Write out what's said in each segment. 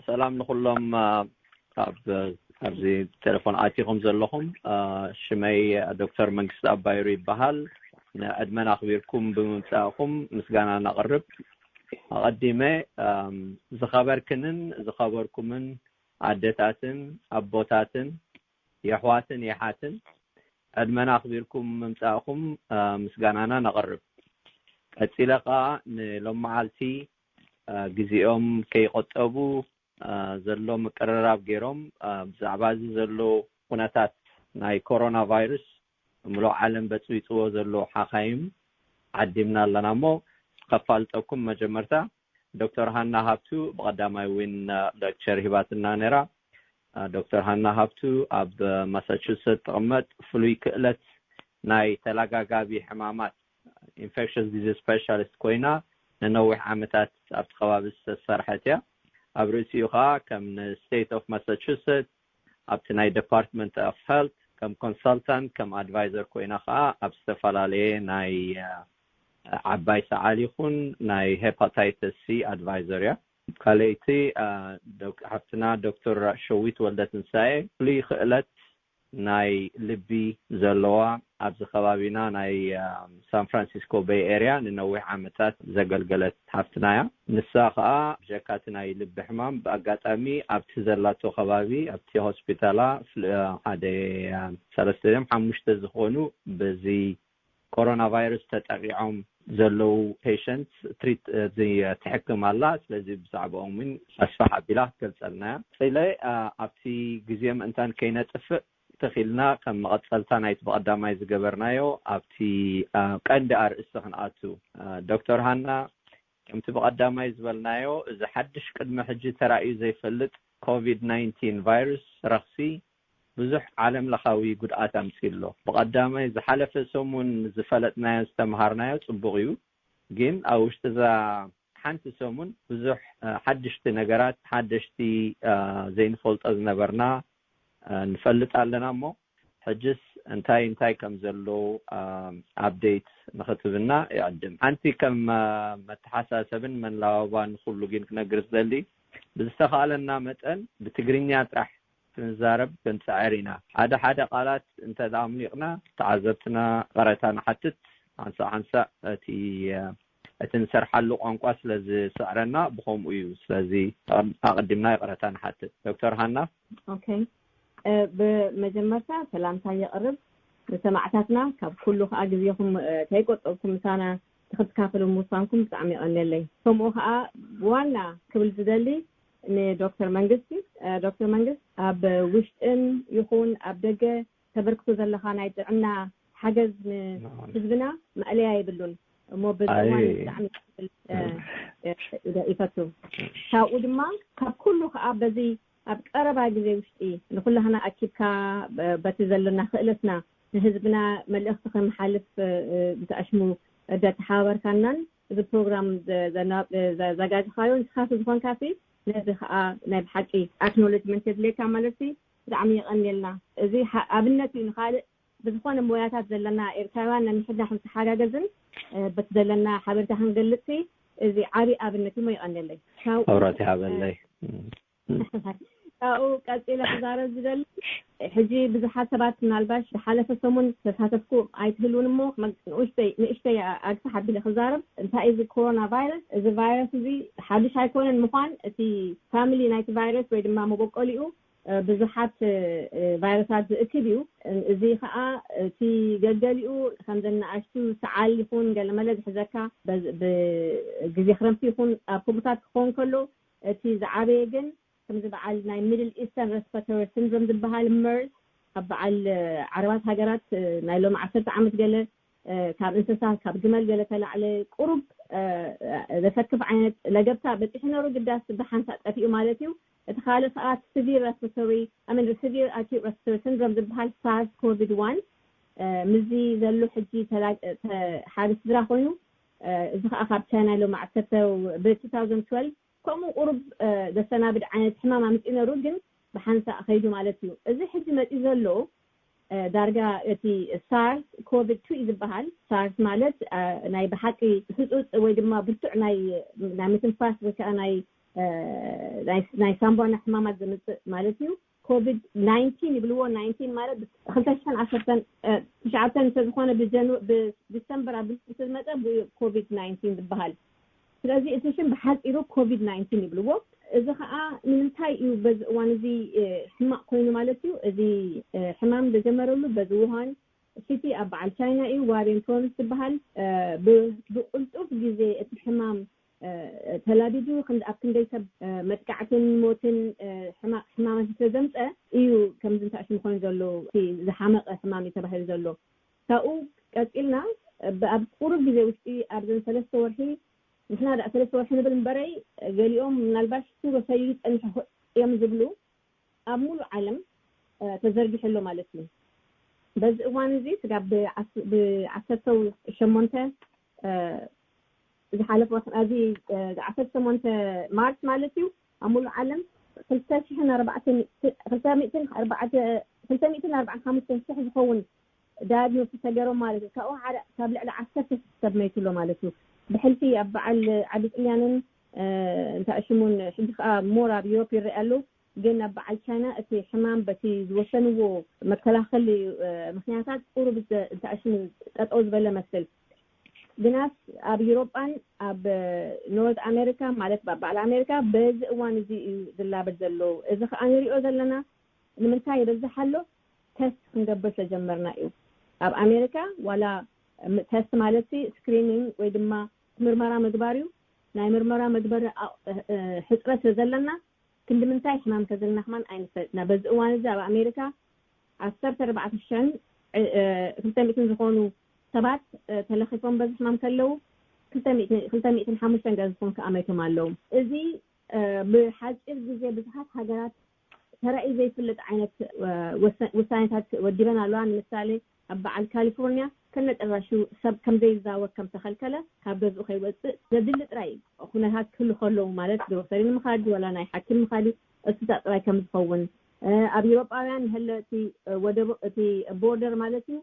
ሰላም ንኹሎም ኣብ ኣብዚ ቴሌፎን ኣቲኹም ዘለኹም። ሽመይ ዶክተር መንግስቲ ኣባይሩ ይበሃል። ንዕድመን ኣኽቢርኩም ብምምፃእኹም ምስጋና ነቕርብ። ኣቐዲመ ዝኸበርክንን ዝኸበርኩምን ኣደታትን ኣቦታትን የሕዋትን የሓትን ዕድመና ኣኽቢርኩም ምምፃእኹም ምስጋናና ነቕርብ። ቀፂለ ከዓ ንሎም መዓልቲ ግዜኦም ከይቆጠቡ ዘሎ ምቅርራብ ገይሮም ብዛዕባ እዚ ዘሎ ኩነታት ናይ ኮሮና ቫይረስ ምሉእ ዓለም በፅቢፅዎ ዘሎ ሓኻይም ዓዲምና ኣለና እሞ ከፋልጠኩም። መጀመርታ ዶክተር ሃና ሃብቱ ብቐዳማይ እውን ሌክቸር ሂባትና ነይራ። ዶክተር ሃና ሃብቱ ኣብ ማሳቹሰት ትቕመጥ፣ ፍሉይ ክእለት ናይ ተላጋጋቢ ሕማማት ኢንፌክሽስ ዲዚዝ ስፔሻሊስት ኮይና ንነዊሕ ዓመታት ኣብቲ ከባቢ ዝተሰርሐት እያ። ኣብ ርእሲኡ ከዓ ከም ንስቴት ኦፍ ማሳቹሰት ኣብቲ ናይ ዲፓርትመንት ኦፍ ሄልት ከም ኮንሳልታንት ከም ኣድቫይዘር ኮይና ከዓ ኣብ ዝተፈላለየ ናይ ዓባይ ሰዓል ይኹን ናይ ሄፓታይተስ ሲ ኣድቫይዘር እያ። ካልኣይቲ ሓፍትና ዶክተር ሸዊት ወልደ ትንሳኤ ፍሉይ ክእለት ናይ ልቢ ዘለዋ ኣብዚ ከባቢና ናይ ሳን ፍራንሲስኮ ቤይ ኤርያ ንነዊሕ ዓመታት ዘገልገለት ሓፍትና እያ። ንሳ ከዓ ብጀካቲ ናይ ልቢ ሕማም ብኣጋጣሚ ኣብቲ ዘላቶ ከባቢ ኣብቲ ሆስፒታላ ሓደ ሰለስተ እዮም ሓሙሽተ ዝኾኑ በዚ ኮሮና ቫይረስ ተጠቂዖም ዘለዉ ፔሸንት ትሪት ትሕክም ኣላ። ስለዚ ብዛዕባኦም እውን ኣስፋሕ ኣቢላ ክትገልፀልና እያ። ቀፂለ ኣብቲ ግዜ ምእንታን ከይነጥፍእ ተኺልና ከም መቐፀልታ ናይቲ ብቐዳማይ ዝገበርናዮ ኣብቲ ቀንዲ ኣርእስቲ ክንኣቱ። ዶክተር ሃና፣ ከምቲ ብቐዳማይ ዝበልናዮ እዚ ሓድሽ ቅድሚ ሕጂ ተራእዩ ዘይፈልጥ ኮቪድ ናይንቲን ቫይረስ ረኽሲ ብዙሕ ዓለም ለኻዊ ጉድኣት ኣምፅኡ ኣሎ። ብቐዳማይ ዝሓለፈ ሰሙን ዝፈለጥናዮ ዝተምሃርናዮ ፅቡቕ እዩ፣ ግን ኣብ ውሽጢ እዛ ሓንቲ ሰሙን ብዙሕ ሓድሽቲ ነገራት ሓደሽቲ ዘይንፈልጦ ዝነበርና ንፈልጥ ኣለና እሞ ሕጅስ እንታይ እንታይ ከም ዘሎ ኣፕዴት ንኽትብና ይዕድም። ሓንቲ ከም መተሓሳሰብን መላባባ ንኩሉ ግን ክነግር ዝደሊ ብዝተኻእለና መጠን ብትግርኛ ጥራሕ ክንዛረብ ክንፅዕር ኢና። ሓደ ሓደ ቃላት እንተ ኣምሊቕና ተዓዘብትና ቐረታ ንሓትት። ሓንሳእ ሓንሳእ እቲ እቲ ንሰርሓሉ ቋንቋ ስለ ዝስዕረና ብኸምኡ እዩ። ስለዚ ኣቐዲምና ይቕረታ ንሓትት። ዶክተር ሃና። ኦኬ፣ ብመጀመርታ ሰላምታ የቕርብ ንሰማዕታትና፣ ካብ ኩሉ ከዓ ግዜኹም ከይቆጠብኩም ምሳና ንክትካፈሉ ምውሳንኩም ብጣዕሚ የቐንየለይ። ከምኡ ከዓ ብዋና ክብል ዝደሊ ንዶክተር መንግስቲ፣ ዶክተር መንግስት ኣብ ውሽጥን ይኹን ኣብ ደገ ተበርክቶ ዘለካ ናይ ጥዕና ሓገዝ ንህዝብና ማእለያ የብሉን እሞ በዚ እዋን ብጣዕሚ ይፈቱ። ካብኡ ድማ ካብ ኩሉ ከዓ በዚ ኣብ ቀረባ ግዜ ውሽጢ ንኩላህና ኣኪብካ በቲ ዘለና ክእለትና ንህዝብና መልእኽቲ ከመሓልፍ ብተኣሽሙ ደተሓባበርካናን እዚ ፕሮግራም ዘዘጋጅኻዮ ንስኻሲ ዝኾንካሲ ነዚ ከዓ ናይ ብሓቂ ኣክኖሎጅመንት የድልየካ ማለት ብጣዕሚ የቐንየልና። እዚ ኣብነት እዩ ንካልእ ብዝኾነ ሞያታት ዘለና ኤርትራውያን ነንሕድና ክንተሓጋገዝን በቲ ዘለና ሓበሬታ ክንገልጽ እዚ ዓብዪ ኣብነት እሞ ይቐንየለይ። ኣብራት ይሃበለይ። ካብኡ ቀፂለ ክዛረብ ዝደሊ ሕጂ ብዙሓት ሰባት ምናልባሽ ዝሓለፈ ሰሙን ተሳተፍኩ ኣይትህልውን እሞ ንእሽተይ ንእሽተይ ኣግሳሕ ኣቢለ ክዛረብ። እንታይ እዚ ኮሮና ቫይረስ? እዚ ቫይረስ እዚ ሓዱሽ ኣይኮነን ምኳን እቲ ፋሚሊ ናይቲ ቫይረስ ወይ ድማ መበቆሊኡ ብዙሓት ቫይረሳት ዝእክብ እዩ። እዚ ከዓ እቲ ገገሊኡ ከም ዘናኣሽቱ ሰዓል ይኹን ገለመለ ዝሕዘካ ብግዜ ክረምቲ ይኹን ኣብ ከምኡታት ክኸውን ከሎ እቲ ዝዓበየ ግን ከምዚ በዓል ናይ ሚድል ኢስተርን ሬስፓቶሪ ሲንድሮም ዝበሃል መርስ ኣብ በዓል ዓረባት ሃገራት ናይ ሎም ዓሰርተ ዓመት ገለ ካብ እንስሳ ካብ ግመል ገለ ተላዕለ ቁሩብ ዘሰክፍ ዓይነት ለገብታ በፂሑ ነሩ ግዳስ ብሓንሳእ ጠፊኡ ማለት እዩ። እቲ ካልእ ከዓ ሲቪር ሬስፓቶሪ ኣምን ሲቪር ኣኪዩት ሬስፓቶሪ ሲንድሮም ዝበሃል ሳርስ ኮቪድ ዋን ምዚ ዘሎ ሕጂ ሓደ ስድራ ኮይኑ እዚ ከዓ ካብ ቻይና ሎም ዓሰርተ ብ two thousand twelve ከምኡ ቁሩብ ዘሰናብድ ዓይነት ሕማም ኣምፂኡ ነሩ ግን ብሓንሳእ ከይዱ ማለት እዩ። እዚ ሕጂ መፂኡ ዘሎ ዳርጋ እቲ ሳርስ ኮቪድ ቱ እዩ ዝበሃል። ሳርስ ማለት ናይ ብሓቂ ህፁፅ ወይ ድማ ብርቱዕ ናይ ናይ ምትንፋስ ወይ ከዓ ናይ ናይ ሳምባና ሕማማት ዘምፅእ ማለት እዩ። ኮቪድ ናይንቲን ይብልዎ። ናይንቲን ማለት ክልተ ሽሕን ዓሰርተን ትሽዓተን እንተዝኾነ ብዲሰምበር ኣብ ዝመፀ ብኡ ኮቪድ ናይንቲን ዝበሃል። ስለዚ እቲ ሽም ብሓፂሩ ኮቪድ ናይንቲን ይብልዎ። እዚ ከዓ ንምንታይ እዩ በዚ እዋን እዚ ሕማቕ ኮይኑ ማለት እዩ? እዚ ሕማም ዝጀመረሉ በዚ ውሃን ሲቲ ኣብ በዓል ቻይና እዩ። ዋሬን ቶንስ ዝበሃል ብቁልጡፍ ግዜ እቲ ሕማም ተላቢዱ ኣብ ክንደይ ሰብ መጥቃዕትን ሞትን ሕማማት ስለዘምፀ እዩ ከምዚ እንታይ ሽም ኮይኑ ዘሎ ዝሓመቐ ሕማም እዩ ተባሂሉ ዘሎ። ካብኡ ቀፂልና ኣብ ቁሩብ ግዜ ውሽጢ ኣብዘን ሰለስተ ወርሒ፣ ንሕና ዳ ሰለስተ ወርሒ ንብል እምበረይ፣ ገሊኦም ምናልባሽ ሱሮ ሰይሩ ፀኒሑ እዮም ዝብሉ ኣብ ሙሉ ዓለም ተዘርጊሑ ኣሎ ማለት እዩ። በዚ እዋን እዚ ስጋብ ብዓሰርተ ሸሞንተ ዝሓለፈ እዚ ዓሰርተ ሸሞንተ ማርች ማለት እዩ ኣብ ሙሉ ዓለም ክልተ ሽሕን ኣርባዕተ ክልተ ሚእትን ኣርባዕተ ክልተ ሚእትን ኣርባዕን ሓሙሽተን ሽሕ ዝኸውን ዳያግኖስ ተገይሮም ማለት እዩ። ካብኡ ሓደ ካብ ልዕሊ ዓሰርተ ሽሕ ሰብ መይቱ ኣሎ ማለት እዩ። ብሕልፊ ኣብ በዓል ዓዲ ጥልያንን እንታይ ሽሙን ሕጂ ከዓ ሞር ኣብ ዩሮፕ ይረአ ኣሎ። ግን ኣብ በዓል ቻይና እቲ ሕማም በቲ ዝወሰንዎ መከላኸሊ ምክንያታት ቁሩብ እንታይ ሽሙ ጠጠው ዝበለ መስል። ግናስ ኣብ ዩሮጳን ኣብ ኖርት ኣሜሪካ ማለት ኣብ በዓል ኣሜሪካ በዚ እዋን እዚ እዩ ዝላበድ ዘሎ። እዚ ከዓ ንሪኦ ዘለና ንምንታይ ይበዝሕ ኣሎ? ተስት ክንገብር ስለጀመርና እዩ። ኣብ ኣሜሪካ ዋላ ተስት ማለት ስክሪኒንግ ወይ ድማ ምርመራ ምግባር እዩ። ናይ ምርመራ መግበሪ ሕፅረት ስለዘለና ክንዲ ምንታይ ሕማም ከዘለና ከማን ኣይንፈልጥና። በዚ እዋን እዚ ኣብ ኣሜሪካ ዓሰርተ ኣርባዕተ ሽሕን ክልተ ሚእትን ዝኾኑ ሰባት ተለኺፎም በዚ ሕማም ከለዉ ክልተ ሚእትን ሓሙሽተን ገለ ዝኾኑ ከዓ መይቶም ኣለዉ። እዚ ብሓፂር ግዜ ብዙሓት ሃገራት ተራእዩ ዘይፍለጥ ዓይነት ውሳኔታት ወዲበን ኣለዋ። ንምሳሌ ኣብ በዓል ካሊፎርኒያ ከነጨራሹ ሰብ ከም ዘይዛወር ከም ተኸልከለ፣ ካብ ገዝኡ ከይወፅእ ዘድሊ ጥራይ ኩነታት ክህሉ ከለዉ ማለት ግሮሰሪ ንምኻድ ዋላ ናይ ሓኪም ምኻድ እሱታ ጥራይ ከም ዝኸውን ኣብ ኤውሮጳውያን ንህለ እቲ ወደቦ እቲ ቦርደር ማለት እዩ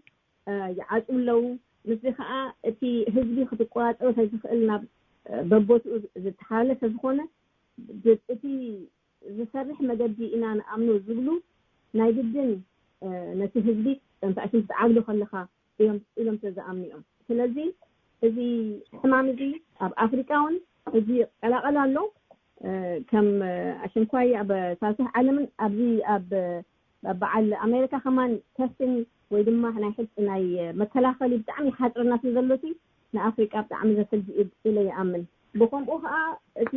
ይዓፁ ኣለዉ። ምስዚ ከዓ እቲ ህዝቢ ክትቆፃፀሮ ዘይትኽእል ናብ በቦትኡ ዝተሓላለፈ ዝኾነ እቲ ዝሰርሕ መገዲ ኢና ንኣምኖ ዝብሉ ናይ ግድን ነቲ ህዝቢ እንታይ ሽም ክትዓግዶ ከለኻ እዮም ኢሎም ስለ ዝኣምኑ እዮም። ስለዚ እዚ ሕማም እዚ ኣብ ኣፍሪቃ እውን እዚ ቀላቐል ኣሎ። ከም ኣሸንኳይ ኣብ ሳልሳይ ዓለምን ኣብዚ ኣብ በዓል ኣሜሪካ ከማን ተስቲን ወይ ድማ ናይ ሕፅ ናይ መከላኸሊ ብጣዕሚ ሓፅርና ስለ ዘሎ ንኣፍሪቃ ብጣዕሚ ዘስልጊ ኢለ ይኣምን። ብከምኡ ከዓ እቲ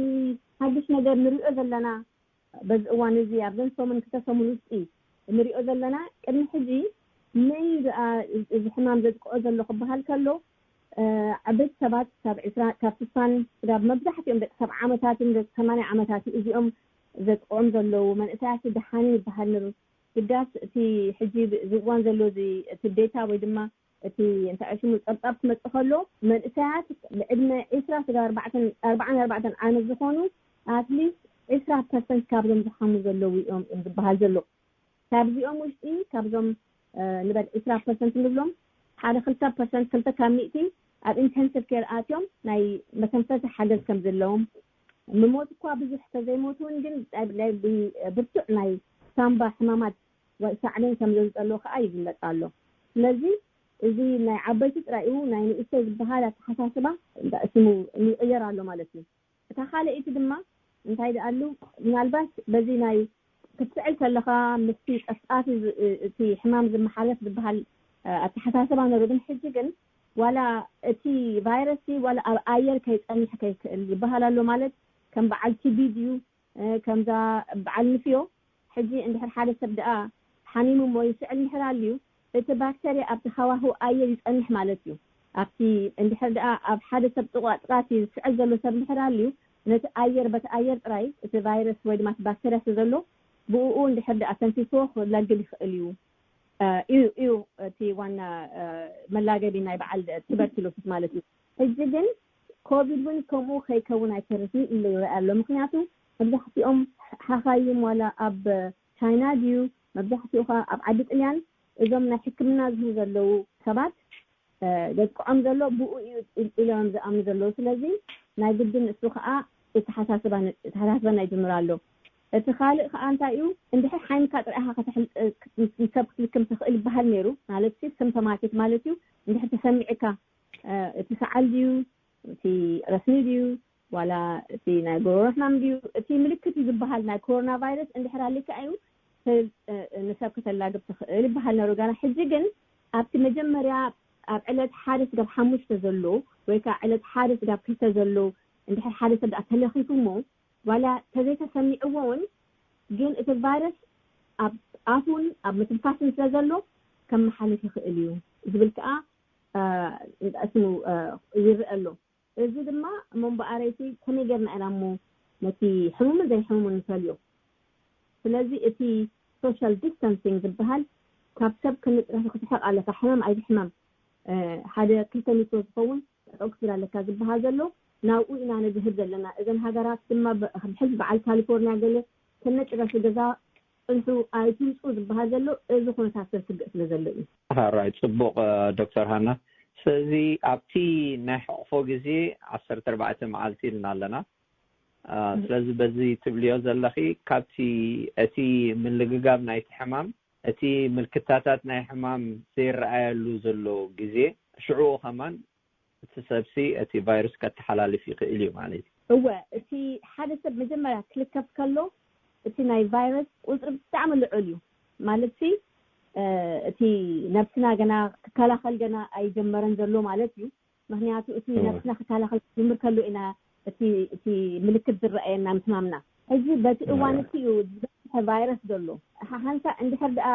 ሓድሽ ነገር ንሪኦ ዘለና በዚ እዋን እዚ ኣብዘን ሰሙን ክልተ ሰሙን ውሽጢ ንሪኦ ዘለና ቅድሚ ሕጂ መይን እዚ ሕማም ዘጥቅዖ ዘሎ ክበሃል ከሎ ዓበይቲ ሰባት ካብ ዕስራ ካብ ስሳን ስጋብ መብዛሕትኦም ደቂ ሰብዓ ዓመታትን ደቂ ሰማንያ ዓመታት እዚኦም ዘጥቅዖም ዘለዉ መንእሰያት ደሓንን ይበሃል ነሩ። ግዳስ እቲ ሕጂ እዚ እዋን ዘሎ እዚ እቲ ዴታ ወይ ድማ እቲ እንታይ ሽሙ ፀብፃብ ክመፅእ ከሎ መንእሰያት ብዕድመ ዕስራ ስጋብ ኣርባዕተን ኣርባዓን ኣርባዕተን ዓመት ዝኾኑ ኣትሊስት ዕስራ ፐርሰንት ካብዞም ዝሓሙ ዘለዉ እዮም እዮም ዝበሃል ዘሎ። ካብዚኦም ውሽጢ ካብዞም ንበል ዕስራ ፐርሰንት ንብሎም ሓደ ክልተ ፐርሰንት ክልተ ካብ ሚእቲ ኣብ ኢንተንሲቭ ኬር ኣትዮም ናይ መተንፈሲ ሓገዝ ከም ዘለዎም ምሞት እኳ ብዙሕ ተዘይሞት እውን ግን ብርቱዕ ናይ ሳምባ ሕማማት ሳዕቤን ከም ዘምፀሎ ከዓ ይግለፅ ኣሎ። ስለዚ እዚ ናይ ዓበይቲ ጥራይ እዩ ናይ ንእሽተይ ዝበሃል ኣተሓሳስባ ስሙ ይቕየር ኣሎ ማለት እዩ። እታ ካልኣይቲ ድማ እንታይ ደኣሉ ምናልባት በዚ ናይ ክትስዕል ከለኻ ምስቲ ጠፍጣፊ እቲ ሕማም ዝመሓለፍ ዝበሃል ኣተሓሳስባ ነሩ። ግን ሕጂ ግን ዋላ እቲ ቫይረስ ዋላ ኣብ ኣየር ከይፀንሕ ከይክእል ዝበሃል ኣሎ ማለት ከም በዓል ቲቢ ድዩ ከምዛ በዓል ንፍዮ ሕጂ እንድሕር ሓደ ሰብ ደኣ ሓሚሙ እሞ ይስዕል እንድሕር ኣልዩ እቲ ባክተርያ ኣብቲ ሃዋህው ኣየር ይፀንሕ ማለት እዩ። ኣብቲ እንድሕር ደኣ ኣብ ሓደ ሰብ ጥቓ ጥቓቲ ዝስዕል ዘሎ ሰብ እንድሕር ኣልዩ ነቲ ኣየር በቲ ኣየር ጥራይ እቲ ቫይረስ ወይ ድማ እቲ ባክተርያ ስለ ዘሎ ብእኡ እንድሕር ደኣ ተንፊስዎ ክለግብ ይኽእል እዩ እዩ እዩ እቲ ዋና መላገቢ ናይ በዓል ቱበርኪሎሲስ ማለት እዩ። ሕጂ ግን ኮቪድ እውን ከምኡ ከይከውን ኣይተርፍን ኢሉ ይረአ ኣሎ። ምክንያቱ መብዛሕትኦም ሓኻይም ዋላ ኣብ ቻይና ድዩ መብዛሕትኡ ከዓ ኣብ ዓዲ ጥልያን እዞም ናይ ሕክምና ዝህቡ ዘለዉ ሰባት ዘጥቅዖም ዘሎ ብኡ እዩ ኢሎም ዝኣምኑ ዘለዉ። ስለዚ ናይ ግድን እሱ ከዓ ተሓሳስባና ይጅምር ኣሎ። እቲ ካልእ ከዓ እንታይ እዩ? እንድሕር ሓይምካ ጥራይ ኢኻ ከተሕል- ሰብ ክትልክም ትኽእል ይበሃል ነይሩ። ማለት ሲ ስምፕቶማቲክ ማለት እዩ። እንድሕር ተሰሚዕካ እቲ ሰዓል ድዩ፣ እቲ ረስኒ ድዩ፣ ዋላ እቲ ናይ ጎሮሮ ሕማም ድዩ፣ እቲ ምልክት እዩ ዝበሃል ናይ ኮሮና ቫይረስ እንድሕር ኣሊካ እዩ ንሰብ ከተላግብ ትኽእል ይበሃል ነይሩ። ጋና ሕጂ ግን ኣብቲ መጀመርያ ኣብ ዕለት ሓደ ስጋብ ሓሙሽተ ዘሎ ወይ ከዓ ዕለት ሓደ ስጋብ ክልተ ዘሎ እንድሕር ሓደ ሰብ ደኣ ተለኺፉ እሞ ዋላ ተዘይተሰሚዕዎ እውን ግን እቲ ቫይረስ ኣብ ኣፉን ኣብ ምትንፋስን ስለ ዘሎ ከመሓልፍ ይኽእል እዩ ዝብል ከዓ ስሙ ይርአ ኣሎ። እዚ ድማ እሞ እምበኣረይቲ ከመይ ጌርና ኢና እሞ ነቲ ሕሙምን ዘይሕሙምን ንፈልዮ? ስለዚ እቲ ሶሻል ዲስታንሲንግ ዝበሃል ካብ ሰብ ክንጥረፍ ክትሕቕ ኣለካ። ሕማም ኣይትሕመም ሓደ ክልተ ሜትሮ ዝኸውን ጠጠው ክትብል ኣለካ ዝበሃል ዘሎ ናብኡ ኢና ንድህብ ዘለና። እዘን ሃገራት ድማ ብሕልፊ በዓል ካሊፎርኒያ ገለ ከነጭረሹ ገዛ ፅንሑ ኣይትውፁ ዝበሃል ዘሎ እዚ ኩነታት ዘስግእ ስለ ዘሎ እዩ። ሓራይ ፅቡቕ ዶክተር ሃና። ስለዚ ኣብቲ ናይ ሕቕፎ ግዜ ዓሰርተ ኣርባዕተ መዓልቲ ኢልና ኣለና። ስለዚ በዚ ትብልዮ ዘለኺ ካብቲ እቲ ምልግጋብ ናይቲ ሕማም እቲ ምልክታታት ናይ ሕማም ዘይረኣየሉ ዘሎ ግዜ ሽዑኡ ከማን እቲ ሰብሲ እቲ ቫይረስ ከተሓላልፍ ይኽእል እዩ ማለት እዩ። እወ እቲ ሓደ ሰብ መጀመርያ ክልከፍ ከሎ እቲ ናይ ቫይረስ ቁፅሪ ብጣዕሚ ልዑል እዩ ማለት ሲ እቲ ነብስና ገና ክከላኸል ገና ኣይጀመረን ዘሎ ማለት እዩ። ምክንያቱ እቲ ነብስና ክከላኸል ክጅምር ከሎ ኢና እቲ እቲ ምልክት ዝረኣየና ምስ ሕማምና። ሕጂ በቲ እዋን እቲ እዩ ዝበዝሐ ቫይረስ ዘሎ። ሓሓንሳ እንድሕር ደኣ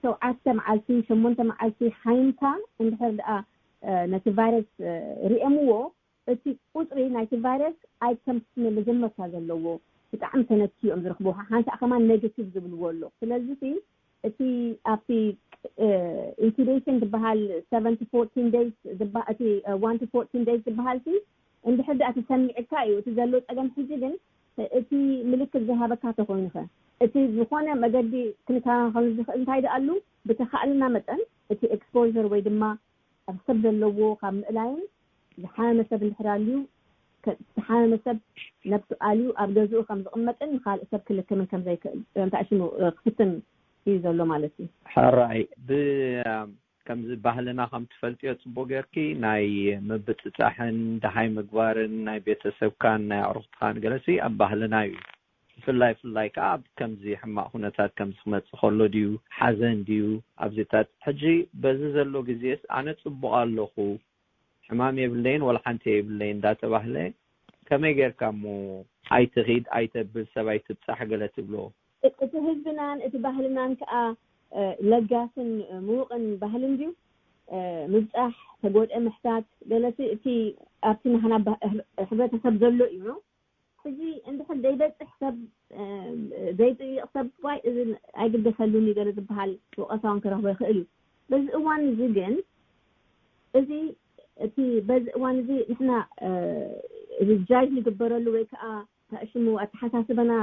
ሸውዓተ መዓልቲ ሸሞንተ መዓልቲ ሓይምካ እንድሕር ደኣ ነቲ ቫይረስ ርእየምዎ እቲ ቁፅሪ ናይቲ ቫይረስ ኣይከም መጀመርታ ዘለዎ ብጣዕሚ ተነኪ እዮም ዝረኽብዎ። ሓሓንሳ ከማን ኔጌቲቭ ዝብልዎ ኣሎ። ስለዚ እቲ ኣብቲ ኢንኩቤሽን ዝበሃል ሰቨን ቱ ፎርቲን ደይስ እቲ ዋን ቱ ፎርቲን ደይስ ዝበሃል ሲ እንድሕር ደኣ ተሰሚዕካ እዩ እቲ ዘሎ ፀገም። ሕጂ ግን እቲ ምልክት ዝሃበካ ተኮይኑኸ እቲ ዝኾነ መገዲ ክንከላኸሉ ዝኽእል እንታይ ደኣሉ ብተኻእልና መጠን እቲ ኤክስፖዘር ወይ ድማ ኣብ ሰብ ዘለዎ ካብ ምእላይን ዝሓመመ ሰብ እንድሕር ኣልዩ ዝሓመመ ሰብ ነብሱ ኣልዩ ኣብ ገዝኡ ከም ዝቕመጥን ንካልእ ሰብ ክልክምን ከም ዘይክእል እንታይ ሽሙ ክፍትን እዩ ዘሎ ማለት እዩ። ሕራይ ብ ከምዚ ባህልና ከም ትፈልጥዮ ጽቡቅ ጌርኪ ናይ ምብጽጻሕን ደሃይ ምግባርን ናይ ቤተሰብካን ናይ ኣዕሩኽትኻን ገለሲ ኣብ ባህልና እዩ። ብፍላይ ፍላይ ከዓ ኣብ ከምዚ ሕማቕ ኩነታት ከምዚ ክመጽእ ከሎ ድዩ ሓዘን ድዩ ኣብዚታት ሕጂ በዚ ዘሎ ግዜስ ኣነ ጽቡቕ ኣለኹ ሕማም የብለይን ወላ ሓንቲ የብለይን እንዳተባህለ ከመይ ጌርካ እሞ ኣይትኺድ ኣይተብል ሰብ ኣይትብጻሕ ገለ ትብሎ? እቲ ህዝብናን እቲ ባህልናን ከኣ ለጋስን ምዉቕን ባህሊ እንድዩ። ምብጻሕ፣ ተጎድአ ምሕታት፣ ገለሲ እቲ ኣብቲ ናህና ሕብረተሰብ ዘሎ እዩ። ሕጂ እንድሕር ዘይበጽሕ ሰብ ዘይጥይቕ ሰብ ዋይ እዚ ኣይግደሰሉን እዩ ገለ ዝበሃል ወቐሳ እውን ክረኽቦ ይኽእል እዩ። በዚ እዋን እዚ ግን እዚ እቲ በዚ እዋን እዚ ንሕና እዚ ጃጅ ንግበረሉ ወይ ከዓ ታእሽሙ ኣተሓሳስበና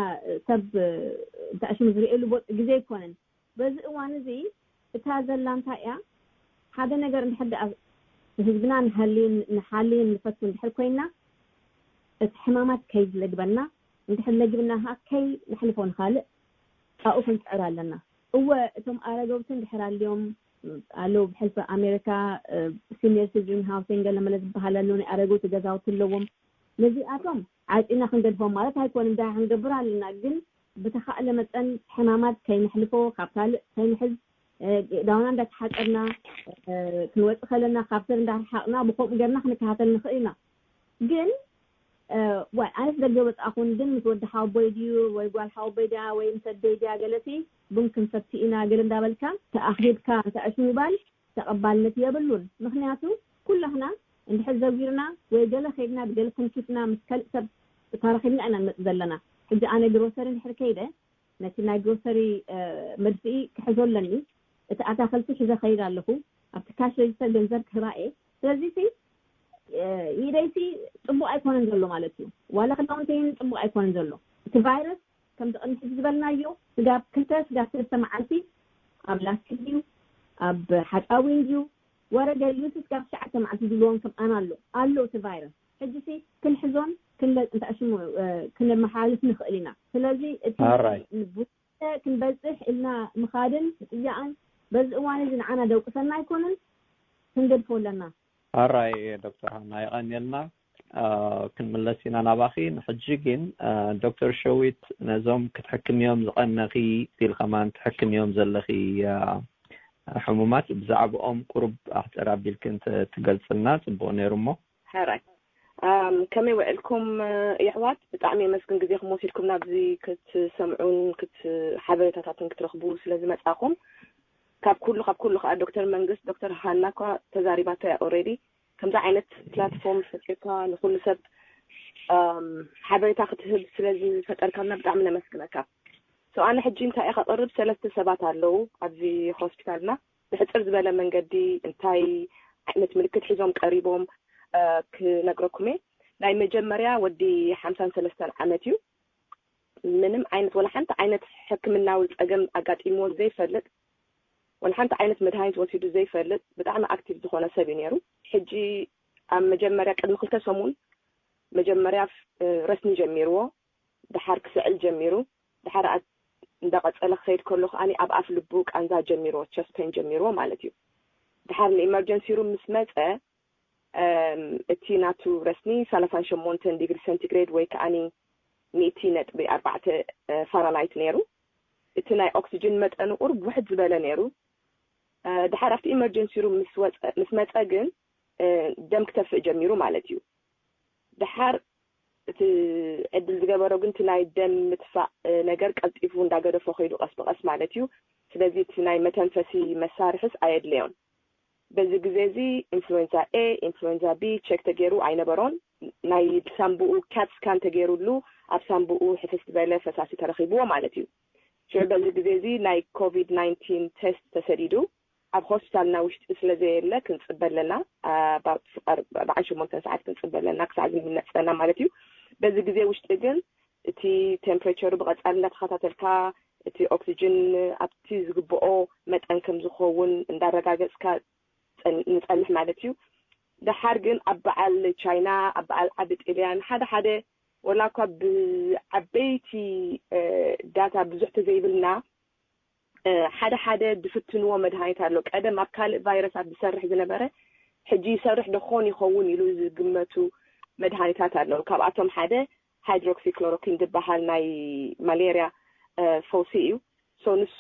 ሰብ ታእሽሙ ዝርእየሉ ግዜ ኣይኮነን። በዚ እዋን እዚ እታ ዘላ እንታይ እያ ሓደ ነገር እንድሕር ደኣ ህዝብና ንሃልይን ንሓልይን ንፈቱ እንድሕር ኮይና እቲ ሕማማት ከይዝለግበና እንድሕር ለጊብና ከኣ ከይ ነሕልፎ ንኻልእ ኣብኡ ክንፅዕር ኣለና። እወ እቶም ኣረገውቲ እንድሕር ኣልዮም ኣለዉ ብሕልፊ ኣሜሪካ ሲኒየር ሲቲዝን ሃውሲንግ ገለመለ ዝበሃል ኣሎ ናይ ኣረገውቲ ገዛውቲ ኣለዎም። ነዚኣቶም ዓፂና ክንገድፎም ማለት ኣይኮን እንታይ ክንገብር ኣለና ግን ብተኻእለ መጠን ሕማማት ከይንሕልፎ ካብ ካልእ ከይንሕዝ ዳውና እንዳተሓፀርና ክንወፅእ ከለና ካብ ሰብ እንዳረሓቕና ብከምኡ ገርና ክንከታተል ንኽእል ኢና። ግን ዋይ ኣነስ ደገ ወፃእኹን ግን ምስ ወዲ ሓወቦይ ድዩ ወይ ጓል ሓወቦይ ድያ ወይ ምስ ኣደይ ድያ ገለሲ ቡን ክንሰቲ ኢና ገለ እንዳበልካ ተኣኺብካ እንተዕሽ ምባል ተቐባልነት የብሉን። ምክንያቱ ኩላህና እንድሕር ዘዊርና ወይ ገለ ከይድና ብገለ ተንኪፍና ምስ ካልእ ሰብ ተራኺብና ኢና ንመፅእ ዘለና። ሕጂ ኣነ ግሮሰሪ እንድሕር ከይደ ነቲ ናይ ግሮሰሪ መድፍኢ ክሕዞ ኣለኒ። እቲ ኣታኽልቲ ሒዘ ከይድ ኣለኹ። ኣብቲ ካሽ ሬጅስተር ገንዘብ ክህባ እየ። ስለዚ ሲ ኢደይሲ ፅቡቅ ኣይኮነን ዘሎ ማለት እዩ። ዋላ ክዳውንተይን ፅቡቅ ኣይኮነን ዘሎ። እቲ ቫይረስ ከምዚ ቅድሚ ሕጂ ዝበልናዮ ስጋብ ክልተ ስጋብ ሰለስተ መዓልቲ ኣብ ላስቲክ ድዩ ኣብ ሓፃዊን ድዩ ወረ ገሊኡሲ ስጋብ ትሽዓተ መዓልቲ ዝብልዎም ከም ኣና ኣሎ ኣሎ እቲ ቫይረስ። ሕጂሲ ክንሕዞን ክንደ እንታይ ሽሙ ክነመሓላልፍ ንኽእል ኢና። ስለዚ እቲ ክንበፅሕ ኢልና ምኻድን ምፅያቕን በዚ እዋን እዚ ንዓና ደውቅሰና ኣይኮነን፣ ክንገድፎ ኣለና። ኣራይ ዶክተር ሃና የቐንየልና። ክንምለስ ኢና ናባኺ። ንሕጂ ግን ዶክተር ሸዊት፣ ነዞም ክትሕክምዮም ዝቐነኺ ስቲል ከማን ትሕክምዮም ዘለኺ ሕሙማት ብዛዕባኦም ቁሩብ ኣሕፅር ኣቢልክን ትገልፅልና ፅቡቕ ነይሩ እሞ። ሕራይ ከመይ ውዕልኩም የሕዋት? ብጣዕሚ የመስግን ግዜኹም ወሲድኩም ናብዚ ክትሰምዑን ሓበሬታታትን ክትረኽቡ ስለዝመፃኹም። ካብ ኩሉ ካብ ኩሉ ከዓ ዶክተር መንግስት፣ ዶክተር ሃና እኳ ተዛሪባቶ እያ ኦልሬዲ። ከምዚ ዓይነት ፕላትፎርም ፈጢርካ ንኩሉ ሰብ ሓበሬታ ክትህብ ስለዝፈጠርካልና ብጣዕሚ ነመስግነካ። ኣነ ሕጂ እንታይ እየ ከቕርብ፣ ሰለስተ ሰባት ኣለዉ ኣብዚ ሆስፒታልና። ብሕፅር ዝበለ መንገዲ እንታይ ዓይነት ምልክት ሒዞም ቀሪቦም ክነግረኩም እየ። ናይ መጀመርያ ወዲ ሓምሳን ሰለስተን ዓመት እዩ። ምንም ዓይነት ወላ ሓንቲ ዓይነት ሕክምናዊ ፀገም ኣጋጢምዎ ዘይፈልጥ፣ ወላ ሓንቲ ዓይነት መድሃኒት ወሲዱ ዘይፈልጥ፣ ብጣዕሚ ኣክቲቭ ዝኾነ ሰብ እዩ ነይሩ። ሕጂ ኣብ መጀመርያ ቅድሚ ክልተ ሰሙን መጀመርያ ረስኒ ጀሚርዎ፣ ድሓር ክስዕል ጀሚሩ፣ ድሓር እንዳቐፀለ ክኸይድ ከሎ ከዓኒ ኣብ ኣፍ ልቡ ቃንዛ ጀሚርዎ፣ ቸስት ፔን ጀሚርዎ ማለት እዩ። ድሓር ንኢመርጀንሲ ሩም ምስ መፀ እቲ ናቱ ረስኒ ሰላሳን ሸሞንተን ዲግሪ ሴንቲግሬድ ወይ ከዓኒ ሚእቲ ነጥቢ ኣርባዕተ ፋራናይት ነይሩ። እቲ ናይ ኦክሲጅን መጠኑ ቁሩብ ውሕድ ዝበለ ነይሩ። ድሓር ኣብቲ ኢመርጀንሲ ሩም ምስ መፀ ግን ደም ክተፍእ ጀሚሩ ማለት እዩ። ድሓር እቲ ዕድል ዝገበሮ ግን እቲ ናይ ደም ምትፋእ ነገር ቀልጢፉ እንዳገደፎ ከይዱ ቀስ ብቀስ ማለት እዩ። ስለዚ እቲ ናይ መተንፈሲ መሳርሕስ ኣየድለዮን። በዚ ግዜ እዚ ኢንፍሉዌንዛ ኤ፣ ኢንፍሉዌንዛ ቢ ቸክ ተገይሩ ኣይነበሮን። ናይ ሳምብኡ ካት ስካን ተገይሩሉ ኣብ ሳምብኡ ሕፍስ ዝበለ ፈሳሲ ተረኺብዎ ማለት እዩ። ሽዑ በዚ ግዜ እዚ ናይ ኮቪድ ናይንቲን ቴስት ተሰዲዱ ኣብ ሆስፒታልና ውሽጢ ስለ ዘየለ ክንፅበ ኣለና። በዓል ሸሞንተን ሰዓት ክንፅበ ኣለና ክሳዕ ዝምነፀና ማለት እዩ። በዚ ግዜ ውሽጢ ግን እቲ ቴምፕሬቸሩ ብቐፃሊ እንዳተኸታተልካ እቲ ኦክሲጅን ኣብቲ ዝግብኦ መጠን ከም ዝኸውን እንዳረጋገፅካ ንፀንሕ ማለት እዩ። ደሓር ግን ኣብ በዓል ቻይና፣ ኣብ በዓል ዓዲ ጥልያን፣ ሓደ ሓደ ወላ እኳ ብዓበይቲ ዳታ ብዙሕ ተዘይብልና ሓደ ሓደ ዝፍትንዎ መድሃኒት ኣሎ። ቀደም ኣብ ካልእ ቫይረሳት ዝሰርሕ ዝነበረ ሕጂ ይሰርሕ ዶ ክኾን ይኸውን ኢሉ ዝግመቱ መድሃኒታት ኣለዉ። ካብኣቶም ሓደ ሃይድሮክሲክሎሮኪን ዝበሃል ናይ ማሌርያ ፈውሲ እዩ። ሶ ንሱ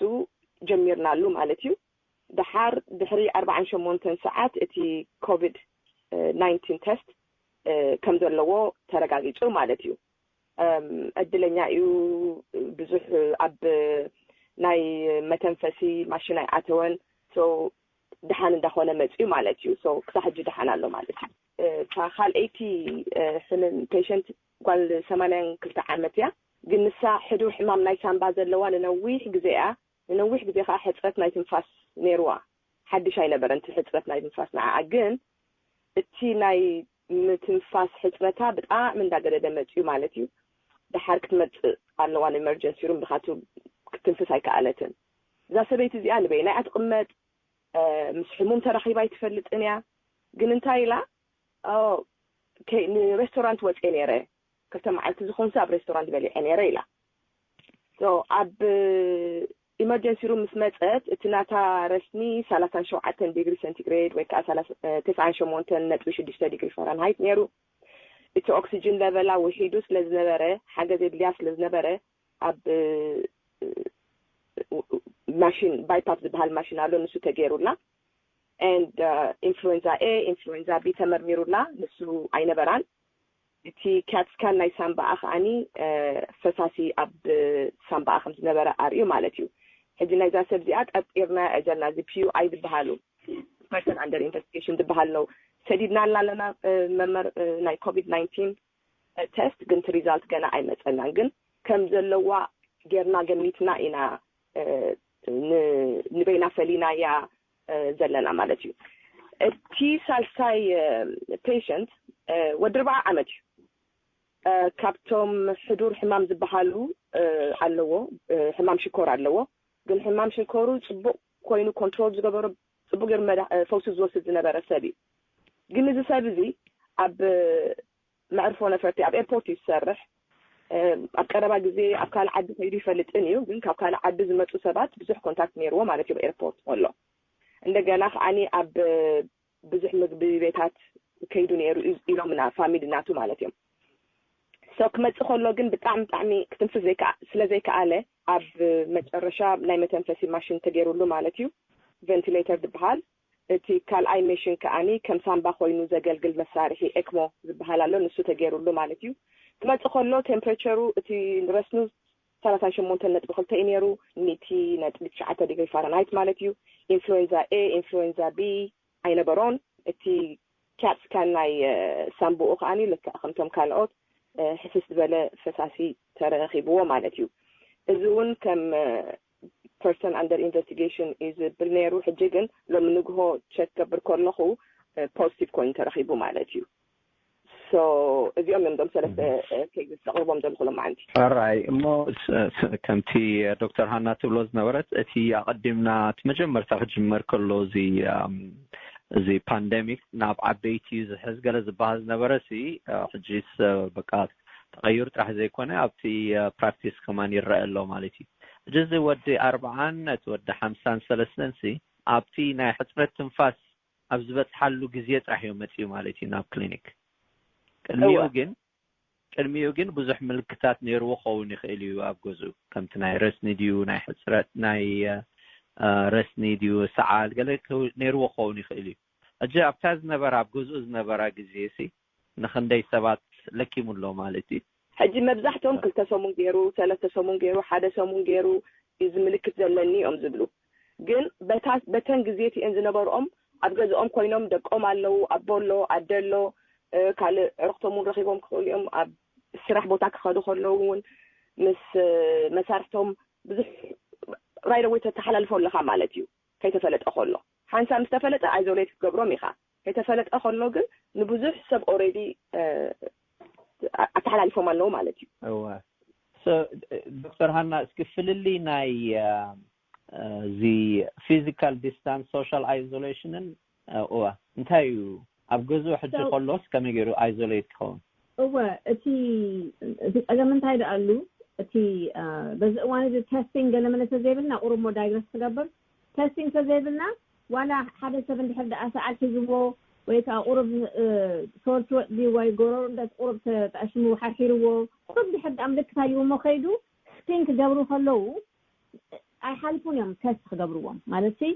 ጀሚርናሉ ማለት እዩ። ደሓር ድሕሪ ኣርባዓን ሸሞንተን ሰዓት እቲ ኮቪድ ናይንቲን ተስት ከም ዘለዎ ተረጋጊጹ ማለት እዩ። ዕድለኛ እዩ። ብዙሕ ኣብ ናይ መተንፈሲ ማሽን ኣይኣተወን። ሶ ደሓን እንዳኾነ መፅዩ ማለት እዩ። ሶ ክሳብ ሕጂ ደሓን ኣሎ ማለት እዩ። እታ ካልኣይቲ ሕምም ፔሸንት ጓል ሰማንያን ክልተ ዓመት እያ። ግን ንሳ ሕዱር ሕማም ናይ ሳምባ ዘለዋ ንነዊሕ ግዜ እያ። ንነዊሕ ግዜ ከዓ ሕፅረት ናይ ትንፋስ ነይርዋ። ሓድሽ ኣይነበረን እቲ ሕፅረት ናይ ትንፋስ ንዓኣ። ግን እቲ ናይ ምትንፋስ ሕፅረታ ብጣዕሚ እንዳገደደ መፅዩ ማለት እዩ። ደሓር ክትመፅእ ኣለዋ ንኤመርጀንሲ ሩም፣ ብኻቱ ክትትንፍስ ኣይከኣለትን። እዛ ሰበይቲ እዚኣ ንበይና እያ ትቕመጥ፣ ምስ ሕሙም ተራኺባ ኣይትፈልጥን እያ። ግን እንታይ ኢላ፣ ንሬስቶራንት ወፅየ ነይረ፣ ክልተ መዓልቲ ዝኾንሲ ኣብ ሬስቶራንት በሊዐ ነይረ ኢላ። ኣብ ኢመርጀንሲ ሩም ምስ መፀት እቲ ናታ ረስኒ ሰላሳን ሸውዓተን ዲግሪ ሴንቲግሬድ ወይ ከዓ ተስዓን ሸሞንተን ነጥቢ ሽዱሽተ ዲግሪ ፋራንሃይት ነይሩ። እቲ ኦክሲጅን ለቨላ ውሒዱ ስለዝነበረ፣ ሓገዝ የድልያ ስለዝነበረ ኣብ ማሽን ባይፓፕ ዝበሃል ማሽን ኣሎ፣ ንሱ ተገይሩላ። ኤንድ ኢንፍሉዌንዛ ኤ፣ ኢንፍሉዌንዛ ቢ ተመርሚሩላ፣ ንሱ ኣይነበራን። እቲ ካትስካን ናይ ሳምባኣ ከዓኒ ፈሳሲ ኣብ ሳምባኣ ከም ዝነበረ ኣርእዩ ማለት እዩ። ሕጂ ናይዛ ሰብ እዚኣ ጠርጢርና እያ ዘለና። እዚ ፒ ዩ ኣይ ዝበሃሉ ፐርሰን ኣንደር ኢንቨስቲጌሽን ዝበሃል ነው። ሰዲድናላ ኣለና መመር ናይ ኮቪድ ናይንቲን ቴስት፣ ግን እቲ ሪዛልት ገና ኣይመፀናን። ግን ከም ዘለዋ ጌርና ገሚትና ኢና ንበይና ፈሊና እያ ዘለና ማለት እዩ። እቲ ሳልሳይ ፔሸንት ወዲ ኣርባዓ ዓመት እዩ። ካብቶም ሕዱር ሕማም ዝበሃሉ ኣለዎ፣ ሕማም ሽኮር ኣለዎ። ግን ሕማም ሽኮሩ ፅቡቕ ኮይኑ ኮንትሮል ዝገበሮ፣ ፅቡቕ ገይሩ ፈውሲ ዝወስድ ዝነበረ ሰብ እዩ። ግን እዚ ሰብ እዚ ኣብ መዕርፎ ነፈርቲ ኣብ ኤርፖርት እዩ ዝሰርሕ። ኣብ ቀረባ ግዜ ኣብ ካልእ ዓዲ ከይዱ ይፈልጥን እዩ፣ ግን ካብ ካልእ ዓዲ ዝመፁ ሰባት ብዙሕ ኮንታክት ነይርዎ ማለት እዩ ኣብ ኤርፖርት ከሎ። እንደገና ከዓኒ ኣብ ብዙሕ ምግቢ ቤታት ከይዱ ነይሩ ኢሎምና ፋሚሊ ናቱ ማለት እዮም። ሶ ክመፅእ ከሎ ግን ብጣዕሚ ብጣዕሚ ክትንፍስ ስለ ዘይከኣለ ኣብ መጨረሻ ናይ መተንፈሲ ማሽን ተገይሩሉ ማለት እዩ። ቨንቲሌተር ዝበሃል፣ እቲ ካልኣይ ሜሽን ከዓኒ ከም ሳምባ ኮይኑ ዘገልግል መሳርሒ ኤክሞ ዝበሃል ኣሎ፣ ንሱ ተገይሩሉ ማለት እዩ። ክመፅእ ከሎ ቴምፕሬቸሩ እቲ ረስኑ ሰላሳን ሸሞንተን ነጥቢ ክልተ እዩ ነይሩ፣ ሚእቲ ነጥቢ ትሽዓተ ዲግሪ ፋረንሃይት ማለት እዩ። ኢንፍሉዌንዛ ኤ፣ ኢንፍሉዌንዛ ቢ ኣይነበሮን። እቲ ካት ስካን ናይ ሳምቡኡ ከዓኒ ልክዕ ከምቶም ካልኦት ሕስስ ዝበለ ፈሳሲ ተረኺብዎ ማለት እዩ። እዚ እውን ከም ፐርሰን ኣንደር ኢንቨስቲጌሽን እዩ ዝብል ነይሩ። ሕጂ ግን ሎሚ ንግሆ ቸክ ገብር ከለኹ ፖዚቲቭ ኮይኑ ተረኺቡ ማለት እዩ። እዚኦም እዮም ዞም ሰለስተ ኬዝስ ዘቕርቦም ዘለኹ ሎማዓንቲ። ራይ እሞ ከምቲ ዶክተር ሃና ትብሎ ዝነበረት እቲ ኣቐዲምና እቲ መጀመርታ ክጅመር ከሎ እዚ እዚ ፓንደሚክ ናብ ዓበይቲ እዩ ዝሕዝ ገለ ዝበሃል ዝነበረ ሲ ሕጂስ በቃ ተቐይሩ ጥራሕ ዘይኮነ ኣብቲ ፕራክቲስ ከማን ይረአ ኣሎ ማለት እዩ። እዚ ወዲ ኣርብዓን እቲ ወዲ ሓምሳን ሰለስተን ሲ ኣብቲ ናይ ሕፅረት ትንፋስ ኣብ ዝበፅሓሉ ግዜ ጥራሕ እዩ መፅኡ ማለት እዩ ናብ ክሊኒክ። ቅድሚኡ ግን ቅድሚኡ ግን ብዙሕ ምልክታት ነይርዎ ክኸውን ይኽእል እዩ ኣብ ገዝኡ ከምቲ ናይ ረስኒ ድዩ ናይ ሕፅረት ናይ ረስኒ ድዩ ሰዓል ገለ ነይርዎ ክኸውን ይኽእል እዩ። ሕጂ ኣብታ ዝነበራ ኣብ ገዝኡ ዝነበራ ግዜ ሲ ንኽንደይ ሰባት ለኪሙ ኣሎ ማለት እዩ። ሕጂ መብዛሕቶም ክልተ ሰሙን ገይሩ፣ ሰለስተ ሰሙን ገይሩ፣ ሓደ ሰሙን ገይሩ እዩ ዝምልክት ዘለኒ እዮም ዝብሉ። ግን በተን ግዜ እቲአን ዝነበርኦም ኣብ ገዝኦም ኮይኖም ደቆም ኣለዉ፣ ኣቦ ኣሎ፣ ኣደ ኣሎ፣ ካልእ ዕርኽቶም እውን ረኺቦም ክኽእሉ እዮም። ኣብ ስራሕ ቦታ ክኸዱ ከለዉ እውን ምስ መሳርሕቶም ብዙሕ ራይደወይ ተተሓላልፎ ኣለኻ ማለት እዩ። ከይተፈለጠ ከሎ ሓንሳብ ምስ ተፈለጠ ኣይዞሌት ክትገብሮም ኢኻ። ከይተፈለጠ ከሎ ግን ንብዙሕ ሰብ ኦሬዲ ኣተሓላሊፎም ኣለዉ ማለት እዩ። እወ። ዶክተር ሃና እስኪ ፍልልይ ናይ እዚ ፊዚካል ዲስታንስ ሶሻል ኣይዞሌሽንን እዋ እንታይ እዩ ኣብ ገዝኡ ሕጂ ከሎስ ከመይ ገይሩ ኣይዞሌት ክኸውን? እወ እቲ እቲ ፀገም እንታይ ደኣሉ እቲ በዚ እዋን እዚ ቴስቲንግ ገለመለ ተዘይብልና ቁሩብ ሞ ዳይግረስ ክገብር ቴስቲንግ ተዘይብልና ዋላ ሓደ ሰብ እንድሕር ደኣ ሰዓል ሒዝዎ ወይ ከዓ ቁሩብ ሶርት ወጥ ድዩ ወይ ጎረሩ እንደ ቁሩብ ተጣሽሙ ሓርሒርዎ ቁሩብ እንድሕር ደኣ ምልክት ሃልዎ እሞ ከይዱ ስክሪን ክገብሩ ከለዉ ኣይሓልፉን እዮም ተስት ክገብርዎም ማለት ሲ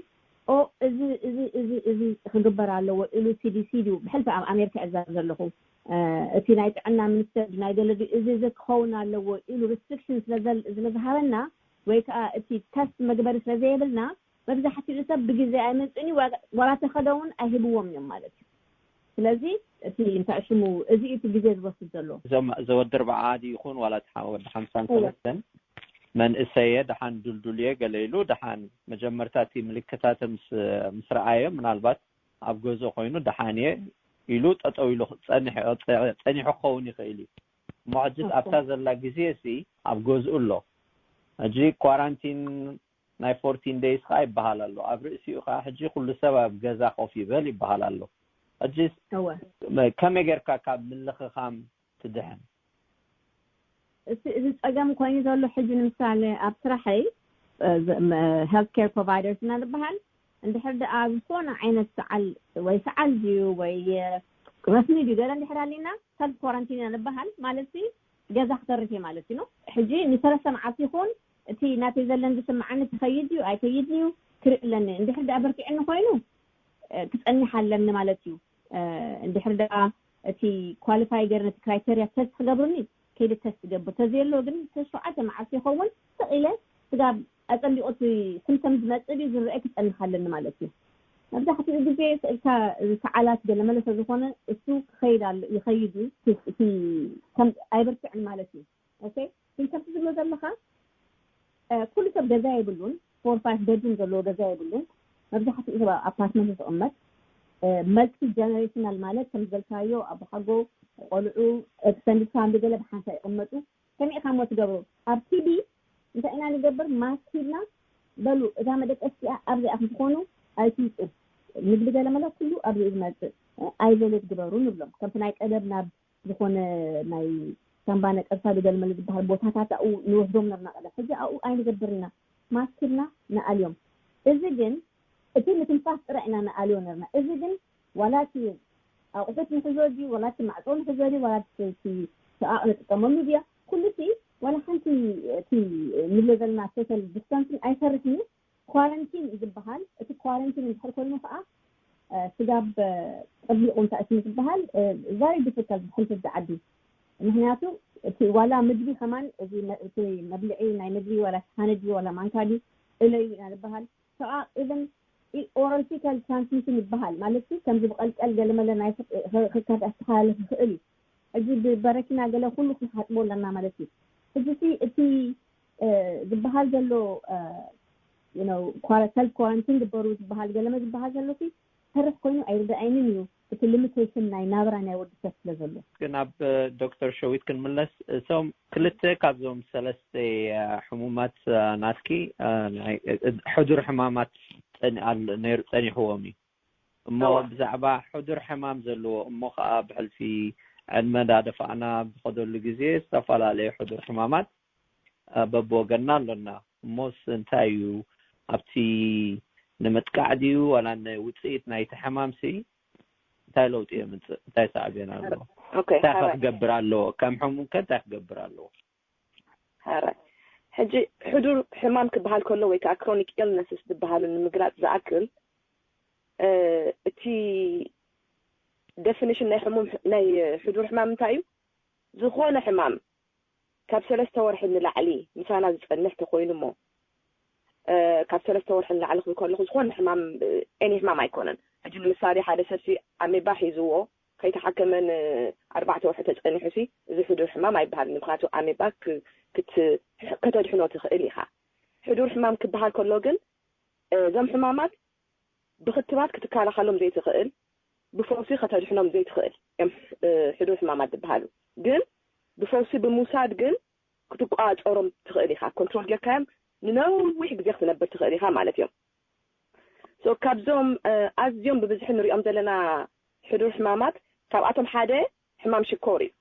ኦ እዚ እዚ እዚ እዚ ክግበር ኣለዎ ኢሉ ሲዲሲ ድዩ ብሕልፊ ኣብ ኣሜሪካ እዛ ዘለኹ እቲ ናይ ጥዕና ሚኒስተር ናይ ገለ ድዩ እዚ እዚ ክኸውን ኣለዎ ኢሉ ሪስትሪክሽን ስለዝሃበና ወይ ከዓ እቲ ተስት መግበሪ ስለዘየብልና መብዛሕትኡ ሰብ ብግዜ ኣይመፅእን እዩ ዋላ ተኸደ እውን ኣይህብዎም እዮም ማለት እዩ ስለዚ እቲ እንታይ ሽሙ እዚ እቲ ግዜ ዝወስድ ዘሎ እዞም ዘወዲ ኣርባዓ ድዩ ይኹን ዋላ ወዲ ሓምሳን ሰለስተን መንእሰየ ደሓን ድልዱል እየ ገለ ኢሉ ደሓን መጀመርታ እቲ ምልክታት ምስ ምስ ረኣየ ምናልባት ኣብ ገዝኡ ኮይኑ ደሓን እየ ኢሉ ጠጠው ኢሉ ጸኒሑ ክኸውን ይኽእል እዩ እሞ ሕጂ ኣብታ ዘላ ግዜ ሲ ኣብ ገዝኡ ኣሎ ሕጂ ኳራንቲን ናይ ፎርቲን ደይስ ከዓ ይበሃል ኣሎ ኣብ ርእሲኡ ከዓ ሕጂ ኩሉ ሰብ ኣብ ገዛ ኮፍ ይበል ይበሃል ኣሎ ሕጂ ከመይ ጌርካ ካብ ምልኽኻም ትድሕን እቲ እዚ ፀገም ኮይኑ ዘሎ ሕጂ ንምሳሌ ኣብ ስራሐይ ሄልት ኬር ፕሮቫይደርስ እና ንበሃል እንድሕር ደኣ ዝኾነ ዓይነት ሰዓል ወይ ሰዓል ድዩ ወይ ረስኒ ድዩ ገለ እንድሕር ኣሊና ሰልፍ ኳራንቲን ኢና ንበሃል ማለት ገዛ ክተርፍ እየ ማለት እዩ ሕጂ ንሰለስተ መዓልቲ ይኹን እቲ ናተይ ዘለን ዝስምዓኒ ትኸይድ ድዩ ኣይከይድ ድዩ ክርኢ ኣለኒ እንድሕር ደኣ በርቲዕኒ ኮይኑ ክፀኒሕ ኣለኒ ማለት እዩ እንድሕር ደኣ እቲ ኳሊፋይ ገይረ ነቲ ክራይቴርያ ተስት ክገብርኒ ከይደ ተስት ገብር ተዘየሎ ግን ተሸውዓተ መዓልቲ ይኸውን ስቕ ኢለ ስጋብ ኣፀቢቑ እቲ ስምተም ዝመፅእ ድዩ ዝረአ ክፀንሕ ኣለኒ ማለት እዩ መብዛሕትኡ ግዜ ስእልካ ሰዓላት ገለ መለሰ ዝኾነ እሱ ክኸይድ ኣሎ ይኸይድ እዩ እቲ ኣይበርትዕን ማለት እዩ ኦኬ ግን ከምቲ ዝብሎ ዘለኻ ኩሉ ሰብ ገዛ የብሉን ፎር ፋይቭ ቤድሩም ዘለዎ ገዛ የብሉን መብዛሕትኡ ሰብ ኣፓርትመንት ዝቕመጥ መልቲ ጀነሬሽናል ማለት ከም ዝበልካዮ ኣቦሓጎ ቆልዑ ኤክስተንድድ ፋሚሊ ገለ ብሓንሳ ይቕመጡ ከመይ ኢኻ ሞ ትገብሩ ኣብ ቲቢ እንታይ ኢና ንገብር ማስክ ሂብና በሉ እዛ መደቀስ እዚኣ ኣብዚኣ ክትኾኑ ኣይትምፁ ምግቢ ገለመለ ኩሉ ኣብዚ ዝመፅእ ኣይዞሌት ግበሩ ንብሎም ከምቲ ናይ ቀደም ናብ ዝኾነ ናይ ሳምባ ነቀርሳ ዝደልመሉ ዝበሃል ቦታታት ኣብኡ ንወስዶም ነርና ቀደም። ሕጂ ኣብኡ ኣይንገብርና፣ ማስክልና ንኣልዮም። እዚ ግን እቲ ምትንፋስ ጥራይ ኢና ንኣልዮ ነርና። እዚ ግን ዋላ እቲ ኣቑሑት ንሕዞ ድዩ፣ ዋላ እቲ ማዕፆ ንሕዞ ድዩ፣ ዋላ እቲ ሸቓቕ ንጥቀመሉ ድያ፣ ኩሉ እቲ ዋላ ሓንቲ እቲ ንብሎ ዘለና ሶሻል ዲስታንሲንግ ኣይሰርሕን እዩ። ኳረንቲን እዩ ዝበሃል። እቲ ኳረንቲን እንድሕር ኮይኑ ከዓ ስጋብ ጠቢቑ እንታይ እቲ ዝበሃል ዛሪ ዲፊካልት ብሕልፊ ዝዓዲ። ምክንያቱ እቲ ዋላ ምግቢ ከማን እዚ እቲ መብልዒ ናይ ምግቢ ዋላ ሰሓነ ድዩ ዋላ ማንካ ድዩ እለዩ ኢና ዝበሃል። ከዓ ኢቨን ኦራል ፊካል ትራንስሚሽን ይበሃል። ማለት ከምዚ ብቀልቀል ገለመለ ናይ ክካት ኣስተሓላልፍ ይኽእል እዩ። እዚ ብበረኪና ገለ ኩሉ ክንሓጥቦ ኣለና ማለት እዩ። እዚ እቲ ዝበሃል ዘሎ ሰልፍ ኳረንቲን ግበሩ ዝበሃል ገለመ ዝበሃል ዘሎ ተርፍ ኮይኑ ኣይርዳኣይንን እዩ። እቲ ሊሚቴሽን ናይ ናብራ ናይ ወዲ ሰብ ስለ ዘሎ። ግን ኣብ ዶክተር ሸዊት ክንምለስ፣ እቶም ክልተ ካብዞም ሰለስተ ሕሙማት ናትኪ ሕዱር ሕማማት ጸኒሖም እዩ እሞ፣ ብዛዕባ ሕዱር ሕማም ዘለዎ እሞ ከዓ ብሕልፊ ዕድመ ዳደፋእና ብኸደሉ ግዜ ዝተፈላለዩ ሕዱር ሕማማት በብወገንና ኣሎና። እሞስ እንታይ እዩ ኣብቲ ንምጥቃዕ ድዩ ዋላ ንውፅኢት ናይቲ ሕማምሲ እንታይ ለውጢ የምፅእ? እንታይ ሳዕቤን ኣለዎ? እንታይ ክገብር ኣለዎ? ከም ሕሙም ከ እንታይ ክገብር ኣለዎ? ሕጂ ሕዱር ሕማም ክበሃል ከሎ ወይ ከዓ ክሮኒክ ኢልነስስ ዝበሃሉ ንምግላፅ ዝኣክል እቲ ደፊኒሽን ናይ ሕሙም ናይ ሕዱር ሕማም እንታይ እዩ? ዝኾነ ሕማም ካብ ሰለስተ ወርሒ ንላዕሊ ምሳና ዝፀንሕ ተኮይኑ እሞ ካብ ሰለስተ ወርሒ ንላዕሊ ክብል ከለኹ ዝኾነ ሕማም ኤኒ ሕማም ኣይኮነን። ሕጂ ንምሳሌ ሓደ ሰብሲ ኣሜባ ሒዝዎ ከይተሓከመ ንኣርባዕተ ወርሒ ተፀኒሑ ሲ እዚ ሕዱር ሕማም ኣይበሃልን። ምክንያቱ ኣሜባ ከተድሕኖ ትኽእል ኢኻ። ሕዱር ሕማም ክበሃል ከሎ ግን እዞም ሕማማት ብክትባት ክትከላኸሎም ዘይትኽእል፣ ብፈውሲ ከተድሕኖም ዘይትኽእል እዮም ሕዱር ሕማማት ዝበሃሉ። ግን ብፈውሲ ብምውሳድ ግን ክትቋፀሮም ትኽእል ኢኻ። ኮንትሮል ጌርካዮም ንነዊሕ ግዜ ክትነብር ትኽእል ኢኻ ማለት እዮም። ሶ ካብዞም ኣዝዮም ብብዝሒ ንሪኦም ዘለና ሕዱር ሕማማት ካብኣቶም ሓደ ሕማም ሽኮር እዩ።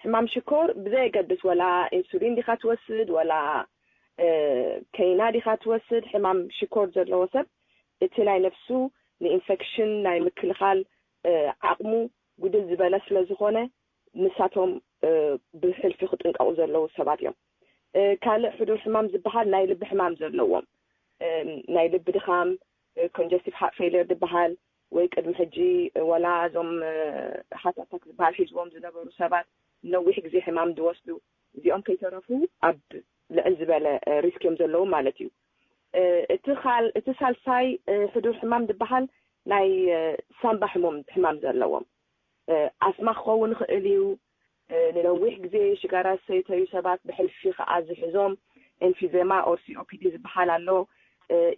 ሕማም ሽኮር ብዘየገድስ ወላ ኢንሱሊን ዲኻ ትወስድ ወላ ከይና ዲኻ ትወስድ፣ ሕማም ሽኮር ዘለዎ ሰብ እቲ ናይ ነፍሱ ንኢንፌክሽን ናይ ምክልኻል ዓቕሙ ጉድል ዝበለ ስለ ዝኾነ ንሳቶም ብሕልፊ ክጥንቀቑ ዘለዉ ሰባት እዮም። ካልእ ሕዱር ሕማም ዝበሃል ናይ ልቢ ሕማም ዘለዎም፣ ናይ ልቢ ድኻም፣ ኮንጀስቲቭ ሃርት ፌለር ዝበሃል ወይ ቅድሚ ሕጂ ወላ እዞም ሃርት ኣታክ ዝበሃል ሒዝዎም ዝነበሩ ሰባት፣ ነዊሕ ግዜ ሕማም ዝወስዱ፣ እዚኦም ከይተረፉ ኣብ ልዕል ዝበለ ሪስክ እዮም ዘለዉ ማለት እዩ። እቲ ሳልሳይ ሕዱር ሕማም ዝበሃል ናይ ሳምባ ሕሙም ሕማም ዘለዎም፣ ኣስማ ክኸውን ይኽእል እዩ። ንነዊሕ ግዜ ሽጋራ ዝሰተዩ ሰባት፣ ብሕልፊ ከዓ ዝሕዞም ኤምፊዜማ ኦር ሲኦፒዲ ዝበሃል ኣሎ።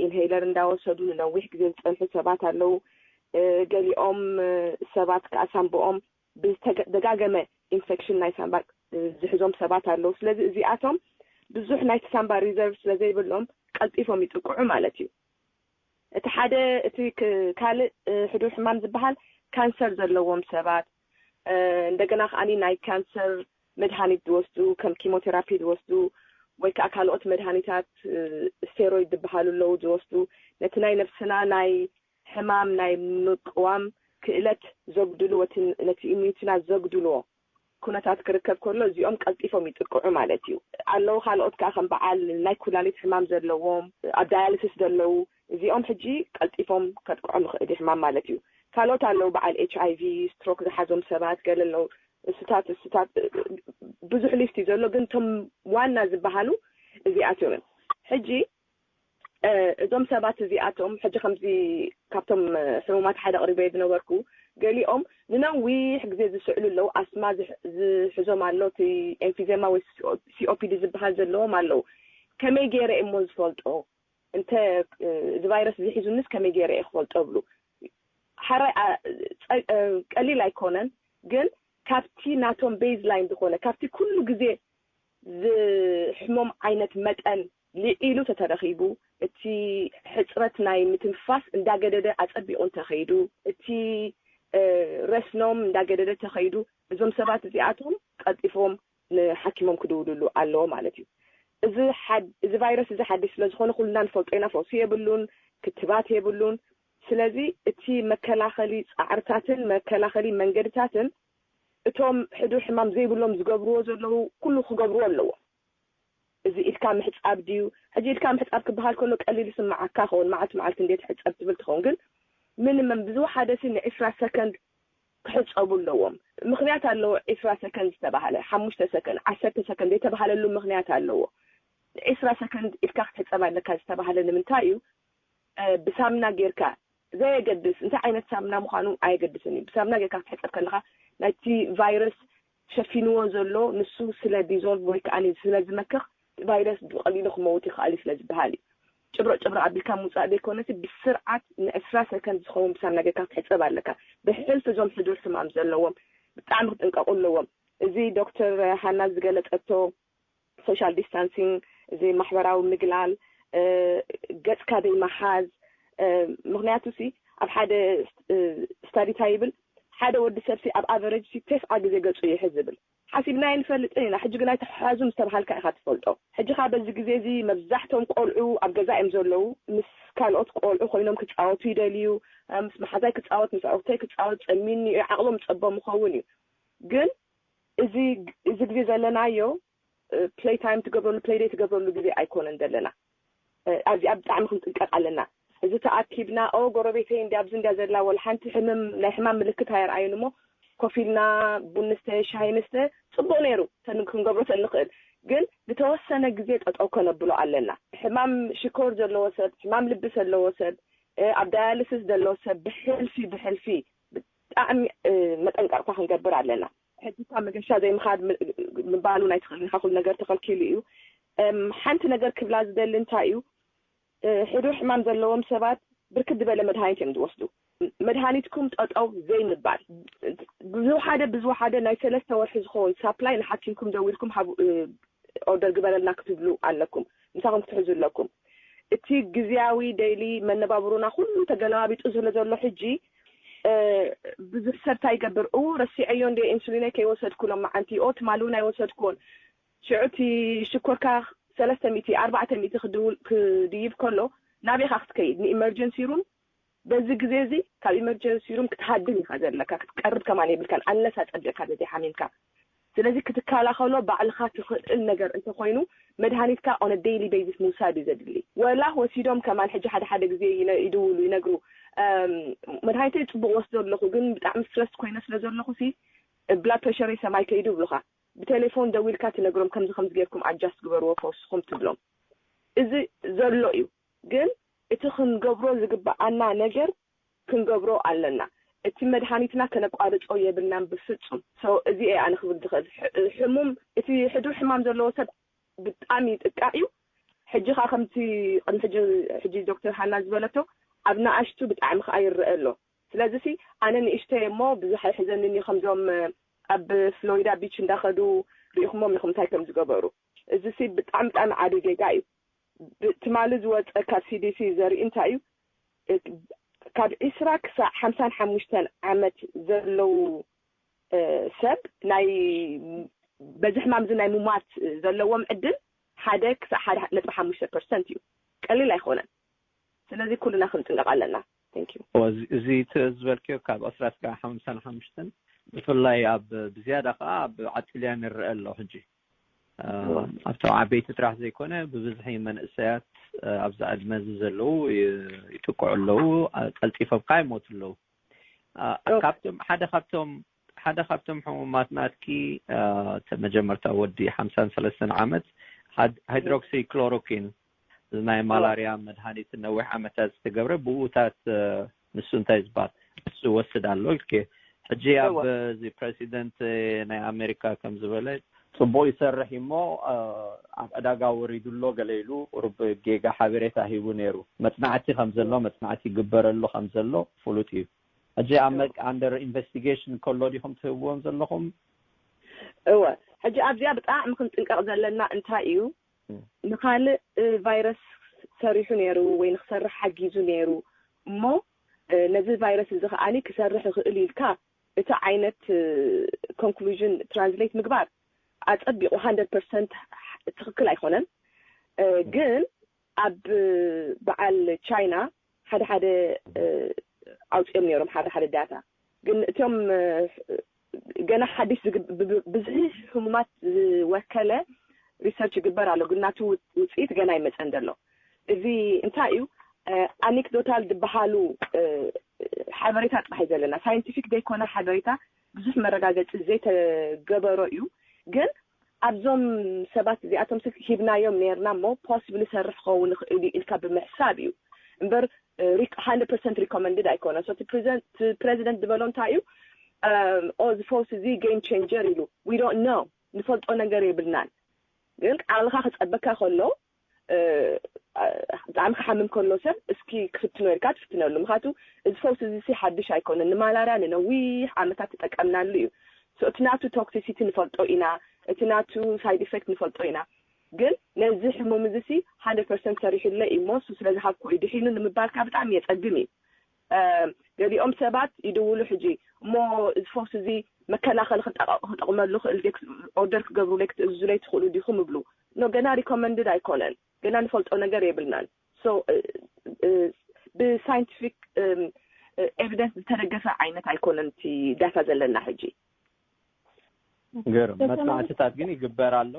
ኢንሄይለር እንዳወሰዱ ንነዊሕ ግዜ ዝፀንሑ ሰባት ኣለዉ። ገሊኦም ሰባት ከዓ ሳምብኦም ብዝተደጋገመ ኢንፌክሽን ናይ ሳምባ ዝሕዞም ሰባት ኣለዉ። ስለዚ እዚኣቶም ብዙሕ ናይቲ ሳምባ ሪዘርቭ ስለዘይብሎም ቀልጢፎም ይጥቅዑ ማለት እዩ። እቲ ሓደ እቲ ካልእ ሕዱር ሕማም ዝበሃል ካንሰር ዘለዎም ሰባት፣ እንደገና ከዓኒ ናይ ካንሰር መድሃኒት ዝወስዱ፣ ከም ኪሞቴራፒ ዝወስዱ ወይ ከዓ ካልኦት መድሃኒታት፣ ስቴሮይድ ዝበሃሉ ኣለዉ ዝወስዱ፣ ነቲ ናይ ነብስና ናይ ሕማም ናይ ምቅዋም ክእለት ዘጉድሉ፣ ነቲ ኢሚዩኒቲና ዘጉድልዎ ኩነታት ክርከብ ከሎ እዚኦም ቀልጢፎም ይጥቅዑ ማለት እዩ። ኣለዉ ካልኦት ከዓ ከም በዓል ናይ ኩላሊት ሕማም ዘለዎም፣ ኣብ ዳያሊሲስ ዘለዉ፣ እዚኦም ሕጂ ቀልጢፎም ከጥቅዖም ይኽእል እዩ ሕማም ማለት እዩ። ካልኦት ኣለዉ በዓል ኤች ኣይ ቪ፣ ስትሮክ ዝሓዞም ሰባት ገለ ኣለዉ። እስታት እስታት ብዙሕ ሊስት እዩ ዘሎ፣ ግን እቶም ዋና ዝበሃሉ እዚኣቶም እዮም። ሕጂ እዞም ሰባት እዚኣቶም ሕጂ ከምዚ ካብቶም ሕሙማት ሓደ ኣቕሪበ ዝነበርኩ፣ ገሊኦም ንነዊሕ ግዜ ዝስዕሉ ኣለዉ። ኣስማ ዝሕዞም ኣሎ፣ እቲ ኤምፊዜማ ወይ ሲኦፒዲ ዝበሃል ዘለዎም ኣለዉ። ከመይ ገይረ እሞ ዝፈልጦ? እንተ እዚ ቫይረስ ዝሒዙንስ ከመይ ገይረ እየ ክፈልጦ ብሉ። ሓራይ ቀሊል ኣይኮነን፣ ግን ካብቲ ናቶም ቤዝ ላይን ዝኾነ ካብቲ ኩሉ ግዜ ዝሕሞም ዓይነት መጠን ልዒሉ ተተረኺቡ፣ እቲ ሕፅረት ናይ ምትንፋስ እንዳገደደ ኣፀቢቑ እንተኸይዱ፣ እቲ ረስኖም እንዳገደደ ተኸይዱ፣ እዞም ሰባት እዚኣቶም ቀልጢፎም ንሓኪሞም ክድውልሉ ኣለዎ ማለት እዩ። እዚ እዚ ቫይረስ እዚ ሓድሽ ስለ ዝኾነ ኩልና ንፈልጦ ኢና። ፈውሲ የብሉን፣ ክትባት የብሉን። ስለዚ እቲ መከላኸሊ ፃዕርታትን መከላኸሊ መንገድታትን እቶም ሕዱር ሕማም ዘይብሎም ዝገብርዎ ዘለዉ ኩሉ ክገብርዎ ኣለዎም። እዚ ኢድካ ምሕፃብ ድዩ? ሕጂ ኢድካ ምሕፃብ ክበሃል ከሎ ቀሊል ይስምዓካ ኸውን፣ መዓልቲ መዓልቲ እንዴ ትሕፀብ ትብል ትኸውን። ግን ምንመም ብዝወሓደ ሲ ንዒስራ ሰከንድ ክሕፀቡ ኣለዎም። ምክንያት ኣለዎ። ዒስራ ሰከንድ ዝተባሃለ ሓሙሽተ ሰከንድ ዓሰርተ ሰከንድ ዘይተባሃለሉ ምክንያት ኣለዎ። ዒስራ ሰከንድ ኢድካ ክትሕፀብ ኣለካ ዝተባሃለ ንምንታይ እዩ? ብሳምና ጌርካ ዘየገድስ እንታይ ዓይነት ሳምና ምዃኑ ኣየገድስን እዩ። ብሳምና ጌርካ ክትሕፀብ ከለካ ናይቲ ቫይረስ ሸፊንዎ ዘሎ ንሱ ስለ ዲዞልቭ ወይ ከዓ ስለ ዝመክኽ ቫይረስ ብቐሊሉ ክመውት ይኽእል እዩ ስለ ዝበሃል እዩ። ጭብሮ ጭብሮ ኣቢልካ ምውፃእ ዘይኮነሲ ብስርዓት ንዕስራ ሰከንድ ዝኸውን ብሳምና ጌርካ ክትሕፀብ ኣለካ። ብሕልፊ እዞም ሕዱር ሕማም ዘለዎም ብጣዕሚ ክጥንቀቁ ኣለዎም። እዚ ዶክተር ሃና ዝገለፀቶ ሶሻል ዲስታንሲንግ፣ እዚ ማሕበራዊ ምግላል፣ ገፅካ ዘይመሓዝ። ምክንያቱ ሲ ኣብ ሓደ ስታዲ እንታይ ይብል፣ ሓደ ወዲ ሰብ ሲ ኣብ ኣቨረጅ ሲ ተስዓ ግዜ ገፁ ይሕዝ ዝብል ሓሲብና ኣይንፈልጥን ኢና። ሕጂ ግን ኣይተሓሓዙ ምስ ተባሃልካ ኢኻ ትፈልጦ። ሕጂ ካ በዚ ግዜ እዚ መብዛሕቶም ቆልዑ ኣብ ገዛ እዮም ዘለዉ። ምስ ካልኦት ቆልዑ ኮይኖም ክፃወቱ ይደልዩ። ምስ መሓዛይ ክፃወት፣ ምስ ኣውተይ ክፃወት ፀሚኒ እዩ፣ ዓቕሎም ፀቦም ይኸውን እዩ። ግን እዚ እዚ ግዜ ዘለናዮ ፕሌይ ታይም ትገብረሉ፣ ፕሌይ ደይ ትገብረሉ ግዜ ኣይኮነን ዘለና። ኣብዚኣ ብጣዕሚ ክንጥንቀቕ ኣለና። እዚ ተኣኪብና ኦ ጎረቤተይ እንዲ ኣብዚ እንዲያ ዘላ ወላ ሓንቲ ሕምም ናይ ሕማም ምልክት ኣየርኣዩን እሞ ኮፍ ኢልና ቡን ንስተ ሻሂ ንስተ ጽቡቕ ነይሩ ተን ክንገብሮ ተንኽእል። ግን ዝተወሰነ ግዜ ጠጠው ከነብሎ ኣለና። ሕማም ሽኮር ዘለዎ ሰብ፣ ሕማም ልቢ ዘለዎ ሰብ፣ ኣብ ዳያልስስ ዘለዎ ሰብ ብሕልፊ ብሕልፊ ብጣዕሚ መጠንቀቕታ ክንገብር ኣለና። ሕጂ እኳ መገሻ ዘይምኻድ ምባሉ ናይ ትኽእል ኢኻ፣ ኩሉ ነገር ተኸልኪሉ እዩ። ሓንቲ ነገር ክብላ ዝደሊ እንታይ እዩ፣ ሕዱር ሕማም ዘለዎም ሰባት ብርክት ዝበለ መድሃኒት እዮም ዝወስዱ። መድሃኒትኩም ጠጠው ዘይምባል፣ ብዝወሓደ ብዝወሓደ ናይ ሰለስተ ወርሒ ዝኸውን ሳፕላይ ንሓኪምኩም ደዊልኩም ኦርደር ግበረልና ክትብሉ ኣለኩም፣ ምሳኹም ክትሕዙ ኣለኩም። እቲ ግዝያዊ ደይሊ መነባብሮና ኩሉ ተገለባቢጡ ስለ ዘሎ ሕጂ ብዙሕ ሰብ እንታይ ይገብር? ኡ ረሲዐዮ እንደ ኢንሱሊነይ ከይወሰድኩ ሎም መዓንቲ ኦ ትማሊ እውን ኣይወሰድኩዎን። ሽዑ እቲ ሽኮርካ ሰለስተ ሚእቲ ኣርባዕተ ሚእቲ ክድይብ ከሎ ናበይ ኢኻ ክትከይድ? ንኢመርጀንሲ ሩም። በዚ ግዜ እዚ ካብ ኢመርጀንሲ ሩም ክትሃድም ኢኻ ዘለካ፣ ክትቀርብ ከማን የብልካን ኣለስ ኣጸቢቕካ ተዘይሓሚምካ። ስለዚ ክትከላኸሎ ባዕልኻ ትኽእል ነገር እንተኾይኑ መድሃኒትካ on a daily basis ምውሳድ እዩ ዘድሊ። ወላ ወሲዶም ከማን ሕጂ ሓደ ሓደ ግዜ ይነ- ይድውሉ ይነግሩ፣ "እም፣ መድሃኒተይ ጽቡቕ ወስዶ ኣለኹ ግን ብጣዕሚ ስትረስ ኮይነ ስለ ዘለኹ ሲ ብላድ ፕሬሸረይ ሰማይ ከይዱ" ይብሉኻ። ብቴሌፎን ደዊልካ ትነግሮም ከምዚ ከምዚ ጌርኩም ኣጃስት ግበርዎ ፈውስኹም ትብሎም። እዚ ዘሎ እዩ። ግን እቲ ክንገብሮ ዝግብኣና ነገር ክንገብሮ ኣለና። እቲ መድሃኒትና ከነቋርጾ የብልናን ብፍጹም። So እዚ እየ ኣነ ክብል ዝኽእል። ሕ- ሕሙም እቲ ሕዱር ሕማም ዘለዎ ሰብ ብጣዕሚ ይጥቃዕ እዩ። ሕጂ ከዓ ከምቲ ቅድሚ ሕጂ ሕጂ ዶክተር ሃና ዝበለቶ ኣብ ንኣሽቱ ብጣዕሚ ከዓ ይረአ ኣሎ። ስለዚ ሲ ኣነ ንእሽተይ እሞ ብዙሕ ኣይሕዘንን እዩ ከምዞም ኣብ ፍሎሪዳ ቢች እንዳኸዱ ርኢኹሞም ኢኹም እንታይ ከም ዝገበሩ። እዚ ሲ ብጣዕሚ ብጣዕሚ ዓብዪ ጌጋ እዩ። ትማሊ ዝወፀ ካብ ሲዲሲ ዘርኢ እንታይ እዩ? ካብ ዒስራ ክሳዕ ሓምሳን ሓሙሽተን ዓመት ዘለዉ ሰብ ናይ በዚ ሕማም እዚ ናይ ምሟት ዘለዎም ዕድል ሓደ ክሳዕ ሓደ ነጥቢ ሓሙሽተ ፐርሰንት እዩ። ቀሊል ኣይኮነን። ስለዚ ኩልና ክንጥንቀቕ ኣለና። Thank you። እዚ ዝበልክዮ ካብ ዒስራ ክሳዕ ሓምሳን ሓሙሽተን ብፍላይ ኣብ ብዝያዳ ከዓ ኣብ ዓጥልያ ንረአ ኣሎ ሕጂ ኣብቶም ዓበይቲ ጥራሕ ዘይኮነ ብብዝሒ መንእሰያት ኣብዚ ዕድመ እዚ ዘለዉ ይጥቅዑ ኣለዉ። ቀልጢፎም ከዓ ይሞቱ ኣለዉ። ካብቶም ሓደ ካብቶም ሓደ ካብቶም ሕሙማት ናትኪ መጀመርታ ወዲ ሓምሳን ሰለስተን ዓመት ሃይድሮክሲ ክሎሮኪን ናይ ማላርያ መድሃኒት ነዊሕ ዓመታት ዝተገብረ ብኡታት ንሱ እንታይ ዝበሃል ንሱ ወስድ ኣሎ ኢልክ። ሕጂ ኣብ እዚ ፕረሲደንት ናይ ኣሜሪካ ከም ዝበለ ጽቡቕ ይሰርሕ እሞ ኣብ ዕዳጋ ወሪዱ ኣሎ ገለ ኢሉ ቁሩብ ጌጋ ሓበሬታ ሂቡ ነይሩ። መጽናዕቲ ከም ዘሎ መጽናዕቲ ይግበረሉ ከም ዘሎ ፍሉጥ እዩ። ሕጂ ኣብ መ- under investigation ከሎ ዲኹም ትህብዎም ዘለኹም? እወ፣ ሕጂ ኣብዚኣ ብጣዕሚ ክንጥንቀቕ ዘለና እንታይ እዩ፣ ንኻልእ ቫይረስ ሰሪሑ ነይሩ ወይ ንክሰርሕ ሓጊዙ ነይሩ እሞ ነዚ ቫይረስ እዚ ከዓኒ ክሰርሕ ይኽእል ኢልካ እቲ ዓይነት ኮንክሉዥን ትራንስሌት ምግባር ኣጸቢቑ ሃንድረድ ፐርሰንት ትኽክል ኣይኮነን። ግን ኣብ በዓል ቻይና ሓደ ሓደ ኣውፅኦም ነይሮም ሓደ ሓደ ዳታ። ግን እቶም ገና ሓድሽ ብዝሒ ህሙማት ዝወከለ ሪሰርች ይግበር ኣሎ፣ ግን ናቱ ውፅኢት ገና ይመፀን ዘሎ። እዚ እንታይ እዩ? ኣኔክዶታል ዝበሃሉ ሓበሬታ ጥራሕ እዩ ዘለና። ሳይንቲፊክ ዘይኮነ ሓበሬታ ብዙሕ መረጋገፂ ዘይተገበሮ እዩ። ግን ኣብዞም ሰባት እዚኣቶም ስ ሂብናዮም ነርና እሞ ፖስብሊ ሰርሕ ክኸውን ይኽእል እዩ ኢልካ ብምሕሳብ እዩ እምበር ሃንድረድ ፐርሰንት ሪኮመንድድ ኣይኮነን። ሶ ፕሬዚደንት ዝበሎ እንታይ እዩ? ኦ እዚ ፈውስ እዚ ጌም ቼንጀር ኢሉ ዊ ዶንት ኖ፣ ንፈልጦ ነገር የብልናን። ግን ቃልካ ክፀበካ ከሎ ብጣዕሚ ክሓምም ከሎ ሰብ እስኪ ክፍትኖ ኢልካ ትፍትነሉ። ምክንያቱ እዚ ፈውስ እዚ ሲ ሓድሽ ኣይኮነን። ንማላርያ ንነዊሕ ዓመታት ተጠቀምናሉ እዩ። እቲ ናቱ ቶክሲሲቲ ንፈልጦ ኢና፣ እቲ ናቱ ሳይድ ኢፌክት ንፈልጦ ኢና። ግን ነዚ ሕሙም እዚ ሲ ሃንድረድ ፐርሰንት ሰሪሕለ እዩ እሞ እሱ ስለዝሃብኩ እዩ ድሒኑ ንምባልካ ብጣዕሚ የፀግም እዩ። ገሊኦም ሰባት ይድውሉ ሕጂ እሞ እዚ ፈውስ እዚ መከላኸሊ ክጠቕመሉ ክእል ኦርደር ክገብሩለይ ክትእዝዙለይ ትኽእሉ ዲኹም እብሉ። ኖ ገና ሪኮመንድድ ኣይኮነን፣ ገና ንፈልጦ ነገር የብልናን። ብሳይንቲፊክ ኤቪደንስ ዝተደገፈ ዓይነት ኣይኮነን እቲ ዳታ ዘለና ሕጂ። ገርም መፅናዕትታት ግን ይግበር ኣሎ።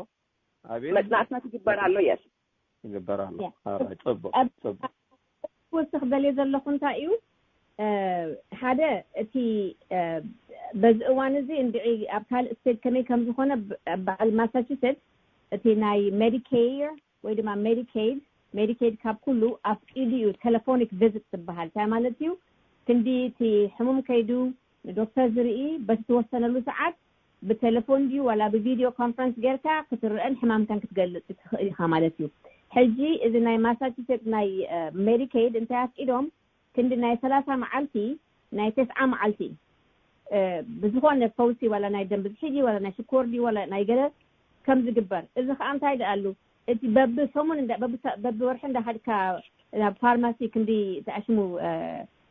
ኣቤት መፅናዕትታት ይግበር ኣሎ። የስ ይግበር ኣሎ። ጽቡቅ ጽቡቅ። ክወስኽ ደልየ ዘለኹ እንታይ እዩ ሓደ እቲ በዚ እዋን እዚ እንድዒ ኣብ ካልእ ስቴት ከመይ ከም ዝኾነ በዓል ማሳቹሴትስ እቲ ናይ ሜዲኬር ወይ ድማ ሜዲኬድ ሜዲኬድ ካብ ኩሉ ኣፍቂዱ እዩ ቴሌፎኒክ ቪዚት ዝበሃል። እንታይ ማለት እዩ? ክንዲ እቲ ሕሙም ከይዱ ንዶክተር ዝርኢ በቲ ተወሰነሉ ሰዓት ብቴሌፎን ድዩ ዋላ ብቪድዮ ኮንፈረንስ ጌርካ ክትርአን ሕማምካን ክትገልጽ ትኽእል ኢኻ ማለት እዩ። ሕጂ እዚ ናይ ማሳቹሴት ናይ ሜዲኬድ እንታይ ኣፍቂዶም ክንዲ ናይ ሰላሳ መዓልቲ ናይ ተስዓ መዓልቲ ብዝኾነ ፈውሲ ዋላ ናይ ደም ብዝሒ ድዩ ዋላ ናይ ሽኮር ድዩ ዋላ ናይ ገለ ከም ዝግበር። እዚ ከዓ እንታይ ደኣሉ እቲ በቢ ሰሙን እንዳ በቢ ወርሒ እንዳሃድካ ናብ ፋርማሲ ክንዲ ተኣሽሙ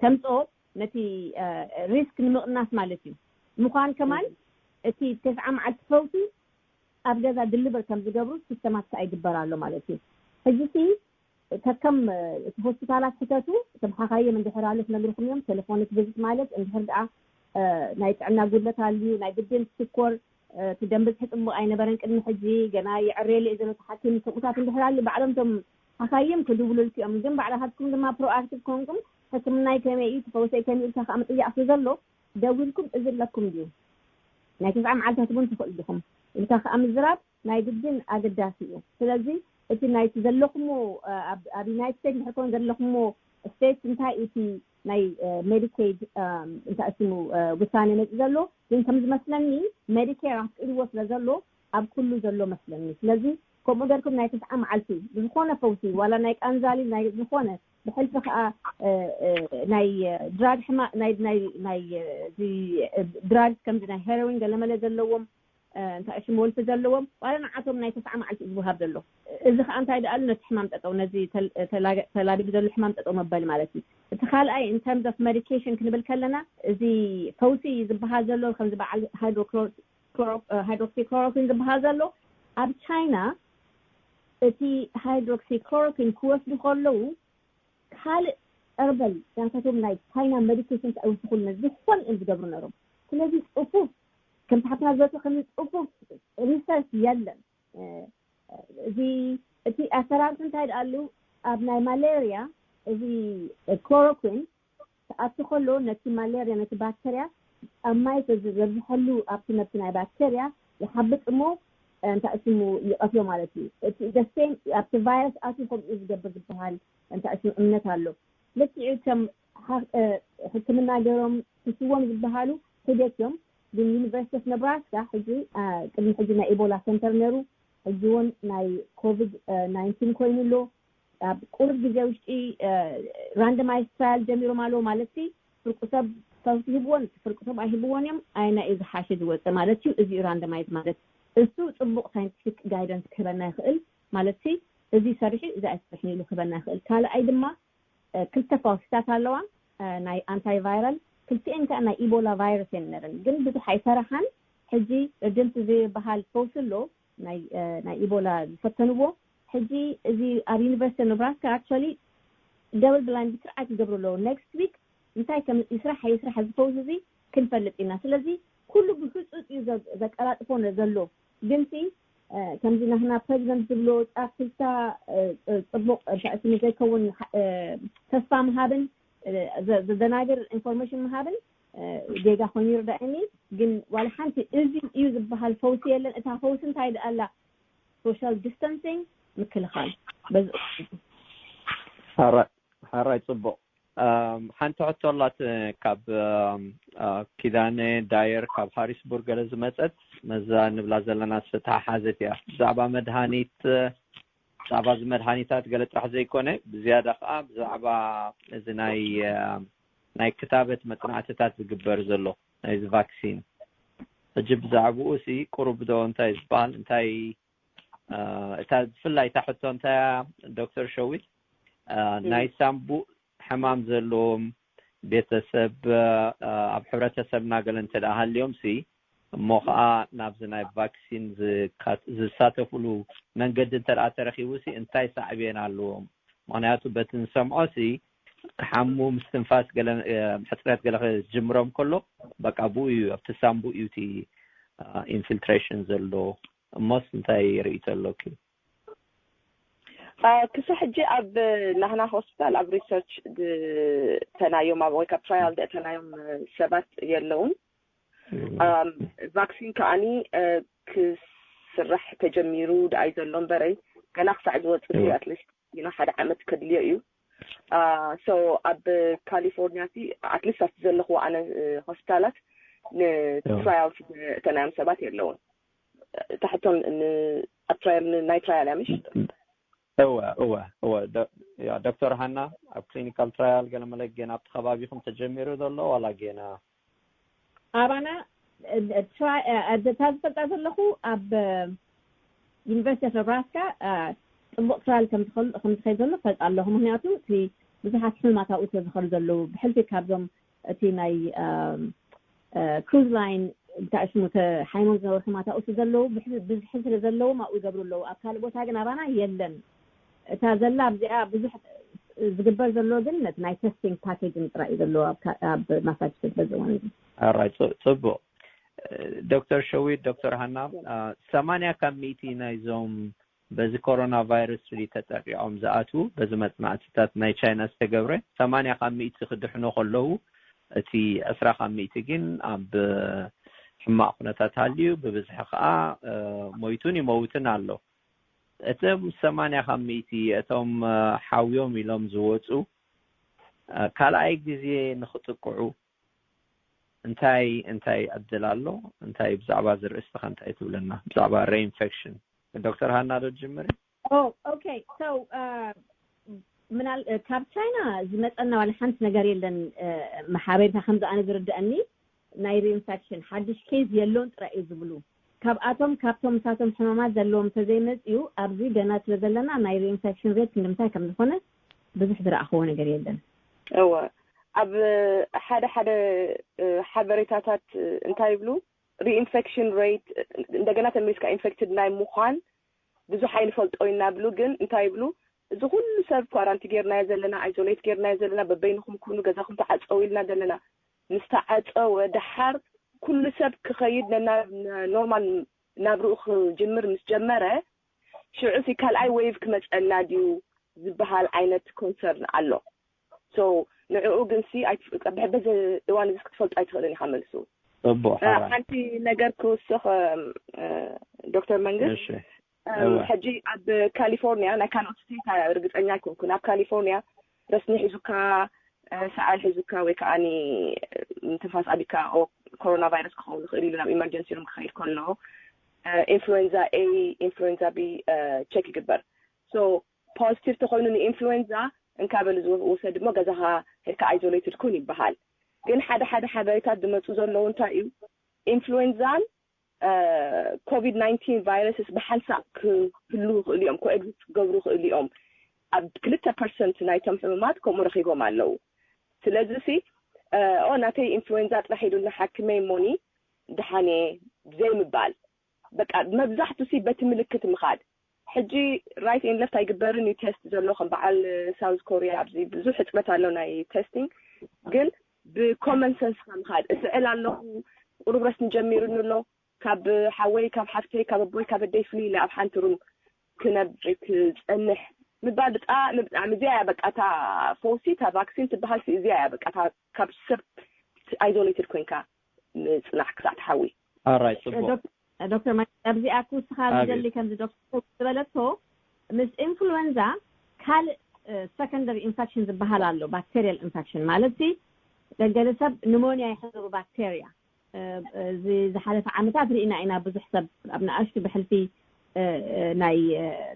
ተምፅኦ ነቲ ሪስክ ንምቕናስ ማለት እዩ። ምዃን ከማን እቲ ተስዓ መዓልቲ ፈውሲ ኣብ ገዛ ድልበር ከም ዝገብሩ ሲስተማት ከዓ ይግበር ኣሎ ማለት እዩ። ሕጂ ሲ ከከም እቲ ሆስፒታላት ሕተቱ እቶም ሓኻይም እንድሕር ኣሎ ክነግርኩም እዮም። ቴሌፎኒክ ቪዚት ማለት እንድሕር ደኣ ናይ ጥዕና ጉድለት ኣልዩ ናይ ግድን ሽኮር እቲ ደም ብዝሒ ፅቡቅ ኣይነበረን ቅድሚ ሕጂ ገና ይዕረየሉ እዩ ዘሎ ተሓኪም ከምኡታት እንድሕር ኣሉ ባዕሎም እቶም ሓኻይም ክድውሉልኪ እዮም። ግን ባዕላታትኩም ድማ ፕሮኣክቲቭ ኮንኩም ሕክምናይ ከመይ እዩ ትፈውሰይ ከመይ ኢልካ ከዓ ምጥያቕ ስለ ዘሎ ደዊልኩም እዚ ኣለኩም ድዩ ናይ ተስዓ መዓልታት እውን ትኽእሉ ዲኹም ኢልካ ከዓ ምዝራብ ናይ ግድን ኣገዳሲ እዩ። ስለዚ እቲ ናይቲ ዘለኹሞ ኣብ ዩናይትድ ስቴትስ እንድሕር ኮን ዘለኹሞ ስቴትስ እንታይ እቲ ናይ ሜዲኬድ እንታይ ስሙ ውሳኔ መፂ ዘሎ ግን ከም ዝመስለኒ ሜዲኬር ኣፍቂድዎ ስለ ዘሎ ኣብ ኩሉ ዘሎ መስለኒ። ስለዚ ከምኡ ገርኩም ናይ ተስዓ መዓልቲ ብዝኾነ ፈውሲ ዋላ ናይ ቃንዛሊ ናይ ዝኾነ ብሕልፊ ከዓ ናይ ድራግ ሕማ ናይ ናይ ናይ ድራግ ከምዚ ናይ ሄሮዊን ገለመለ ዘለዎም እንታይ ሽም ወልፊ ዘለዎም ዋላ ንዓቶም ናይ ተስዓ መዓልቲ እዩ ዝወሃብ ዘሎ። እዚ ከዓ እንታይ ደኣሉ ነቲ ሕማም ጠጠው ነዚ ተላቢቡ ዘሎ ሕማም ጠጠው መበል ማለት እዩ። እቲ ካልኣይ in terms of medication ክንብል ከለና እዚ ፈውሲ ዝበሃል ዘሎ ከምዚ በዓል ሃይድሮክሲክሎሮኪን ዝበሃል ዘሎ ኣብ ቻይና እቲ ሃይድሮክሲክሎሮኪን ክወስዱ ከለዉ ካልእ ጠርበል ናታቶም ናይ ቻይና ሜዲኬሽን ኣይውስኹልና ዝኾነ እዮም ዝገብሩ ነሮም። ስለዚ ፅፉፍ ከም ሓፍትና ዝበልቶ ከም ፅፉፍ ሪሰርች የለን። እዚ እቲ ኣሰራርት እንታይ ደኣሉ ኣብ ናይ ማሌርያ እዚ ክሎሮኩን ተኣቱ ከሎ ነቲ ማሌርያ ነቲ ባክተርያ ኣብ ማይ ዘብዝሐሉ ኣብቲ ነብቲ ናይ ባክተርያ ይሓብጥ እሞ እንታይ ስሙ ይቐትሎ ማለት እዩ። እቲ ደሴም ኣብቲ ቫይረስ ኣትዩ ከምኡ ዝገብር ዝበሃል እንታይ ስሙ እምነት ኣሎ። ልክዕ ከም ሕክምና ገይሮም ክስዎም ዝበሃሉ ሒደት እዮም። ግን ዩኒቨርሲቲ ኦፍ ነብራስካ ሕጂ ቅድሚ ሕጂ ናይ ኢቦላ ሰንተር ነይሩ ሕጂ እውን ናይ ኮቪድ ናይንቲን ኮይኑ ኣሎ። ኣብ ቁሩብ ግዜ ውሽጢ ራንደማይዝ ትራያል ጀሚሮም ኣለዉ ማለት ሲ ፍርቁ ሰብ ፈውሲ ሂብዎን ፍርቁ ሰብ ኣይሂብዎን እዮም። ኣየና እዩ ዝሓሸ ዝወፀ ማለት እዩ። እዚ እዩ ራንደማይዝ ማለት እሱ ፅቡቅ ሳይንቲፊክ ጋይደንስ ክህበና ይኽእል ማለት ሲ እዚ ሰርሒ እዚ ኣይሰርሕን ኢሉ ክህበና ይኽእል። ካልኣይ ድማ ክልተ ፈውሲታት ኣለዋ። ናይ ኣንታይቫይራል፣ ክልቲኤን ከዓ ናይ ኢቦላ ቫይረስ እየን ነረን፣ ግን ብዙሕ ኣይሰራሓን። ሕጂ እርጀንት ዝበሃል ፈውሲ ኣሎ፣ ናይ ኢቦላ ዝፈተንዎ። ሕጂ እዚ ኣብ ዩኒቨርሲቲ ኖብራስካ ኣክቹዋሊ ደብል ብላይንድ ስርዓት ይገብሩ ኣለዉ። ኔክስት ዊክ እንታይ ከም ይስራሕ ይስራሕ፣ እዚ ፈውሲ እዚ ክንፈልጥ ኢና። ስለዚ ኩሉ ብህፁፅ እዩ ዘቀላጥፎ ዘሎ። ግንሲ ከምዚ ናህና ፕሬዚደንት ዝብሎ ፃፍልታ ፅቡቅ ርእሲ ዘይከውን ተስፋ ምሃብን ዘደናግር ኢንፎርሜሽን ምሃብን ጌጋ ኮይኑ ይርዳእኒ። ግን ዋላ ሓንቲ እዚ እዩ ዝበሃል ፈውሲ የለን። እታ ፈውሲ እንታይ ደኣላ? ሶሻል ዲስተንሲንግ፣ ምክልኻል። በዚ ሓራይ ጽቡቕ። ሓንቲ ሕቶ ኣላት ካብ ኪዳነ ዳየር ካብ ሃሪስቡርግ ገለ ዝመጸት፣ መዛ ንብላ ዘለና ዝተተሓሓዘት እያ። ብዛዕባ መድሃኒት፣ ብዛዕባ እዚ መድሃኒታት ገለ ጥራሕ ዘይኮነ፣ ብዝያዳ ከኣ ብዛዕባ እዚ ናይ ናይ ክታበት መጽናዕትታት ዝግበር ዘሎ ናይዚ ቫክሲን። ሕጂ ብዛዕባኡ ሲ ቁሩብ ዶ እንታይ ዝበሃል እንታይ እታ ብፍላይ እታ ሕቶ እንታይ እያ ዶክተር ሸዊት? ናይ ሳምቡእ ሕማም ዘለዎም ቤተሰብ ኣብ ሕብረተሰብና ገለ እንተ ደኣ ሃልዮም ሲ እሞ ኸዓ ናብዚ ናይ ቫክሲን ዝሳተፍሉ መንገዲ እንተ ደኣ ተረኺቡ ሲ እንታይ ሳዕቤን ኣለዎም? ምኽንያቱ በቲ ንሰምዖ ሲ ክሓሙ ምስትንፋስ ገለ ሕፅረት ገለ ክጅምሮም ከሎ በቃ ብኡ እዩ ኣብቲ ሳምቡእ እዩ እቲ ኢንፊልትሬሽን ዘሎ። እሞስ እንታይ ርእይቶ ኣለኪ? ክሳብ ሕጂ ኣብ ናህና ሆስፒታል ኣብ ሪሰርች ድእተናዮም ወይ ካብ ትራያል ድእተናዮም ሰባት የለውን። ቫክሲን ከዓኒ ክስራሕ ተጀሚሩ ደኣይ ዘሎ እምበረይ ገና ክሳዕ ዝወፅእ ኣትሊስት ዩ ሓደ ዓመት ከድልዮ እዩ። ሶ ኣብ ካሊፎርኒያ ሲ ኣትሊስት ኣብቲ ዘለኽዎ ኣነ ሆስፒታላት ንትራያል እተናዮም ሰባት የለውን። እታ ሕቶ ኣብ ትራያል ናይ ትራያል እያ ምሽ? እወ እወ እወ። ዶክተር ሃና ኣብ ክሊኒካል ትራያል ገለ መለ ጌና ኣብቲ ከባቢኹም ተጀሚሩ ዘሎ ዋላ ጌና? ኣባና እታ ዝፈልጣ ዘለኹ ኣብ ዩኒቨርሲቲ ኦፍ ነብራስካ ፅቡቅ ትራያል ከምዝኸይድ ዘሎ ፈልጣ ኣለኹ። ምክንያቱ እቲ ብዙሓት ሕሙማት ኣብኡ ስለዝኸዱ ዘለዉ ብሕልፊ ካብዞም እቲ ናይ ክሩዝ ላይን እንታይ ሽሙ ተሓይሞም ዝነበሩ ሕማት ኣብኡ ስለ ዘለዉ ብዝሒ ስለ ዘለዎም ኣብኡ ይገብሩ ኣለዉ። ኣብ ካልእ ቦታ ግን ኣባና የለን። እታ ዘላ ኣብዚኣ ብዙሕ ዝግበር ዘሎ ግን ነቲ ናይ ተስቲንግ ፓኬጅ ጥራይ እዩ ዘለዎ ኣብ ማሳቹሴትስ በዚ እዋን እዚ። ኣራይ ጽቡቅ። ዶክተር ሸዊት፣ ዶክተር ሃና፣ ሰማንያ ካብ ሚእቲ ናይዞም በዚ ኮሮና ቫይረስ ሪ ተጠቂዖም ዝኣትዉ በዚ መጽናዕትታት ናይ ቻይና ዝተገብረ ሰማንያ ካብ ሚእቲ ክድሕኑ ከለዉ እቲ ዕስራ ካብ ሚእቲ ግን ኣብ ሕማቕ ኩነታት ሃልዩ ብብዝሒ ከኣ ሞይቱን ይመውትን ኣሎ። እቶም ሰማንያ ካብ ሚእቲ እቶም ሓውዮም ኢሎም ዝወፁ ካልኣይ ግዜ ንክጥቅዑ እንታይ እንታይ ዕድል ኣሎ? እንታይ ብዛዕባ እዚ ርእስቲ ከ እንታይ ትብለና? ብዛዕባ ሬኢንፌክሽን ዶክተር ሃና ዶ ትጅምሪ? ኦኬ ሶ ምናል ካብ ቻይና ዝመፀና ዋላ ሓንቲ ነገር የለን። መሓበሪታ ከምዚ ኣነ ዝርድአኒ ናይ ሪኢንፌክሽን ሓድሽ ኬዝ የሎን ጥራይ እዩ ዝብሉ። ካብኣቶም ካብቶም ምሳቶም ሕማማት ዘለዎም እንተዘይመፅኡ ኣብዚ ገና ስለ ዘለና ናይ ሪኢንፌክሽን ሬት ክንዲ ምንታይ ከም ዝኾነ ብዙሕ ዝረኣኽዎ ነገር የለን። እወ ኣብ ሓደ ሓደ ሓበሬታታት እንታይ ይብሉ ሪኢንፌክሽን ሬት እንደገና ተመሊስካ ኢንፌክትድ ናይ ምዃን ብዙሕ ኣይንፈልጦ ኢና ብሉ ግን እንታይ ይብሉ እዚ ኩሉ ሰብ ኳራንቲ ጌርናዮ ዘለና ኣይዞሌት ጌርናዮ ዘለና በበይንኹም ኩኑ ገዛኹም ተዓፀው ኢልና ዘለና ምስ ተዓፀወ ደሓር ኩሉ ሰብ ክኸይድ ነና ኖርማል ናብርኡ ክጅምር ምስ ጀመረ ሽዑ ሲ ካልኣይ ዌቭ ክመፀና ድዩ ዝበሃል ዓይነት ኮንሰርን ኣሎ። ሶ ንዕኡ ግን ሲ በዚ እዋን እዚ ክትፈልጦ ኣይትኽእልን ኢኻ መልሱ። ጽቡቅ ሓንቲ ነገር ክውስኽ ዶክተር መንግስት ሕጂ ኣብ ካሊፎርኒያ ናይ ካልኦት ስቴት ርግፀኛ ኣይኮንኩን። ኣብ ካሊፎርኒያ ረስኒ ሒዙካ ሰዓል ሒዙካ ወይ ከዓ ምትንፋስ ኣቢካ ኮሮና ቫይረስ ክኸውን ይኽእል ኢሉ ናብ ኢመርጀንሲ ሩም ክኸይድ ከሎ ኢንፍሉዌንዛ ኤ ኢንፍሉዌንዛ ቢ ቸክ ይግበር። ሶ ፖዚቲቭ ተኮይኑ ንኢንፍሉዌንዛ እንካ በል ዝውሰድ እሞ ገዛኻ ሄድካ ኣይዞሌትድ ኩን ይበሃል። ግን ሓደ ሓደ ሓበሬታት ዝመፁ ዘለዉ እንታይ እዩ ኢንፍሉዌንዛን ኮቪድ ናይንቲን ቫይረስስ ብሓንሳእ ክህሉ ይኽእሉ እዮም፣ ኮኤግዚስት ክገብሩ ይኽእሉ እዮም። ኣብ ክልተ ፐርሰንት ናይቶም ሕሙማት ከምኡ ረኺቦም ኣለዉ። ስለዚ ሲ ኦ ናተይ ኢንፍሉዌንዛ ጥራሕ ኢሉና ሓኪመይ ሞኒ ድሓን እየ ዘይምባል፣ በቃ መብዛሕቱ ሲ በቲ ምልክት ምኻድ። ሕጂ right and left ኣይግበርን እዩ ቴስት ዘሎ ከም በዓል ሳውዝ ኮሪያ ኣብዚ ብዙሕ ሕፅረት ኣሎ ናይ ቴስቲንግ፣ ግን ብኮመን ሰንስካ ምኻድ። እስዕል ኣለኹ፣ ቁሩብ ረስኒ ጀሚሩኒ ኣሎ፣ ካብ ሓወይ ካብ ሓፍተይ ካብ ኣቦይ ካብ ኣደይ ፍልይ ኢለ ኣብ ሓንቲ ሩም ክነብ ክፀንሕ ምባል ብጣዕሚ ብጣዕሚ እዚኣ እያ በቃ እታ ፈውሲ እታ ቫክሲን ትበሃል እዚኣ እያ በቃ እታ ካብ ሰብ ኣይዞሌትድ ኮይንካ ምፅናሕ ክሳዕ ትሓዊ። ኣራይ ጽቡቅ። ዶክተር ማይ ኣብዚኣ ክውስኻ ኣቤት። ዝደሊ ከምዚ ዶክተር ዝበለቶ ምስ ኢንፍሉዌንዛ ካልእ ሰከንደሪ ኢንፌክሽን ዝበሃል ኣሎ። ባክቴሪያል ኢንፌክሽን ማለት ሲ ገለ ሰብ ኒሞኒያ ይሕዞ ብባክቴሪያ። እዚ ዝሓለፈ ዓመታት ርኢና ኢና ብዙሕ ሰብ ኣብ ንኣሽቱ ብሕልፊ ናይ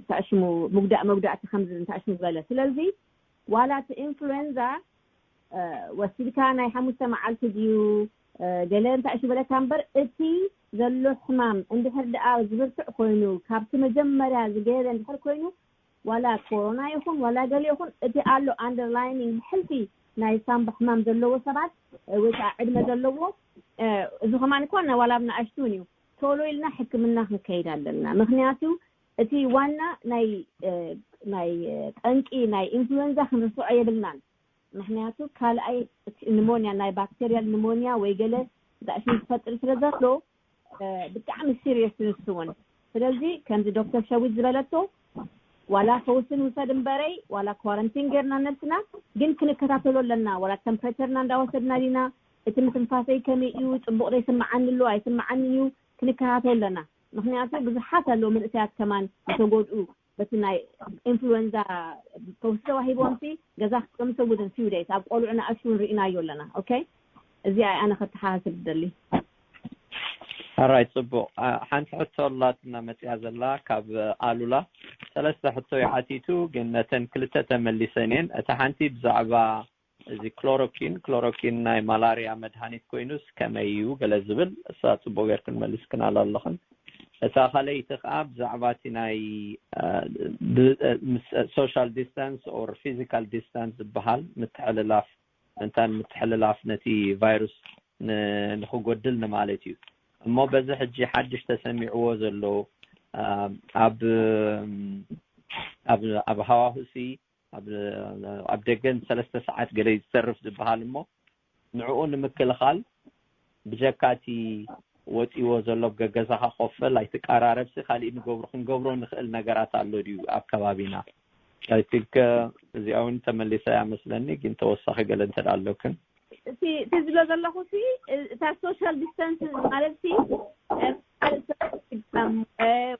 ታሽሙ ምጉዳእ መጉዳእቲ ከምዚ ታሽሙ ዝበለ። ስለዚ ዋላ እቲ ኢንፍሉዌንዛ ወሲድካ ናይ ሓሙሽተ መዓልቲ ድዩ ገለ እንታይ እሺ በለካ እምበር እቲ ዘሎ ሕማም እንድሕር ደኣ ዝብርትዕ ኮይኑ ካብቲ መጀመርያ ዝገየበ እንድሕር ኮይኑ ዋላ ኮሮና ይኹን ዋላ ገለ ይኹን እቲ ኣሎ ኣንደርላይኒንግ ብሕልፊ ናይ ሳምባ ሕማም ዘለዎ ሰባት ወይ ከዓ ዕድመ ዘለዎ እዚ ከማን እኳ ዋላ ኣብ ንኣሽቱ እውን እዩ ቶሎ ኢልና ሕክምና ክንከይድ ኣለና። ምክንያቱ እቲ ዋና ናይ ናይ ጠንቂ ናይ ኢንፍሉዌንዛ ክንርስዖ የብልናን። ምክንያቱ ካልኣይ ኒሞኒያ ናይ ባክቴሪያል ኒሞኒያ ወይ ገለ ዳእሽን ዝፈጥር ስለ ዘሎ ብጣዕሚ ሲሪየስ ንሱ እውን። ስለዚ ከምዚ ዶክተር ሸዊት ዝበለቶ ዋላ ፈውሲ ንውሰድ እምበረይ ዋላ ኳረንቲን ጌርና ነብስና ግን ክንከታተሎ ኣለና። ዋላ ተምፕሬቸርና እንዳወሰድና ዲና እቲ ምትንፋሰይ ከመይ እዩ ጽቡቕ ዘይስምዓኒ ኣሎ ኣይስምዓንን እዩ ክንከታተሎ ኣለና። ምክንያቱ ብዙሓት ኣለዉ መንእሰያት ከማን ዝተጎድኡ በቲ ናይ ኢንፍሉዌንዛ ፈውሲ ተዋሂቦምሲ ገዛ ክጥምሰ ውድን ፊው ደይስ ኣብ ቆልዑ ንኣሽውን ርኢናዮ ኣለና። ኦኬ እዚኣ ኣነ ከተሓሳስብ ዝደሊ። ኣራይ ጽቡቕ። ሓንቲ ሕቶ ኣላትና መጽያ ዘላ ካብ ኣሉላ ሰለስተ ሕቶ ይሓቲቱ ግን ነተን ክልተ ተመሊሰን እየን። እታ ሓንቲ ብዛዕባ እዚ ክሎሮኪን ክሎሮኪን ናይ ማላርያ መድሃኒት ኮይኑስ ከመይ እዩ ገለ ዝብል እሳ ጽቡቅ ጌርክን መሊስክናላ ኣለኽን። እታ ካልኣይቲ ከዓ ብዛዕባ እቲ ናይ ሶሻል ዲስታንስ ኦር ፊዚካል ዲስታንስ ዝበሃል ምትሕልላፍ ምእንታን ምትሕልላፍ ነቲ ቫይሩስ ንክጎድል ንማለት እዩ። እሞ በዚ ሕጂ ሓድሽ ተሰሚዕዎ ዘሎ ኣብ ኣብ ሃዋሁሲ ኣብ ደገን ሰለስተ ሰዓት ገለ ዝተርፍ ዝበሃል እሞ ንዕኡ ንምክልኻል ብጀካ እቲ ወፂዎ ዘሎ ገገዛኻ ኮፈል ኣይትቀራረብሲ ካሊእ ንገብሮ ክንገብሮ ንኽእል ነገራት ኣሎ ድዩ ኣብ ከባቢና? ኣይትልከ እዚኣ እውን ተመሊሳ እያ መስለኒ ግን ተወሳኺ ገለ እንተ ኣለክን። እቲ እቲ ዝብሎ ዘለኹ ሲ እታ ሶሻል ዲስተንስ ማለት ሲ ካልእ ሰብ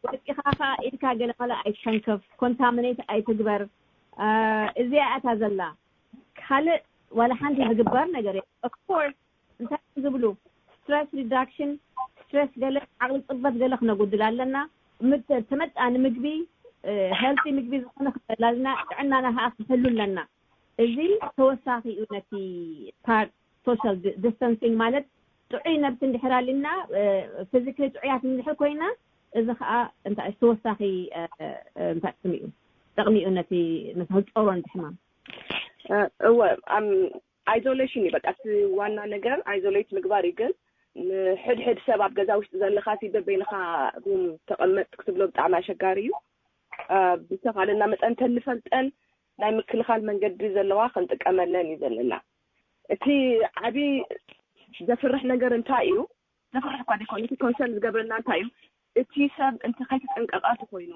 ወፂኻ ኢድካ ገለ ካልእ ኣይትተንከፍ ኮንታሚኔት ኣይትግበር። እዚኣ እታ ዘላ ካልእ ዋላ ሓንቲ ዝግበር ነገር ኦፍኮርስ እንታይ ዝብሉ ስትረስ ሪዳክሽን ስትረስ ገለ ዓቕሊ ፅበት ገለ ክነጉድል ኣለና። ተመጣኒ ምግቢ ሄልቲ ምግቢ ዝኾነ ክበላልና ጥዕናና ከዓ ክሕሉ ኣለና። እዚ ተወሳኺ እዩ ነቲ ፓርት ሶሻል ዲስተንሲንግ ማለት ጥዑይ ነብሲ እንድሕር ኣልና ፊዚካሊ ጥዑያት እንድሕር ኮይና እዚ ከዓ እንታይ ተወሳኺ እንታይ ጥቕሚ እዩ ጠቕሚ እዩ ነቲ ነቲ ህፀሮ ነቲ ሕማም እወ ኣይዞሌሽን እዩ በቃ እቲ ዋና ነገር ኣይዞሌት ምግባር እዩ ግን ንሕድሕድ ሰብ ኣብ ገዛ ውሽጢ ዘለካ ሲ በበይንካ ሩም ተቐመጥ ክትብሎ ብጣዕሚ ኣሸጋሪ እዩ ብዝተኻለና መጠን ተንፈልጠን ናይ ምክልኻል መንገዲ ዘለዋ ክንጥቀመለን እዩ ዘለና እቲ ዓብዪ ዘፍርሕ ነገር እንታይ እዩ ዘፍርሕ እኳ ዘይኮነ እቲ ኮንሰርን ዝገብረና እንታይ እዩ እቲ ሰብ እንተ ከይተጠንቀቐ ተኮይኑ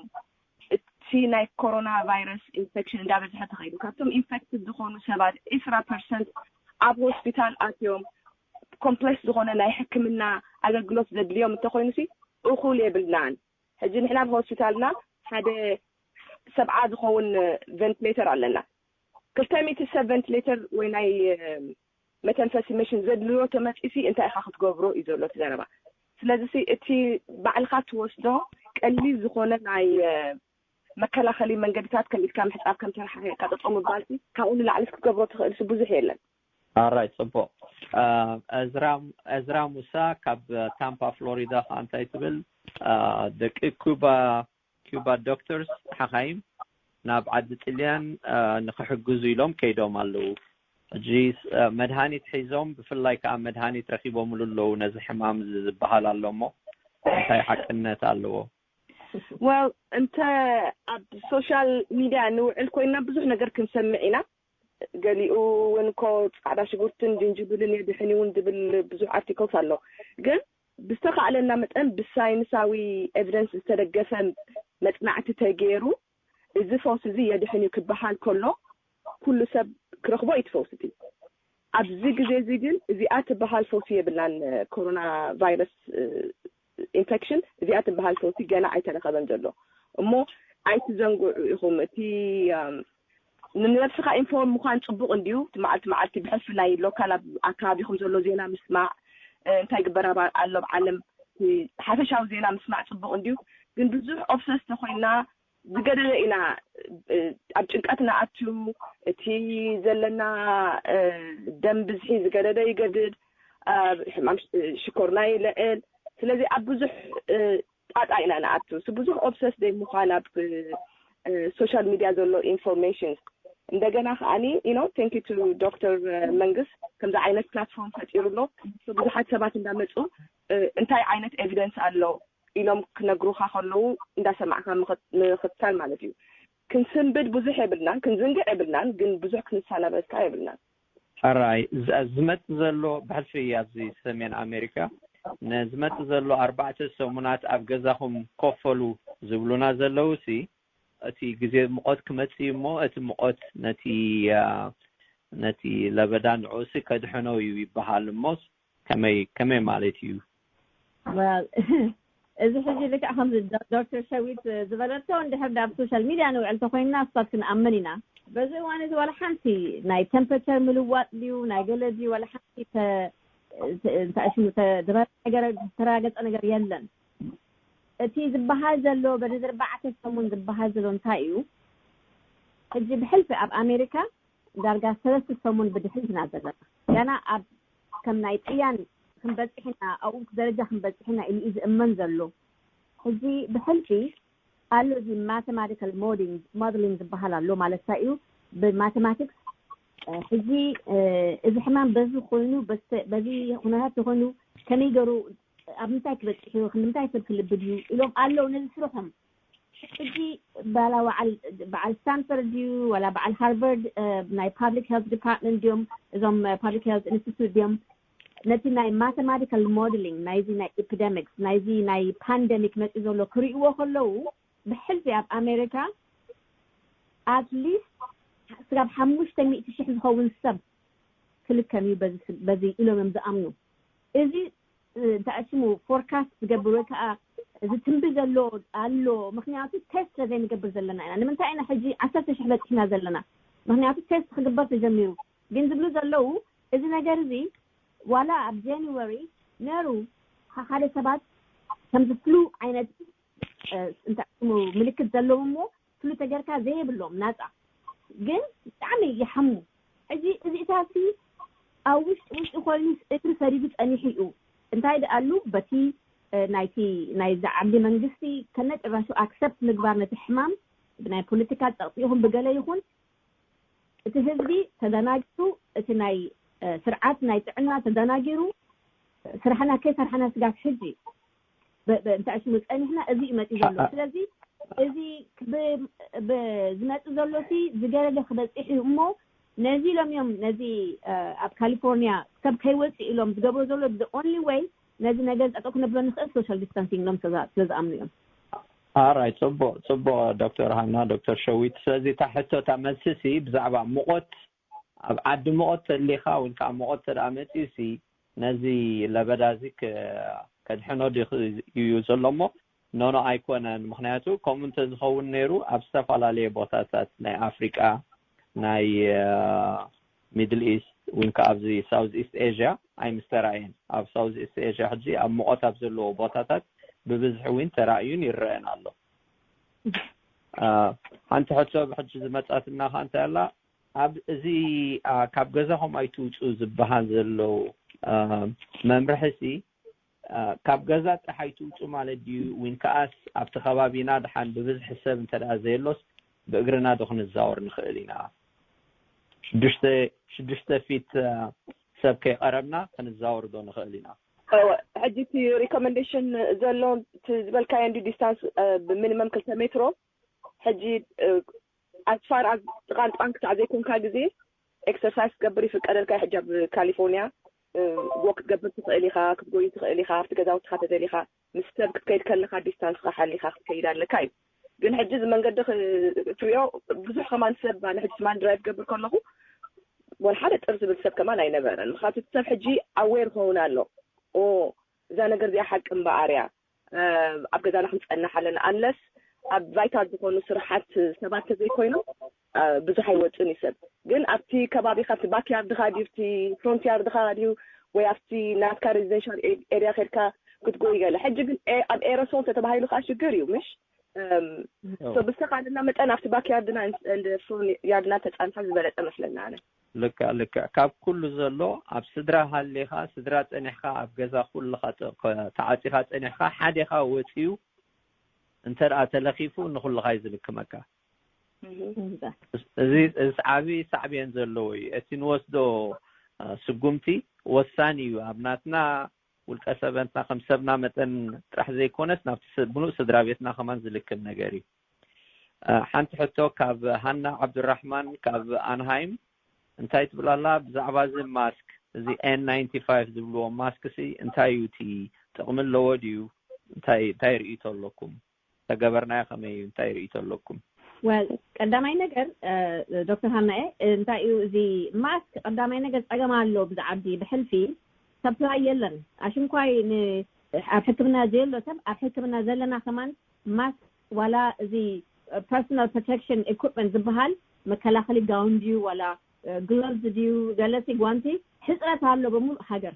እቲ ናይ ኮሮና ቫይረስ ኢንፌክሽን እንዳበዝሐ ተኸይዱ ካብቶም ኢንፌክትድ ዝኾኑ ሰባት ዒስራ ፐርሰንት ኣብ ሆስፒታል ኣትዮም ኮምፕሌክስ ዝኾነ ናይ ሕክምና ኣገልግሎት ዘድልዮም እንተኮይኑ ሲ እኹል የብልናን ሕጂ ንሕና ኣብ ሆስፒታልና ሓደ ሰብዓ ዝኸውን ቨንትሌተር ኣለና ክልተ ሚእቲ ሰብ ቨንትሌተር ወይ ናይ መተንፈሲ መሽን ዘድልዮ ተመፂሲ እንታይ ኢካ ክትገብሮ እዩ ዘሎ እቲ ዘረባ ስለዚ እቲ ባዕልካ ትወስዶ ቀሊል ዝኾነ ናይ መከላኸሊ መንገድታት ከም ኢድካ ምሕፃብ ከም ተረሓሒቕካ ጠጠው ምባል ካብኡ ንላዕሊ ክትገብሮ ትኽእል ብዙሕ የለን ኣራይ ፅቡቅ እዝራ ሙሳ ካብ ታምፓ ፍሎሪዳ ከዓ እንታይ ትብል ደቂ ኩባ ኩባ ዶክተርስ ሓኻይም ናብ ዓዲ ጥልያን ንክሕግዙ ኢሎም ከይዶም ኣለዉ ሕጂ መድሃኒት ሒዞም፣ ብፍላይ ከዓ መድሃኒት ረኪቦምሉ ኣለዉ ነዚ ሕማም ዝበሃል ኣሎ እሞ እንታይ ሓቅነት ኣለዎ? Well፣ እንተ ኣብ ሶሻል ሚድያ ንውዕል ኮይና ብዙሕ ነገር ክንሰምዕ ኢና። ገሊኡ እውን እኮ ፃዕዳ ሽጉርትን ጅንጅብልን የድሕን እውን ዝብል ብዙሕ ኣርቲክልስ ኣሎ። ግን ብዝተኻእለና መጠን ብሳይንሳዊ ኤቪደንስ ዝተደገፈ መፅናዕቲ ተገይሩ እዚ ፈውሲ እዚ የድሕን እዩ ክበሃል ከሎ ኩሉ ሰብ ክረኽቦ እዩ እቲ ፈውሲ እቲ። ኣብዚ ግዜ እዚ ግን እዚኣ ትበሃል ፈውሲ የብልናን። ኮሮና ቫይረስ ኢንፌክሽን እዚኣ ትበሃል ፈውሲ ገና ኣይተረኸበን ዘሎ እሞ ኣይትዘንግዑ ኢኹም። እቲ ንነብስኻ ኢንፎርም ምዃን ፅቡቕ እንድዩ። እቲ መዓልቲ መዓልቲ ብሕልፊ ናይ ሎካል ኣብ ኣካባቢኹም ዘሎ ዜና ምስማዕ፣ እንታይ ግበር ኣሎ ኣብ ዓለም፣ ሓፈሻዊ ዜና ምስማዕ ፅቡቕ እንድዩ። ግን ብዙሕ ኦብሰስ ተኮይና ዝገደደ ኢና ኣብ ጭንቀት ንኣቱ። እቲ ዘለና ደም ብዝሒ ዝገደደ ይገድድ፣ ሕማም ሽኮርና ይልዕል። ስለዚ ኣብ ብዙሕ ጣጣ ኢና ንኣቱ። ብዙሕ ኦብሰስ ደይ ምዃን ኣብ ሶሻል ሚድያ ዘሎ ኢንፎርሜሽን። እንደገና ከዓኒ ኢኖ ቴንኪ ቱ ዶክተር መንግስት ከምዚ ዓይነት ፕላትፎርም ፈጢሩ ኣሎ። ብዙሓት ሰባት እንዳመፁ እንታይ ዓይነት ኤቪደንስ ኣሎ ኢሎም ክነግሩኻ ከለዉ እንዳሰማዕካ ምኽታል ማለት እዩ። ክንስንብድ ብዙሕ የብልናን፣ ክንዝንግዕ የብልናን፣ ግን ብዙሕ ክንሳናበድካ የብልናን። ሕራይ ዝመጽእ ዘሎ ብሕልፊ ኣብዚ ሰሜን ኣሜሪካ ንዝመጽእ ዘሎ ኣርባዕተ ሰሙናት ኣብ ገዛኹም ኮፈሉ ዝብሉና ዘለዉ ሲ እቲ ግዜ ሙቐት ክመጽእ እዩ እሞ እቲ ሙቐት ነቲ ነቲ ለበዳ ንዕኡሲ ከድሕኖ እዩ ይበሃል እሞስ ከመይ ከመይ ማለት እዩ? እዚ ሕጂ ልክዕ ከምዚ ዶክተር ሸዊት ዝበለቶ እንድሕር ኣብ ሶሻል ሚድያ ንውዕል ተኮይንና ስታት ክንኣምን ኢና። በዚ እዋን እዚ ዋላ ሓንቲ ናይ ቴምፕሬቸር ምልዋጥ ድዩ ናይ ገለ ድዩ ዋላ ሓንቲ እንታይ ሽሙ ተረጋገጸ ነገር የለን። እቲ ዝበሃል ዘሎ በዚ ኣርባዕተ ሰሙን ዝበሃል ዘሎ እንታይ እዩ? ሕጂ ብሕልፊ ኣብ ኣሜሪካ ዳርጋ ሰለስተ ሰሙን ብድሕሪት ኢና ዘለና። ገና ኣብ ከም ናይ ጥያን ክንበጽሕ ኢና፣ ኣብኡ ደረጃ ክንበጽሕ ኢና ኢሉ እዩ ዝእመን ዘሎ። ሕጂ ብሕልፊ ኣሎ እዚ ማተማቲካል ሞዴሊንግ ዝበሃል ኣሎ ማለት እንታይ እዩ? ብማተማቲክስ ሕጂ እዚ ሕማም በዚ ኮይኑ በዚ ኩነታት ተኮይኑ ከመይ ገሩ ኣብ ምንታይ ክበጽሕ እዩ? ክንዲ ምንታይ ሰብ ክልብድ እዩ ኢሎም ኣለዉ ነዚ ስርሖም። ሕጂ ባላ በዓል ስታንፈርድ ድዩ ዋላ በዓል ሃርቨርድ ናይ ፓብሊክ ሄልት ዲፓርትመንት ድዮም እዞም ፓብሊክ ሄልት ኢንስቲትዩት ድዮም ነቲ ናይ ማተማቲካል ሞዴሊንግ ናይዚ ናይ ኤፒደሚክስ ናይዚ ናይ ፓንደሚክ መፂኡ ዘሎ ክርእይዎ ከለዉ ብሕልፊ ኣብ ኣሜሪካ ኣትሊስት ስጋብ ሓሙሽተ ሚእቲ ሽሕ ዝኸውን ሰብ ክልከም እዩ በዚ ኢሎም እዮም ዝኣምኑ። እዚ እንታይ ሽሙ ፎርካስት ዝገብር ወይ ከዓ እዚ ትንቢ ዘሎ ኣሎ። ምክንያቱ ቴስት ስለዘይንገብር ዘለና ኢና። ንምንታይ ኢና ሕጂ ዓሰርተ ሽሕ በፂሕና ዘለና? ምክንያቱ ቴስት ክግበር ተጀሚሩ። ግን ዝብሉ ዘለዉ እዚ ነገር እዚ ዋላ ኣብ ጃንዋሪ ነሩ ሓደ ሰባት ከምዚ ፍሉ ዓይነት እንታይ ሽሙ ምልክት ዘለዎም እሞ ፍሉ ተገርካ ዘየብሎም ናፃ ግን ብጣዕሚ ይሓሙ። ሕጂ እዚእታሲ ኣብ ውሽጢ ውሽጢ ኮይኑ እግሪ ሰዲዱ ፀኒሑ እዩ። እንታይ ደኣሉ በቲ ናይቲ ናይዚ ዓዲ መንግስቲ ከነጭራሹ ኣክሰፕት ምግባር ነቲ ሕማም ብናይ ፖለቲካ ፀቕጢ ይኹን ብገለ ይኹን እቲ ህዝቢ ተደናጊሩ፣ እቲ ናይ ስርዓት ናይ ጥዕና ተደናጊሩ፣ ስራሕና ከይሰርሐና ስጋብ ሕጂ እንታይ ሽሙ ፀኒሕና እዚ እዩ መፂ ዘሎ። ስለዚ እዚ ዝመፂ ዘሎ ሲ ዝገደደ ክበፂሕ እዩ እሞ ነዚ ኢሎም እዮም ነዚ ኣብ ካሊፎርኒያ ሰብ ከይወፅእ ኢሎም ዝገብሮ ዘሎ the only way ነዚ ነገር ጠጠው ክነብሎ ንኽእል ሶሻል ዲስታንሲንግ ኢሎም ስለዝኣምኑ እዮም። ኣራይ ፅቡቅ ፅቡቅ ዶክተር ሃና ዶክተር ሸዊት። ስለዚ እታ ሕቶ እታ መልሲ ሲ ብዛዕባ ሙቆት ኣብ ዓዲ ሙቆት ተሊካ ወይ ከዓ ሙቆት ተደኣ መፂኡ ሲ ነዚ ለበዳ እዚ ከድሕኖ ድዩ እዩ ዘሎ እሞ ኖኖ ኣይኮነን። ምክንያቱ ከምኡ እንተዝኸውን ነይሩ ኣብ ዝተፈላለየ ቦታታት ናይ ኣፍሪቃ ናይ ሚድል ኢስት እውን ከዓ ኣብዚ ሳውዝ ኢስት ኤዥያ ኣይምስተራእየን። ኣብ ሳውዝ ኢስት ኤዥያ ሕጂ ኣብ ሙቐት ኣብ ዘለዎ ቦታታት ብብዝሒ እውን ተራእዩን ይረአን ኣሎ። ሓንቲ ሕቶ ብሕጂ ዝመፃትና ከዓ እንታይ ኣላ ኣብ እዚ ካብ ገዛኹም ኣይትውፁ ዝበሃል ዘሎ መምርሒ ሲ ካብ ገዛ ጥራሕ ኣይትውፁ ማለት ድዩ? ወይን ከኣስ ኣብቲ ከባቢና ድሓን ብብዝሒ ሰብ እንተ ደኣ ዘየሎስ ብእግርና ዶ ክንዛወር ንኽእል ኢና? ሽዱሽተ ሽዱሽተ ፊት ሰብ ከይቀረብና ክንዛወር ዶ ንኽእል ኢና? ሕጂ እቲ ሪኮመንዴሽን ዘሎ ዝበልካዮ እንዲ ዲስታንስ ብሚኒመም ክልተ ሜትሮ። ሕጂ ኣስፋር ኣዝ ጥቓን ጥቓን ክሳዕ ዘይኮንካ ግዜ ኤክሰርሳይዝ ክትገብር ይፍቀደልካ። ሕጂ ኣብ ካሊፎርኒያ ወክ ክትገብር ትኽእል ኢኻ፣ ክትጎይ ትኽእል ኢኻ፣ ኣብቲ ገዛውትኻ ተደሊኻ ምስ ሰብ ክትከይድ ከለኻ ዲስታንስካ ሓሊኻ ክትከይድ ኣለካ እዩ። ግን ሕጂ እዚ መንገዲ ክትሪኦ ብዙሕ ከማን ሰብ ኣነ ሕጂ ትማን ድራይቭ ገብር ከለኹ ወላ ሓደ ጥር ዝብል ሰብ ከማን ኣይነበረን። ምክንያቱ እቲ ሰብ ሕጂ ኣዌር ክኸውን ኣሎ። ኦ እዛ ነገር እዚኣ ሓቂ እምበኣር እያ፣ ኣብ ገዛና ክንፀንሕ ኣለና። ኣንለስ ኣብ ቫይታል ዝኾኑ ስራሓት ሰባት ተዘይኮይኖም ብዙሕ ኣይወፅን እዩ ሰብ። ግን ኣብቲ ከባቢካ ኣብቲ ባክያርድካ ድዩ ኣብቲ ፍሮንትያርድካ ድዩ ወይ ኣብቲ ናትካ ሬዚደንሻል ኤሪያ ከድካ ክትጎይ ገለ። ሕጂ ግን ኣብ ኤረሶል ተተባሂሉ ከዓ ሽግር እዩ ምሽ ብዝተኻለና መጠን ኣብቲ ባክያርድና ፍሮንትያርድና ተፃንሐ ዝበለፀ መስለና ኣነ። ልክዕ ልክዕ። ካብ ኩሉ ዘሎ ኣብ ስድራ ሃሊኻ ስድራ ፀኒሕካ ኣብ ገዛ ኩልኻ ተዓፂኻ ፀኒሕካ ሓዴኻ ወፂኡ እንተ ደኣ ተለኺፉ ንኹልኻ እዩ ዝልክመካ። እዚ እዚ ዓብዪ ሳዕቤን ዘለዎ እዩ። እቲ ንወስዶ ስጉምቲ ወሳኒ እዩ። ኣብ ናትና ውልቀ ሰበንትና ከም ሰብና መጠን ጥራሕ ዘይኮነስ ናብቲ ምሉእ ስድራ ቤትና ከማን ዝልክም ነገር እዩ። ሓንቲ ሕቶ ካብ ሃና ዓብዱራሕማን ካብ ኣንሃይም እንታይ ትብላላ ብዛዕባ እዚ ማስክ እዚ ኤን ናይንቲ ፋይቭ ዝብልዎ ማስክ ሲ እንታይ እዩ እቲ ጥቕሚ ኣለዎ ድዩ? እንታይ እንታይ ርእይቶ ኣለኩም? ተገበርናዮ ከመይ እዩ? እንታይ ርእይቶ ኣለኩም? ወል ቀዳማይ ነገር ዶክተር ሃናኤ እንታይ እዩ እዚ ማስክ? ቀዳማይ ነገር ጸገም ኣሎ ብዛዕባ ብሕልፊ ሰፕላይ የለን። ኣሽንኳይ ኣብ ሕክምና ዘየሎ ሰብ ኣብ ሕክምና ዘለና ከማን ማስክ ዋላ እዚ ፐርሶናል ፕሮቴክሽን ኢኩፕመንት ዝበሃል መከላኸሊ ጋውን ድዩ ዋላ ግሎቭስ ድዩ ገለሲ ጓንቲ ሕፅረት ኣሎ በሙሉእ ሃገር።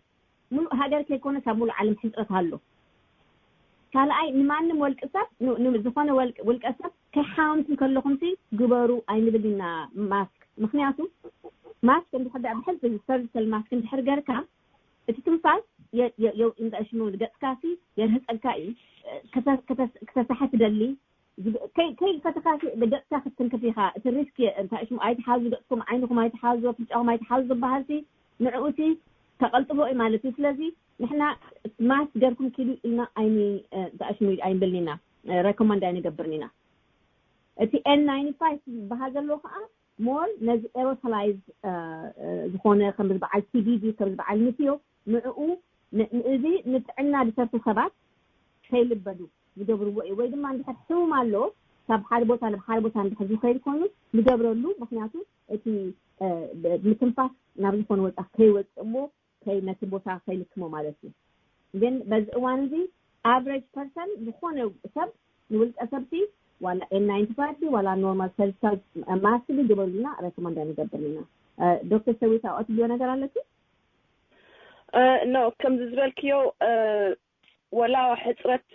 ሙሉእ ሃገር ከይኮነስ ኣብ ሙሉእ ዓለም ሕፅረት ኣሎ። ካልኣይ ንማንም ወልቂ ሰብ ዝኾነ ውልቀ ሰብ ከይሓምኩም ከለኹም ሲ ግበሩ ኣይንብል ኢና ማስክ። ምክንያቱ ማስክ እንድሕር ብሕልፊ ሰርጂካል ማስክ እንድሕር ገርካ እቲ ትንፋስ ሽሙ ገፅካ ሲ የርህፀልካ እዩ። ክተሳሐ ትደሊ ከይፈተካ ገፅካ ክትትንክፍ ኢኻ። እቲ ሪስክ እንታይ ሽሙ ኣይትሓዙ፣ ገፅኩም ዓይንኹም ኣይትሓዙ፣ ኣፍንጫኹም ኣይትሓዙ ዝበሃል ሲ ንዕኡ ሲ ከቐልጥፎ እዩ ማለት እዩ። ስለዚ ንሕና ማስክ ገርኩም ኪዱ ኢልና ኣይኒ እንታይ ሽሙ ኣይንብልን ኢና፣ ሬኮመንድ ኣይንገብርን ኢና። እቲ ኤን ናይንቲ ፋይቭ ዝበሃል ዘለዎ ከዓ ሞር ነዚ ኤሮሶላይዝ ዝኾነ ከም በዓል ቲቢ ድዩ ከም በዓል ንፍዮ ንዕኡ እዚ ንጥዕና ዝሰርሑ ሰባት ከይልበዱ ዝገብርዎ እዩ። ወይ ድማ እንድሕር ሕሙም ኣሎ ካብ ሓደ ቦታ ናብ ሓደ ቦታ እንድሕር ዝኸይድ ኮይኑ ዝገብረሉ፣ ምክንያቱ እቲ ምትንፋስ ናብ ዝኾነ ወፃ ከይወፅእ እሞ ነቲ ቦታ ከይልክሞ ማለት እዩ። ግን በዚ እዋን እዚ ኣቨሬጅ ፐርሰን ዝኾነ ሰብ ንውልቀ ሰብሲ ዋላ ኤን ናይንቲ ፋይቭ ዋላ ኖርማል ሰርጂካል ማስክ ግበሩልና ረኮመንድ ንገብር ኢና። ዶክተር ሰዊት ኣትብዮ ነገር ኣለኪ? ኖ ከምዚ ዝበልክዮ ወላ ሕፅረት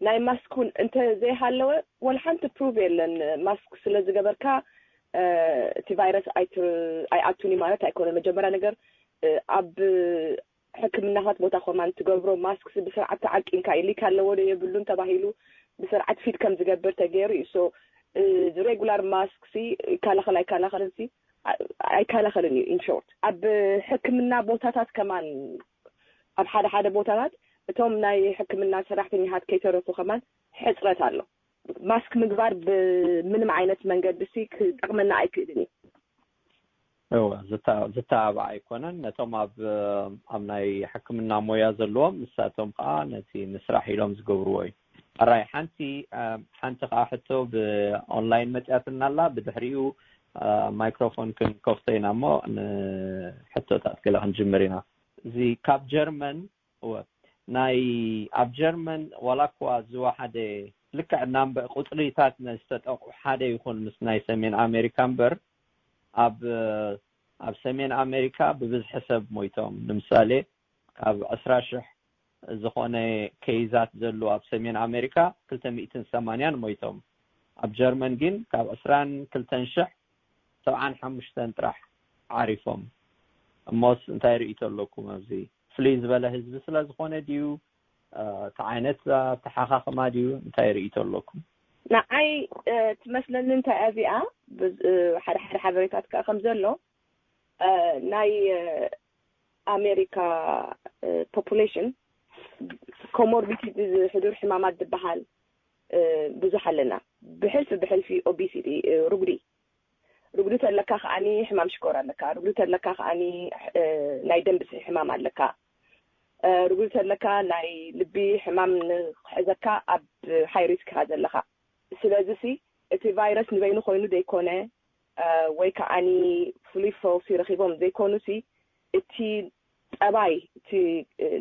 ናይ ማስክ እውን እንተ ዘይሃለወ ወላ ሓንቲ ፕሩቭ የለን። ማስክ ስለ ዝገበርካ እቲ ቫይረስ ኣይኣቱን ማለት ኣይኮነን። መጀመርያ ነገር ኣብ ሕክምናታት ቦታ ኮማን ትገብሮ ማስክ ብስርዓት ተዓቂንካ እዩ ሊክ ኣለዎ ዶ የብሉን ተባሂሉ ብስርዓት ፊት ከም ዝገብር ተገይሩ እዩ። ሶ ሬጉላር ማስክ ሲ ይከላኸል ኣይከላኸልን ሲ ኣይከላኸልን እዩ። ኢንሾርት ኣብ ሕክምና ቦታታት ከማን ኣብ ሓደ ሓደ ቦታታት እቶም ናይ ሕክምና ሰራሕተኛታት ከይተረፉ ከማን ሕፅረት ኣሎ። ማስክ ምግባር ብምንም ዓይነት መንገዲ ሲ ክጠቕመና ኣይክእልን እዩ። እወ ዝተባባዕ ኣይኮነን። ነቶም ኣብ ኣብ ናይ ሕክምና ሞያ ዘለዎም ንሳቶም ከዓ ነቲ ንስራሕ ኢሎም ዝገብርዎ እዩ። ኣራይ ሓንቲ ሓንቲ ከዓ ሕቶ ብኦንላይን መፅያትና ኣላ። ብድሕሪኡ ማይክሮፎን ክንከፍቶ ኢና እሞ ንሕቶታት ገለ ክንጅምር ኢና። እዚ ካብ ጀርመን እወ ናይ ኣብ ጀርመን ዋላ እኳ ዝወሓደ ልክዕ ናምበ ቁፅሪታት ዝተጠቕዑ ሓደ ይኹን ምስ ናይ ሰሜን ኣሜሪካ እምበር ኣብ ኣብ ሰሜን ኣሜሪካ ብብዝሒ ሰብ ሞይቶም። ንምሳሌ ካብ ዕስራ ሽሕ ዝኾነ ኬይዛት ዘሉ ኣብ ሰሜን ኣሜሪካ ክልተ ሚእትን ሰማንያን ሞይቶም። ኣብ ጀርመን ግን ካብ ዕስራን ክልተን ሽሕ ሰብዓን ሓሙሽተን ጥራሕ ዓሪፎም። እሞስ እንታይ ርእይቶ ኣለኩም ኣብዚ? ፍልይ ዝበለ ህዝቢ ስለ ዝኾነ ድዩ? እቲ ዓይነት ኣተሓኻኽማ ድዩ? እንታይ ርእይቶ ኣለኩም? ንዓይ ትመስለኒ እንታይ እያ እዚኣ፣ ሓደ ሓደ ሓበሬታት ከዓ ከም ዘሎ ናይ ኣሜሪካ ፖፑሌሽን ኮሞርቢዲቲ፣ ሕዱር ሕማማት ዝበሃል ብዙሕ ኣለና። ብሕልፊ ብሕልፊ ኦቢሲቲ፣ ርጉዲ፣ ርጉዲ ተለካ ከዓኒ ሕማም ሽኮር ኣለካ፣ ርጉዲ ተለካ ከዓኒ ናይ ደም ብዝሒ ሕማም ኣለካ፣ ርጉዲ ተለካ ናይ ልቢ ሕማም ንክሕዘካ ኣብ ሃይ ሪስክ ኢኻ ዘለካ። ስለዚ ሲ እቲ ቫይረስ ንበይኑ ኮይኑ ዘይኮነ ወይ ከዓኒ ፍሉይ ፈውሲ ረኺቦም ዘይኮኑ ሲ እቲ ጠባይ እቲ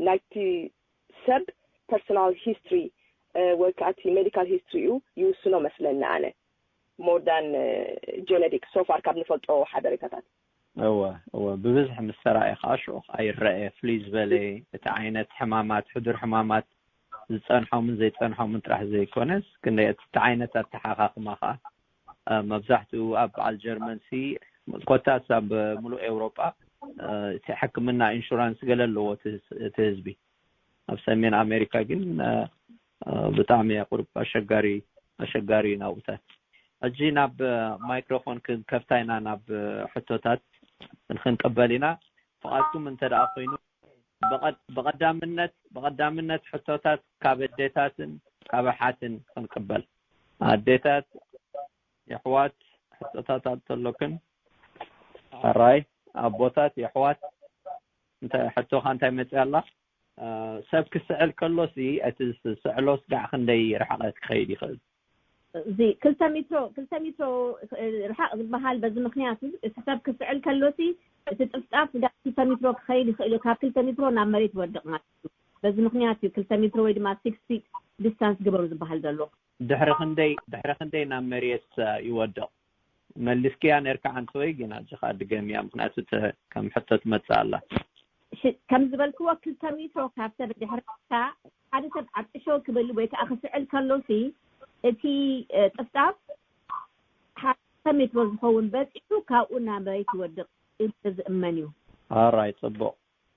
ናይቲ ሰብ ፐርሶናል ሂስትሪ ወይ ከዓ እቲ ሜዲካል ሂስትሪኡ ይውስኖ መስለኒ ኣነ። ሞር ዳን ጀነቲክ ሶፋር ካብ ንፈልጦ ሓበሬታታት። እወ እወ ብብዝሒ ምስ ተራእየ ከዓ ሽዑ ከዓ ይረአ ፍልይ ዝበለ እቲ ዓይነት ሕማማት ሕዱር ሕማማት ዝፀንሖምን ዘይፀንሖምን ጥራሕ ዘይኮነስ ክንደይ እቲ ዓይነት ኣተሓኻኽማ ከዓ መብዛሕትኡ ኣብ በዓል ጀርመን ሲ ኮታስ ኣብ ሙሉእ ኤውሮጳ እቲ ሕክምና ኢንሹራንስ ገለ ኣለዎ እቲ ህዝቢ። ኣብ ሰሜን ኣሜሪካ ግን ብጣዕሚ ቁሩብ ኣሸጋሪ ኣሸጋሪ እዩ ናብኡታት። ሕጂ ናብ ማይክሮፎን ክንከፍታ ኢና ናብ ሕቶታት ክንቅበል ኢና። ፍቓድኩም እንተ ደኣ ኮይኑ ብቐዳምነት ብቐዳምነት ሕቶታት ካብ ኣዴታትን ካብ ኣሓትን ክንቅበል። ኣዴታት የሕዋት ሕቶታት ኣተሎክን ኣራይ ኣቦታት የሕዋት እንታይ ሕቶኻ እንታይ መፅያ ኣላ? ሰብ ክስዕል ከሎ ሲ እቲ ዝስዕሎ ስጋዕ ክንደይ ርሕቐት ክኸይድ ይኽእል? እዚ ክልተ ሜትሮ ክልተ ሜትሮ ርሓቕ ዝበሃል በዚ ምክንያት እዩ። እቲ ሰብ ክስዕል ከሎ ሲ እቲ ጥፍጣፍ ስጋዕ ክልተ ሜትሮ ክኸይድ ይኽእል እዩ። ካብ ክልተ ሜትሮ ናብ መሬት ይወድቕ ማለት እዩ። በዚ ምክንያት እዩ ክልተ ሜትሮ ወይ ድማ ሲክስ ፊት ዲስታንስ ግበሩ ዝበሃል ዘሎ። ድሕሪ ክንደይ ድሕሪ ክንደይ ናብ መሬት ይወድቕ? መሊስክያ ነርካ ዓንተወይ ግን ኣዚ ከዓ ድገምያ ምክንያቱ ከም ሕቶ ትመፅእ ኣላ። ከም ዝበልክዎ ክልተ ሜትሮ ካብ ሰብ ድሕርካ ሓደ ሰብ ዓጥሾ ክብል ወይ ከዓ ክስዕል ከሎሲ እቲ ጥፍጣፍ ሓደ ሜትሮ ዝኸውን በፂሑ ካብኡ ናብ መሬት ይወድቕ ኢሉ ዝእመን እዩ። ኣራይ ፅቡቕ።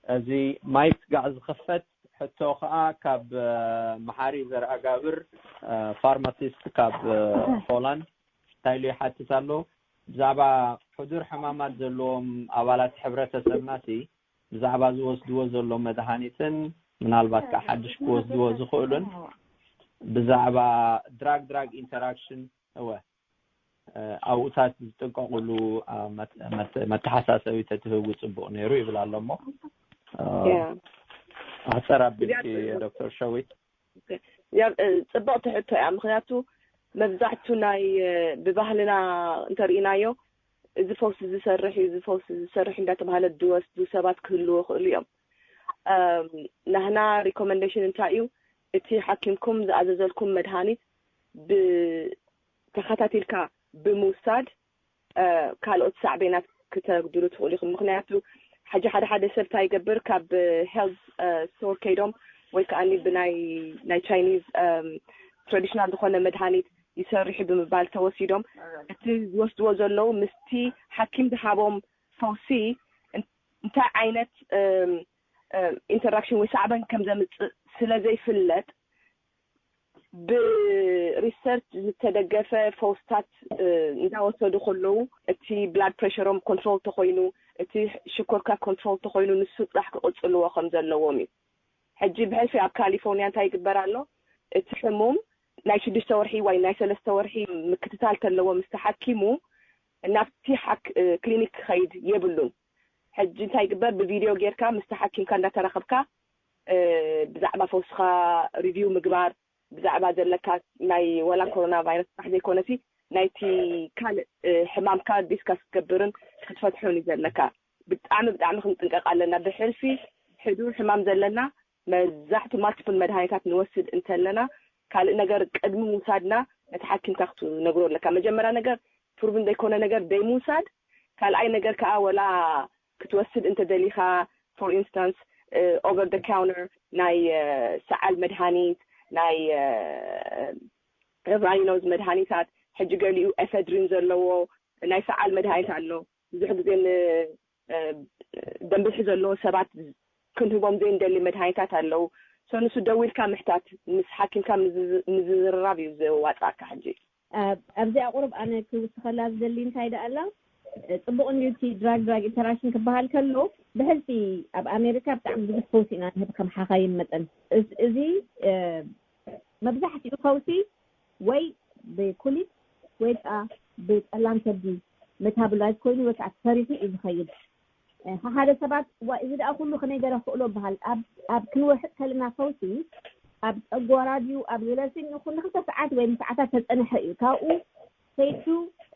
እዚ ማይክ ስጋዕ ዝኽፈት ሕቶ ከዓ ካብ መሓሪ ዘርኣጋብር ፋርማሲስት ካብ ሆላንድ እንታይ ኢሉ ይሓትት ኣሎ? ብዛዕባ ሕዱር ሕማማት ዘለዎም ኣባላት ሕብረተሰብና ሲ ብዛዕባ ዝወስድዎ ዘሎ መድሃኒትን ምናልባት ከዓ ሓድሽ ክወስድዎ ዝኽእሉን ብዛዕባ ድራግ ድራግ ኢንተራክሽን እወ ኣብኡታት ዝጥንቀቕሉ መተሓሳሰቢ ተትህቡ ፅቡቕ ነይሩ ይብል ኣሎ እሞ ኣሕፀር ኣቢልኪ ዶክተር ሸዊት። ጽብቕቲ ሕቶ እያ። ምክንያቱ መብዛሕቱ ናይ ብባህልና እንተርኢናዮ እዚ ፈውሲ ዝሰርሕ እዩ፣ እዚ ፈውሲ ዝሰርሕ እንዳተባሃለ ዝወስዱ ሰባት ክህልዎ ክእሉ እዮም። ናህና ሪኮመንዴሽን እንታይ እዩ? እቲ ሓኪምኩም ዝኣዘዘልኩም መድሃኒት ብተኸታቲልካ ብምውሳድ ካልኦት ሳዕቤናት ክተጉድሉ ትኽእሉ ኢኹም። ምክንያቱ ሕጂ ሓደ ሓደ ሰብ እንታይ ይገብር፣ ካብ ሄልዝ ስቶር ከይዶም ወይ ከዓ ብናይ ናይ ቻይኒዝ ትራዲሽናል ዝኾነ መድሃኒት ይሰርሑ ብምባል ተወሲዶም እቲ ዝወስድዎ ዘለዉ ምስቲ ሓኪም ዝሃቦም ፈውሲ እንታይ ዓይነት ኢንተራክሽን ወይ ሳዕበን ከም ዘምፅእ ስለ ዘይፍለጥ ብሪሰርች ዝተደገፈ ፈውስታት እንዳወሰዱ ከለዉ እቲ ብላድ ፕሬሸሮም ኮንትሮል ተኮይኑ እቲ ሽኮርካ ኮንትሮል ተኮይኑ ንሱ ጥራሕ ክቕፅልዎ ከም ዘለዎም እዩ። ሕጂ ብሕልፊ ኣብ ካሊፎርኒያ እንታይ ይግበር ኣሎ? እቲ ሕሙም ናይ ሽዱሽተ ወርሒ ወይ ናይ ሰለስተ ወርሒ ምክትታል ተለዎ ምስ ተሓኪሙ ናብቲ ሓክ ክሊኒክ ክኸይድ የብሉን። ሕጂ እንታይ ይግበር? ብቪድዮ ጌርካ ምስ ተሓኪምካ እንዳተራኸብካ ብዛዕባ ፈውስኻ ሪቪው ምግባር ብዛዕባ ዘለካ ናይ ወላ ኮሮና ቫይረስ ጥራሕ ዘይኮነሲ ናይቲ ካልእ ሕማምካ ዲስካስ ክትገብርን ክትፈትሖን እዩ ዘለካ። ብጣዕሚ ብጣዕሚ ክንጥንቀቕ ኣለና። ብሕልፊ ሕዱር ሕማም ዘለና መብዛሕቱ ማልቲፕል መድሃኒታት ንወስድ እንተለና ካልእ ነገር ቅድሚ ምውሳድና ነቲ ሓኪምካ ክትነግሮ ኣለካ። መጀመርያ ነገር ፕሩቭን ዘይኮነ ነገር ደይ ምውሳድ። ካልኣይ ነገር ከዓ ወላ ክትወስድ እንተደሊኻ for instance over the counter ናይ ሰዓል መድሃኒት ናይ ራይኖዝ መድሃኒታት ሕጂ ገሊኡ ኤፈድሪን ዘለዎ ናይ ሰዓል መድሃኒት ኣሎ። ብዙሕ ግዜ ደም ብዝሒ ዘለዎ ሰባት ክንህቦም ዘይንደሊ መድሃኒታት ኣለዉ። ሰንሱ ደዊልካ ምሕታት፣ ምስ ሓኪምካ ምዝርራብ እዩ ዘዋፅኣካ። ሕጂ ኣብዚኣ ቁሩብ ኣነ ክውስኸላ ዝደሊ እንታይ ደኣላ፣ ፅቡቕ እንዲዩ እቲ ድራግ ድራግ ኢንተራክሽን ክበሃል ከሎ፣ ብሕልፊ ኣብ ኣሜሪካ ብጣዕሚ ብዙሕ ፈውሲ ኢና ንህብ ከም ሓኻይም መጠን። እዚ መብዛሕትኡ ፈውሲ ወይ ብኩሊት ወይ ከዓ ብፀላም ከብዲ መታብላይት ኮይኑ ወይ ከዓ ተሰሪሑ እዩ ዝኸይድ። ሓደ ሰባት ዋ እዚ ደኣ ኩሉ ከመይ ገረ ክእሎ በሃል ኣብ ክንወሕጥ ከለና ፈውሲ ኣብ ጨጓራ ድዩ ኣብ ዝለስን ይኹን ንክልተ ሰዓት ወይ ሰዓታት ተፀንሐ እዩ። ካብኡ ከይዱ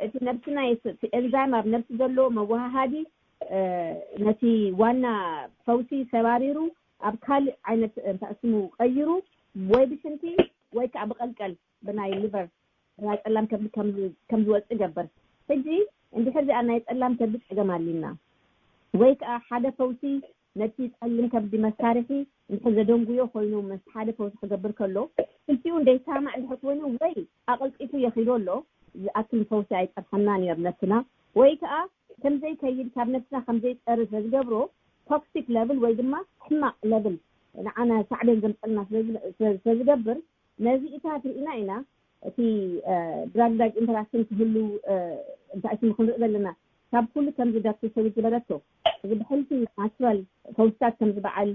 እቲ ነብስና እቲ ኤንዛይም ኣብ ነብሲ ዘሎ መወሃሃዲ ነቲ ዋና ፈውሲ ሰባሪሩ ኣብ ካልእ ዓይነት እንታይ ስሙ ቀይሩ ወይ ብሽንቲ ወይ ከዓ ብቀልቀል ብናይ ሊቨር ብናይ ፀላም ከብዲ ከም ዝወፅእ ገብር። ሕጂ እንድሕር ዚኣ ናይ ፀላም ከብዲ ፀገም ኣሊና ወይ ከዓ ሓደ ፈውሲ ነቲ ፀልም ከብዲ መሳርሒ እንድሕር ዘደንጉዮ ኮይኑ ምስ ሓደ ፈውሲ ክገብር ከሎ ክልቲኡ እንደይሰማማዕ እንድሕር ኮይኑ ወይ ኣቐልጢፉ የኺዶ ኣሎ ዝኣክል ፈውሲ ኣይፀርሐና ነይር ነብስና ወይ ከዓ ከምዘይከይድ ካብ ነብስና ከምዘይፀሪ ስለዝገብሮ ቶክሲክ ለብል ወይ ድማ ሕማቕ ለብል ንዓና ሳዕቤን ዘምፀልና ስለዝገብር ነዚ እታ ትርኢና ኢና እቲ ድራግ ድራግ ኢንተራክሽን ክህሉ እንታይ ስሙ ክንርኢ ዘለና ካብ ኩሉ ከምዚ ዳክተር ሰዊት ዝበለቶ እዚ ብሕልፊ ናቹራል ፈውስታት ከምዚ በዓል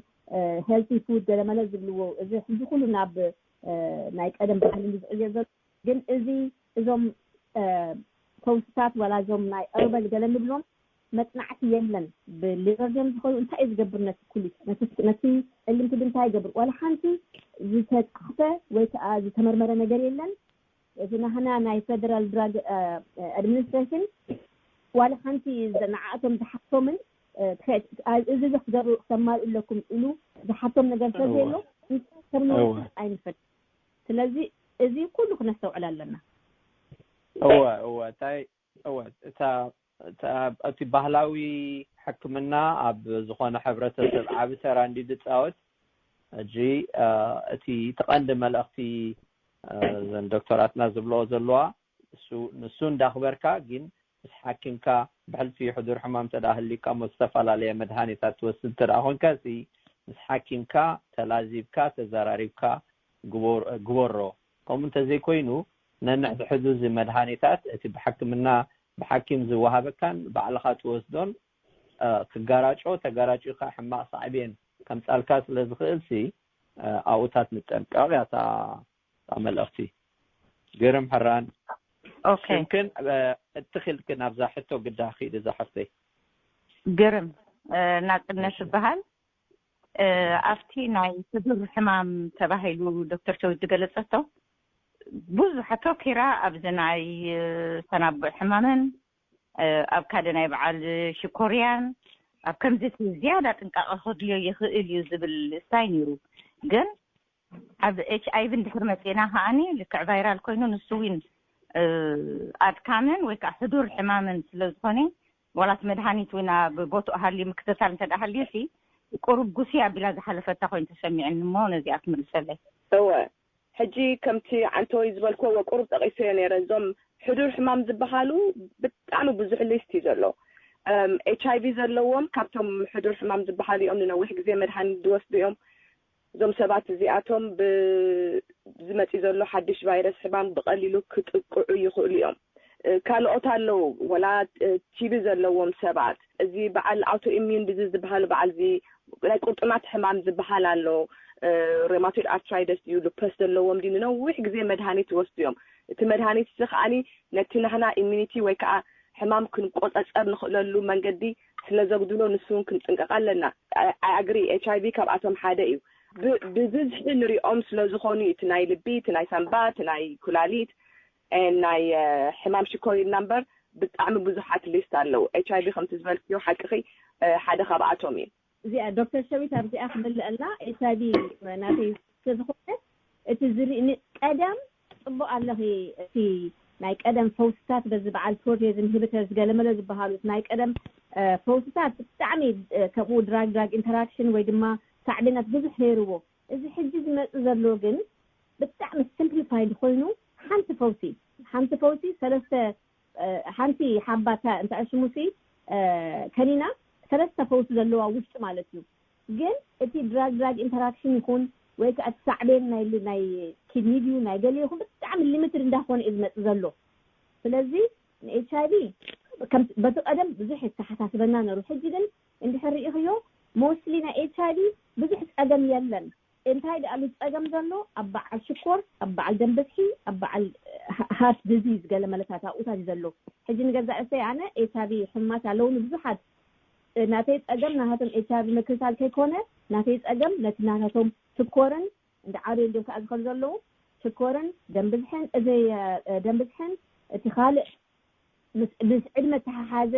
ሄልቲ ፉድ ገለመለ ዝብልዎ እዚ ሕዚ ኩሉ ናብ ናይ ቀደም ባህሊ ዝዕዮ ዘሎ ግን እዚ እዞም ፈውስታት ዋላ እዞም ናይ ኸርባል ገለ ንብሎም መፅናዕቲ የለን። ብሊቨር ድዮም ዝኸዱ እንታይ እዩ ዝገብር ነቲ ኩሊት ነቲ ነቲ እልምቲ እንታይ ይገብር ዋላ ሓንቲ ዝተፃሕፈ ወይ ከዓ ዝተመርመረ ነገር የለን። እዚ ናህና ናይ ፌደራል ድራግ ኣድሚኒስትሬሽን ዋላ ሓንቲ ንዓኣቶም ዝሓቶምን እዚ ክገብሩ ክተማልኡ ኣለኩም ኢሉ ዝሓቶም ነገር ስለዘየሎ ከም ነውፅእ ኣይንፈልጥ። ስለዚ እዚ ኩሉ ክነስተውዕል ኣለና። እወ እወ እንታይ እወ እታ እቲ ባህላዊ ሕክምና ኣብ ዝኾነ ሕብረተሰብ ዓቢ ተራ እንዲ ዝፃወት ሕጂ እቲ ተቐንዲ መልእኽቲ ዘን ዶክተራትና ዝብልኦ ዘለዋ እሱ ንሱ እንዳኽበርካ ግን ምስ ሓኪምካ ብሕልፊ ሕዱር ሕማም ተዳ ህሊካ ሞ ዝተፈላለየ መድሃኒታት ትወስድ ተዳ ኮንካ እዚ ምስ ሓኪምካ ተላዚብካ ተዘራሪብካ ግበሮ። ከምኡ እንተዘይኮይኑ ነንሕድሕዱ እዚ መድሃኒታት እቲ ብሕክምና ብሓኪም ዝወሃበካን ባዕልኻ ትወስዶን ክጋራጮ ተጋራጪካ ሕማቕ ሳዕቤን ከምጻልካ ስለ ዝኽእል ሲ ኣብኡታት ንጠንቀቕ እያ እታ መልእኽቲ። ግርም ሕራን ኦኬ ሽምክን እትኽልክን ኣብዛ ሕቶ ግዳ ኺድ እዛ ሓፍተይ። ግርም ናጽነት ዝበሃል ኣብቲ ናይ ስዱር ሕማም ተባሂሉ ዶክተር ሸዊት ዝገለጸቶ ብዙሕ ኣተኪራ ኣብዚ ናይ ሰናቡዕ ሕማምን ኣብ ካደ ናይ በዓል ሽኮርያን ኣብ ከምዚ ዝያዳ ጥንቃቐ ከድልዮ ይኽእል እዩ ዝብል ስታይ ነይሩ። ግን ኣብ ኤች ኣይቪ እንድሕር መፂና ከዓኒ ልክዕ ቫይራል ኮይኑ ንሱ ዊን ኣድካምን ወይ ከዓ ሕዱር ሕማምን ስለ ዝኾነ ዋላት መድሃኒት እውን ኣብ ቦትኡ ሃልዩ ምክትታል እንተ ሃልዩ ሲ ቁሩብ ጉስይ ኣቢላ ዝሓለፈታ ኮይኑ ተሰሚዕኒ እሞ ነዚኣ ክምልሰለይ። እወ ሕጂ ከምቲ ዓንተወይ ዝበልክዎ ወቁሩብ ጠቂሰዮ ነይረ። እዞም ሕዱር ሕማም ዝበሃሉ ብጣዕሚ ብዙሕ ሊስት እዩ ዘሎ። ኤች ኣይ ቪ ዘለዎም ካብቶም ሕዱር ሕማም ዝበሃሉ እዮም። ንነዊሕ ግዜ መድሃኒት ዝወስዱ እዮም። እዞም ሰባት እዚኣቶም ብዝመፂ ዘሎ ሓድሽ ቫይረስ ሕማም ብቀሊሉ ክጥቅዑ ይኽእሉ እዮም። ካልኦት ኣለዉ ወላ ቲቢ ዘለዎም ሰባት እዚ በዓል ኣውቶ ኢሚዩን ድዚ ዝበሃል በዓል እዚ ናይ ቁርጥማት ሕማም ዝበሃል ኣሎ። ሬማቶይድ ኣርትራይደስ ድዩ ሉፐስ ዘለዎም ድዩ ንነዊሕ ግዜ መድሃኒት ይወስዱ እዮም። እቲ መድሃኒት እዚ ከዓኒ ነቲ ናህና ኢሚኒቲ ወይ ከዓ ሕማም ክንቆፀፀር ንኽእለሉ መንገዲ ስለ ዘጉድሎ ንሱ እውን ክንጥንቀቕ ኣለና። ኣይ ኣግሪ ኤች ኣይ ቪ ካብኣቶም ሓደ እዩ። ብብዝሒ ንሪኦም ስለ ዝኾኑ እቲ ናይ ልቢ፣ እቲ ናይ ሳንባ፣ እቲ ናይ ኩላሊት፣ ናይ ሕማም ሽኮር ኢልና እምበር ብጣዕሚ ብዙሓት ሊስት ኣለዉ። ኤች ኣይ ቪ ከምቲ ዝበልክዮ ሓቅኺ ሓደ ካብኣቶም እዩ። እዚኣ ዶክተር ሸዊት ኣብዚኣ ክምልአላ ኤች ኣይ ቪ ናተይ ስለዝኾነ እቲ ዝርኢ ቀደም ፅቡቅ ኣለኺ እቲ ናይ ቀደም ፈውስታት በዚ በዓል ፕሮቴዝም ህብተ ዝገለመለ ዝበሃሉ ናይ ቀደም ፈውስታት ብጣዕሚ ከምኡ ድራግ ድራግ ኢንተራክሽን ወይ ድማ ሳዕቤናት ብዙሕ ነይርዎ። እዚ ሕጂ ዝመፅእ ዘሎ ግን ብጣዕሚ ሲምፕሊፋይድ ኮይኑ ሓንቲ ፈውሲ ሓንቲ ፈውሲ ሰለስተ ሓንቲ ሓባታ እንታይ ሽሙሲ ከኒና ሰለስተ ፈውሲ ዘለዋ ውሽጢ ማለት እዩ። ግን እቲ ድራግ ድራግ ኢንተራክሽን ይኹን ወይ ከዓ እቲ ሳዕቤን ናይ ል- ናይ ኪድኒ ድዩ ናይ ገለ ይኹን ብጣዕሚ ሊሚትድ እንዳኾነ እዩ ዝመፅእ ዘሎ። ስለዚ ንኤች ኣይቪ በቲ ቀደም ብዙሕ የተሓሳስበና ነሩ። ሕጂ ግን እንድሕር ርኢኽዮ ሞስትሊ ናይ ኤች ኣይቪ ብዙሕ ፀገም የለን። እንታይ ደኣሉ ፀገም ዘሎ ኣብ በዓል ሽኮር፣ ኣብ በዓል ደም ብዝሒ፣ ኣብ በዓል ሃርት ዲዚዝ ገለ መለታት ኣብኡታት እዩ ዘሎ። ሕጂ ንገዛእ እሰይ ኣነ ኤች ኣይቪ ሕሙማት ኣለውኒ ብዙሓት። ናተይ ፀገም ናታቶም ኤች ኣይቪ ምክልካል ከይኮነ ናተይ ፀገም ነቲ ናታቶም ሽኮርን እንደ ዓብየ እንዲም ከዓ ዝኸዱ ዘለዉ ሽኮርን ደም ብዝሕን እዚ ደም ብዝሕን እቲ ካልእ ምስ ዕድመ ተሓሓዘ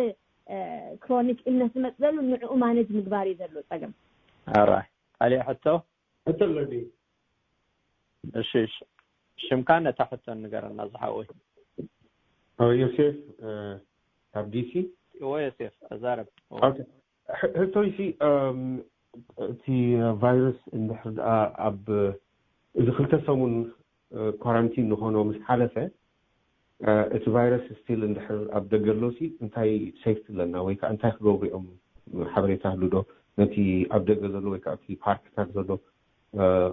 ክሮኒክ ኢልነስ ዝመፅ ዘሎ ንዕኡ ማነጅ ምግባር እዩ ዘሎ ፀገም። ኣራይ ካሊእ ሕቶ? ሕቶ ኣለኒ። እሺ እሺ። ሽምካ ነታ ሕቶ ንገረና ዝሓወይ። ዮሴፍ ካብ ዲሲ። እወ ዮሴፍ ኣዛረብ። ሕቶይሲ እቲ ቫይረስ እንድሕር ደኣ ኣብ እዚ ክልተ ሰሙን ኳራንቲን ንኾኖ ምስ ሓለፈ እቲ ቫይረስ ስቲል እንድሕር ኣብ ደገ ኣሎሲ እንታይ ሴፍቲ ኣለና ወይ ከዓ እንታይ ክገብሩ እዮም? ሓበሬታ ህሉ ዶ ነቲ ኣብ ደገ ዘሎ ወይ ከዓ እቲ ፓርክታት ዘሎ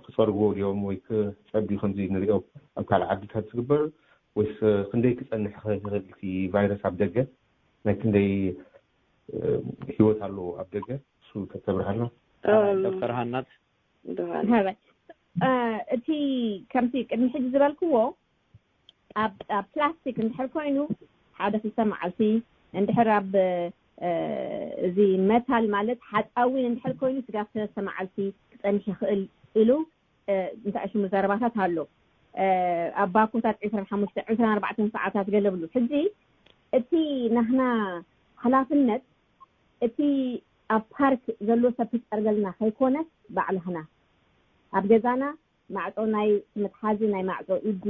ክፀርግዎ ድዮም ወይ ክፀድዩ ከምዚ ንሪኦ ኣብ ካልእ ዓድታት ዝግበር ወይስ ክንደይ ክፀንሕ ይኽእል ይኽእል እቲ ቫይረስ ኣብ ደገ ናይ ክንደይ ህይወት ኣለዎ ኣብ ደገ እሱ ተተብርሃልና። ዶክተር ሃናት እቲ ከምቲ ቅድሚ ሕጂ ዝበልክዎ ኣብ ፕላስቲክ እንድሕር ኮይኑ ሓደ ክልተ መዓልቲ እንድሕር ኣብ እዚ መታል ማለት ሓፃዊን እንድሕር ኮይኑ ስጋብ ሰለስተ መዓልቲ ክፀንሕ ይኽእል ኢሉ እንታይ ሽሙ ዘረባታት ኣሎ። ኣብ ባኮታት ዕስራን ሓሙሽተ ዕስራን ኣርባዕተን ሰዓታት ገለ ብሉ። ሕጂ እቲ ናህና ሓላፍነት እቲ ኣብ ፓርክ ዘሎ ሰብ ክፀርገልና ከይኮነስ ባዕልህና ኣብ ገዛና ማዕፆ ናይ መትሓዚ ናይ ማዕፆ ኢዲ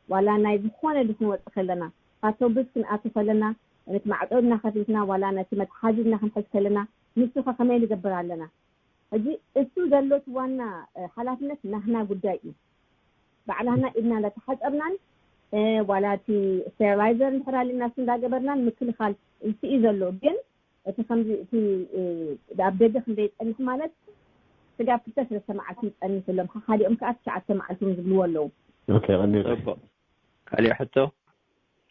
ዋላ ናይ ዝኾነ ድክንወፅእ ከለና ኣውቶቡስ ክንኣቱ ከለና ነቲ ማዕፆ ድና ከፊትና ዋላ ነቲ መትሓዚ ድና ክንሕዝ ከለና ንሱ ከ ከመይ ንገብር ኣለና? ሕጂ እሱ ዘሎ እቲ ዋና ሓላፍነት ናህና ጉዳይ እዩ። ባዕላህና ኢድና እንዳተሓፀብናን ዋላ እቲ ስቴሪላይዘር እንድሕር ኣሊና እሱ እንዳገበርናን ምክልኻል እሱ እዩ ዘሎ። ግን እቲ ከምዚ እቲ ኣብ ደገ ክንደይ ይፀንሕ ማለት ስጋብ ክልተ ሰለስተ መዓልቲ ይፀንሕ ኢሎም ሓሓዲኦም ከዓ ትሽዓተ መዓልቲ እውን ዝብልዎ ኣለዉ። ፅቡቅ። ካሊእ ሕቶ?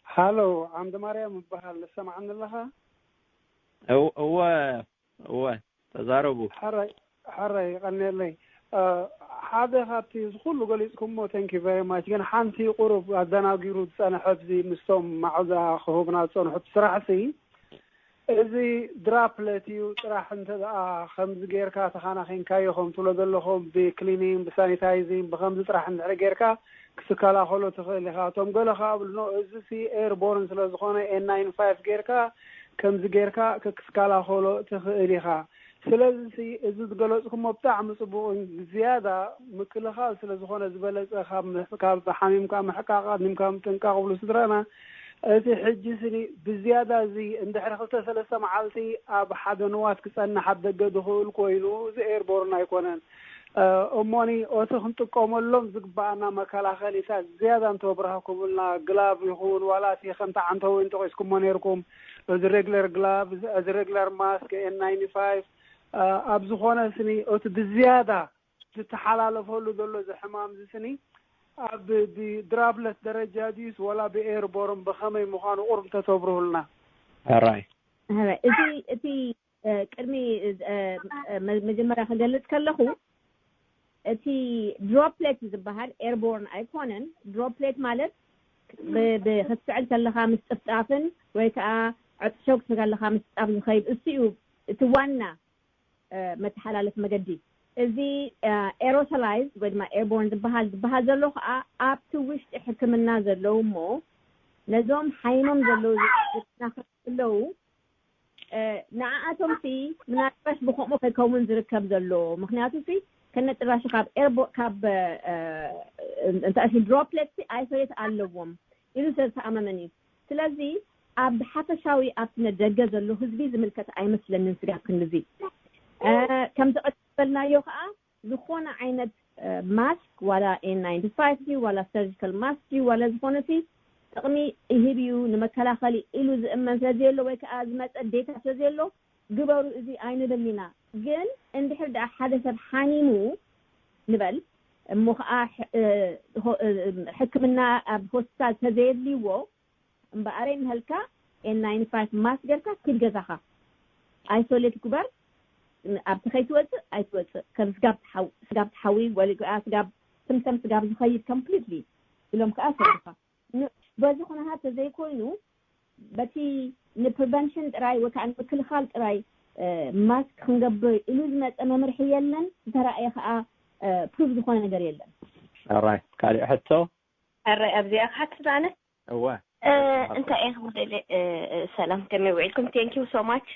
ሃሎ ዓምደ ማርያም ይበሃል። ዝሰማዓኒ ኣለኻ? እወ እወ ተዛረቡ። ሓራይ ሓራይ ይቐንየለይ። ሓደ ካብቲ እዚ ኩሉ ገሊፅኩሞ thank you very much ግን ሓንቲ ቁሩብ ኣደናጊሩ ዝፀንሐ ኣብዚ ምስቶም ማዕዛ ክህቡና ዝፀንሑ ስራሕሲ እዚ ድራፕለት እዩ ጥራሕ እንተ ደኣ ከምዚ ጌርካ ተኻናኺንካዮ ከም ትብሎ ዘለኹም ብክሊኒን ብሳኒታይዚን ብከምዚ ጥራሕ እንድሕሪ ጌርካ ክትከላኸሎ ትኽእል ኢኻ። እቶም ገለ ከኣ ብልኖ እዚ ሲ ኤርቦርን ስለ ዝኾነ ኤን ናይን ፋይቭ ጌርካ ከምዚ ጌርካ ክትከላኸሎ ትኽእል ኢኻ። ስለዚ እዚ ዝገለፅኩሞ ብጣዕሚ ፅቡቕ ዝያዳ ምክልኻል ስለ ዝኾነ ዝበለፀ ካብ ካብ ሓሚምካ ምሕቃቕ ኣድኒምካ ምጥንቃቕ ብሉ ስድራና እቲ ሕጂ ስኒ ብዝያዳ እዚ እንድሕሪ ክልተ ሰለስተ መዓልቲ ኣብ ሓደ ንዋት ክፀንሕ ኣብ ደገ ዝኽእል ኮይኑ እዚ ኤርቦርን ኣይኮነን። እሞኒ ኦቲ ክንጥቀመሎም ዝግባኣና መከላኸሊታት ዝያዳ እንተብራህኩምልና ግላቭ ይኹን ዋላ እቲ ከምቲ ዓንተዊ እንጠቂስኩሞ ነርኩም እዚ ሬግለር ግላቭ እዚ ሬግለር ማስክ ኤን ናይንቲ ፋይቭ ኣብ ዝኾነ ስኒ ኦቲ ብዝያዳ ዝተሓላለፈሉ ዘሎ እዚ ሕማም እዚ ስኒ ኣብ ብድራፕለት ደረጃ ድዩስ ወላ ብኤርቦርን ብኸመይ ምዃኑ ቁርብ እንተተብርሁልና። ራይ እዚ እቲ ቅድሚ መጀመርያ ክገልፅ ከለኹ እቲ ድሮፕሌት ዝበሃል ኤርቦርን ኣይኮነን። ድሮፕሌት ማለት ክትስዕል ከለካ ምስጥፍጣፍን ወይ ከዓ ዕጥሾ ክትስዕል ከለካ ምስጣፍ ዝኸይድ እሱ እዩ እቲ ዋና መተሓላለፊ መገዲ። እዚ ኤሮሶላይዝ ወይ ድማ ኤርቦርን ዝበሃል ዝበሃል ዘሎ ከዓ ኣብቲ ውሽጢ ሕክምና ዘለዉ እሞ ነዞም ሓይሞም ዘለዉ ዝናኸ ዘለዉ ንዓኣቶም ሲ ምናልባሽ ብከምኡ ከይከውን ዝርከብ ዘሎ ምክንያቱ ሲ ከነጭራሹ ካብ ኤርቦ ካብ እንታይ ድሮፕሌት ሲ ኣይሶሌት ኣለዎም ኢሉ ስለ ዝተኣመመን እዩ። ስለዚ ኣብ ሓፈሻዊ ኣብቲ ነደገ ዘሎ ህዝቢ ዝምልከት ኣይመስለንን ስጋብ ክንድዚ። ከምቲ ቀደም ዝበልናዮ ከዓ ዝኾነ ዓይነት ማስክ ዋላ ኤን ናይንቲ ፋይቭ ድዩ ዋላ ሰርጂካል ማስክ ድዩ ዋላ ዝኾነ ሲ ጥቕሚ ይህብ እዩ ንመከላኸሊ ኢሉ ዝእመን ስለዘየሎ ወይ ከዓ ዝመፀ ዴታ ስለዘየሎ ግበሩ እዚ ኣይንብል ኢና። ግን እንድሕር ደኣ ሓደ ሰብ ሓኒሙ ንበል እሞ ከዓ ሕ- እ፣ ሆ- እ፣ ሕክምና ኣብ ሆስፒታል ተዘየድልይዎ እምበኣረይ እንሀልካ ኤን ናይንቲ ፋይቭ ማስክ ገርካ ኪድ ገዛኻ ኣይሶሌት ግበር። ኣብቲ ከይትወፅእ ኣይትወፅእ ከም ስጋብ ትሓው- ስጋብ ትሓዊ ወሊግኣ ስጋብ ስምተም ስጋብ ዝኸይድ ኮምፕሊትሊ ኢሎም ከዓ ሰዱኻ። ን- በዚ ኩነታት ተዘይኮይኑ በቲ ንፕሪቨንሽን ጥራይ ወይ ከዓ ንምክልኻል ጥራይ ማስክ ክንገብር ኢሉ ዝመፀ መምርሒ የለን። ዝተረኣየ ከዓ ፕሩፍ ዝኾነ ነገር የለን። ራይ ካሊእ ሕቶ? ሕራይ ኣብዚኣ ክሓትት ኣነ እወ እንታይ እየ ክብደለ ሰላም ከመይ ውዒልኩም? Thank you so much።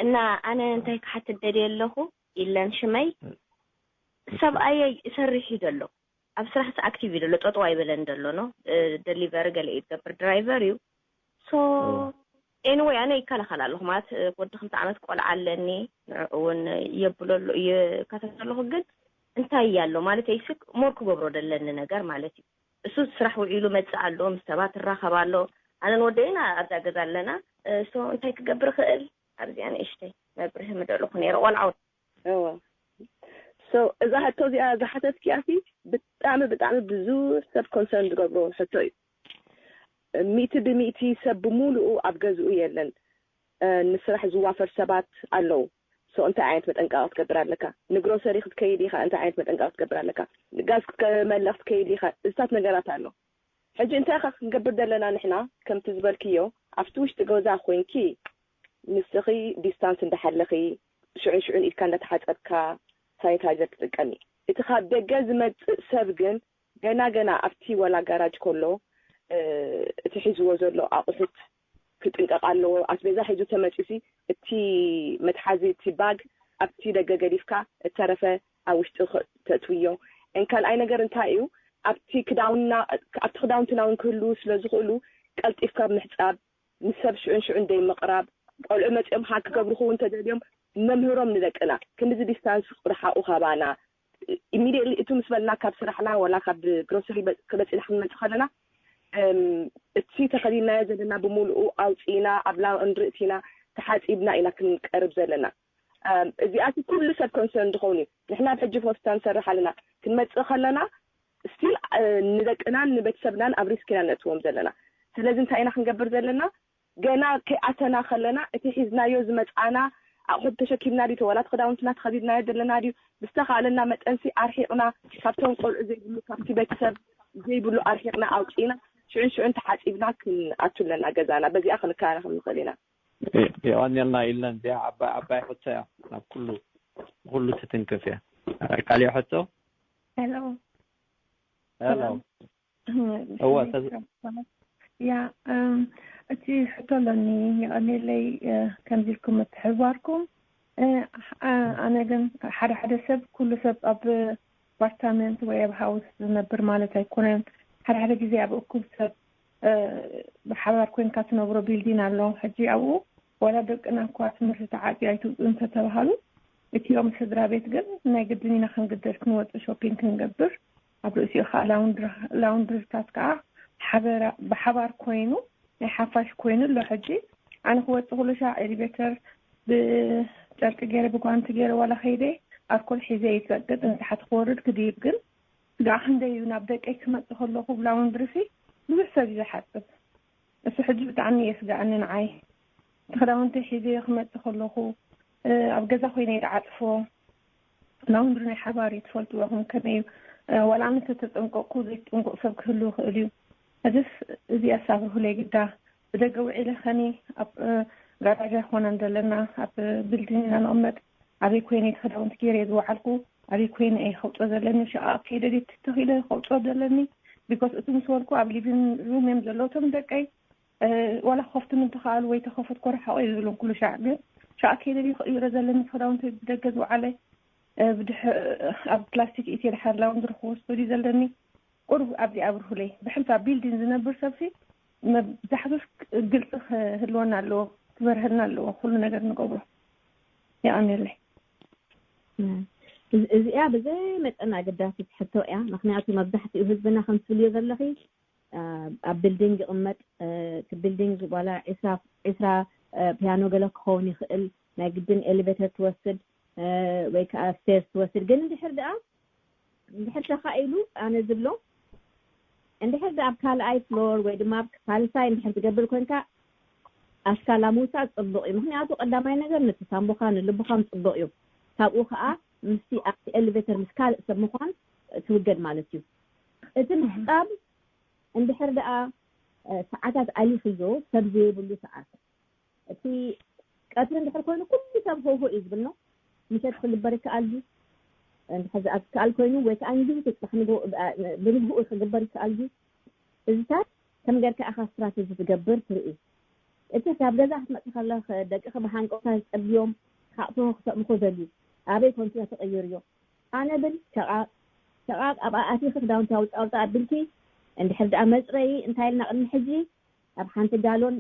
እና ኣነ እንታይ ክሓትት ደልየ ኣለኹ ኢለን ሽመይ ሰብኣየይ እሰርሕ እዩ ዘሎ ኣብ ስራሕ ኣክቲቭ እዩ ዘሎ ጠጠው ኣይበለን ዘሎ ነው ደሊቨሪ ገለ እዩ ዝገብር ድራይቨር እዩ። So anyway ኣነ ይከላኸል ኣለኹ ማለት ወዲ ክልተ ዓመት ቆልዓ ኣለኒ ንዕኡ እውን የብሎ ኣሎ ይከታተል ኣለኹ። ግን እንታይ እያ ኣሎ ማለት እይሲ ሞር ክገብሮ ደለኒ ነገር ማለት እዩ። እሱ ስራሕ ውዒሉ መፅእ ኣሎ ምስ ሰባት እራኸብ ኣሎ። ኣነን ወደይና ኣብዛ ገዛ ኣለና። So እንታይ ክገብር ይኽእል ኣብዚኣ ንእሽተይ መብርሂ ምደለኹ ነይረ ቆልዓ እወ so እዛ ሕቶ እዚኣ ዝሓተትኪያ ሲ ብጣዕሚ ብጣዕሚ ብዙሕ ሰብ ኮንሰርን ዝገብሮ ሕቶ እዩ። ሚእቲ ብሚእቲ ሰብ ብሙሉኡ ኣብ ገዝኡ የለን። ንስራሕ ዝዋፈር ሰባት ኣለዉ። So እንታይ ዓይነት መጠንቀቂ ክትገብር ኣለካ? ንግሮሰሪ ክትከይድ ኢኻ እንታይ ዓይነት መጠንቀቂ ክትገብር ኣለካ? ጋዝ ክትመልእ ክትከይድ ኢኻ እዝታት ነገራት ኣሎ። ሕጂ እንታይ ኢኻ ክንገብር ዘለና ንሕና ከምቲ ዝበልክዮ ኣብቲ ውሽጢ ገዛ ኮይንኪ ንስኺ ዲስታንስ እንዳሓለኺ ሽዑን ሽዑን ኢድካ እንዳተሓፀብካ ሳኒታይዘር ትጥቀሚ። እቲ ካብ ደገ ዝመፅእ ሰብ ግን ገና ገና ኣብቲ ወላ ጋራጅ ከሎ እቲ ሒዝዎ ዘሎ ኣቑሑት ክጥንቀቕ ኣለዎ። ኣስቤዛ ሒዙ ተመፂሲ እቲ መትሓዚ እቲ ባግ ኣብቲ ደገ ገዲፍካ እተረፈ ኣብ ውሽጢ ተእትውዮ። ካልኣይ ነገር እንታይ እዩ ኣብቲ ክዳውንትና ኣብቲ ክዳውንትና እውን ክህልው ስለ ዝኽእሉ ቀልጢፍካ ምሕፃብ ንሰብ ሽዑን ሽዑን ደይ ምቕራብ ቆልዑ መፂኦም ሃክ ክገብርኹ እውን ተደልዮም መምህሮም ንደቅና ክንድዚ ዲስታንስ ርሓቑ ካባና ኢሚዲየትሊ እቱ ምስ በልና ካብ ስራሕና ወላ ካብ ግሮሰሪ ክበፂና ክንመፅእ ከለና እቲ ተኸዲናዮ ዘለና ብምሉኡ ኣውፂእና ኣብ ላውንድሪ እቲና ተሓፂብና ኢና ክንቀርብ ዘለና። እዚኣቲ ኩሉ ሰብ ኮንሰርን ዝኸውን እዩ። ንሕና ኣብ ሕጂ ፎስታ ንሰርሕ ኣለና ክንመፅእ ከለና ስቲል ንደቅናን ንቤተሰብናን ኣብ ሪስክ ኢና ነእትዎም ዘለና። ስለዚ እንታይ ኢና ክንገብር ዘለና? ገና ከይኣተና ከለና እቲ ሒዝናዮ ዝመፃና ኣቑሑት ተሸኪምና ድዩ ተወላት ክዳውንትና ተኸዲድናዮ ዘለና ድዩ ብዝተኻእለና መጠንሲ ኣርሒቕና ካብቶም ቆልዑ ዘይብሉ ካብቲ ቤተሰብ ዘይብሉ ኣርሒቕና ኣውፂእና ሽዑን ሽዑን ተሓፂብና ክንኣቱ ኣለና ገዛና። በዚኣ ክንከላኸል ንኽእል ኢና። የቐንየልና ኢለን እዚኣ ዓባይ ዓባይ ሕቶ እያ። ናብ ኩሉ ኩሉ ትትንክፍ እያ። ካልእ ሕቶ? ሄሎ ሄሎ እዋ ያ እቲ ሕቶ ኣለኒ። የቐንየለይ ከምዚ ኢልኩም ምትሕብባርኩም። ኣነ ግን ሓደ ሓደ ሰብ ኩሉ ሰብ ኣብ ኣፓርታመንት ወይ ኣብ ሃውስ ዝነብር ማለት ኣይኮነን። ሓደ ሓደ ግዜ ኣብ እኩብ ሰብ ብሓባር ኮይንካ ትነብሮ ቢልዲን ኣሎ። ሕጂ ኣብኡ ዋላ ደቅና እኳ ትምህርቲ ተዓፅዩ ኣይትውፅኡ እንተተባሃሉ እቲኦም ስድራ ቤት ግን ናይ ግድን ኢና ክንግደድ ክንወፅእ ሾፒንግ ክንገብር ኣብ ርእሲኡ ከዓ ላውንድርታት ከዓ ሓበራ ብሓባር ኮይኑ ናይ ሓፋሽ ኮይኑ ኣሎ። ሕጂ ኣነ ክወፅእ ኩሉ ሻዕ ኤሊቬተር ብጨርቂ ገይረ ብጓንቲ ገይረ ዋላ ከይደ ኣልኮል ሒዘ ይፀቅጥ ንታሕቲ ክወርድ ክድይብ ግን ስጋዕ ክንደይ እዩ ናብ ደቀይ ክመፅእ ከለኹ ብላውንድሪ ሲ ብዙሕ ሰብ እዩ ዝሓፅብ። እሱ ሕጂ ብጣዕሚ የስጋኣኒ ንዓይ እቲ ክዳውንቲ ሒዘ ክመፅእ ከለኹ ኣብ ገዛ ኮይነ ይዓፅፎ። ላውንድሪ ናይ ሓባር እዩ ትፈልጥዎ ኢኹም ከመይ እዩ ዋላ ኣነ ተተጠንቀቅኩ ዘይትጥንቁቅ ሰብ ክህሉ ይኽእል እዩ። ሕጅስ እዚኣስ ኣብርሁለይ ግዳ ብደገ ውዒለ ኸኒ ኣብ ጋራጅ ኣይኮነን ዘለና ኣብ ቢልዲንግ ኢና ንቕመጥ። ኣበይ ኮይነ እቲ ክዳውንቲ ገይረ እየ ዝወዓልኩ ኣበይ ኮይነ እየ ከውፅኦ ዘለኒ ሸቃ ከይደ ድየ ተተኺለ ከውፅኦ ዘለኒ። ቢኮዝ እቲ ምስ በልኩ ኣብ ሊቪንግ ሩም እዮም ዘለዉ እቶም ደቀይ። ዋላ ክኸፍቱኒ እንተኸኣሉ ወይ ተኸፈትኮ ርሓቆ እየ ዝብሎም ኩሉ ሻዕ ግን ሻዕ ከይደ ድየ ክቕይሮ ዘለኒ እቲ ክዳውንቲ ብደገ ዝወዓለ ብድሕ ኣብ ፕላስቲክ ኢትየ ድሓር ላውንድሪ ክወስዶ ድዩ ዘለኒ። ቁሩብ ኣብዚኣ ኣብርሁለይ ብሕልፊ ኣብ ቢልዲንግ ዝነብር ሰብሲ መብዛሕትኡስ ግልፂ ክህልወና ኣለዎ። ክበርሀልና ኣለዎ ኩሉ ነገር ንገብሮ። የቐንየለይ። እዚኣ ብዘይ መጠን ኣገዳሲት ሕቶ እያ። ምክንያቱ መብዛሕትኡ ህዝብና ከም ትብልዮ ዘለኺ ኣብ ቢልዲንግ ይቕመጥ። እቲ ቢልዲንግ ዋላ ዒስራ ዒስራ ፒያኖ ገለ ክኸውን ይኽእል። ናይ ግድን ኤሊቬተር ትወስድ ወይ ከዓ ስቴርስ ትወስድ። ግን እንድሕር ደኣ እንድሕር ተኻኢሉ ኣነ ዝብሎ እንድሕር ኣብ ካልኣይ ፍሎር ወይ ድማ ኣብ ሳልሳይ እንድሕር ትገብር ኮንካ ኣስካላ ምውሳድ ጽቡቕ እዩ። ምክንያቱ ቀዳማይ ነገር ነቲ ሳምቦኻ ንልብኻም ጽቡቕ እዩ። ካብኡ ከዓ ምስቲ ኣብቲ ኤሌቬተር ምስ ካልእ ሰብ ምዃን ትውገድ ማለት እዩ። እቲ ምሕጻብ እንድሕር ደኣ ሰዓታት ኣሊኽዮ ሰብ ዘይብሉ ሰዓት እቲ ቀትሪ እንድሕር ኮይኑ ኩሉ ሰብ ሆሆ እዩ ዝብል ነው። ምሸት ክግበር ይከኣል ድዩ? እንድሕር ዝኣክል ኮይኑ ወይ ከዓ እንዲሁ ትፅባሕ ንግሆ ብንግሆኡ ክግበር ይከኣል ድዩ? እዚታት ከም ጌርካ ኢኻ ስትራተጂ ትገብር ትርኢ። እቲ ካብ ገዛ ክትመፅእ ከለኽ ደቅኺ ብሃንቀውታ ዝፀብዮም ክሓቕፍዎ ክሰእምኹ ደልዩ ኣበይ ኮንትዮ ተቐይርዮ ኣነ ብል ሸቓቕ ሸቓቕ ኣብኣ ኣቲኺ ክዳውንቲ ኣውፃ ኣውፃ ኣቢልኪ እንድሕር ደኣ መፅረዪ እንታይ ኢልና ቅድሚ ሕጂ ኣብ ሓንቲ ጋሎን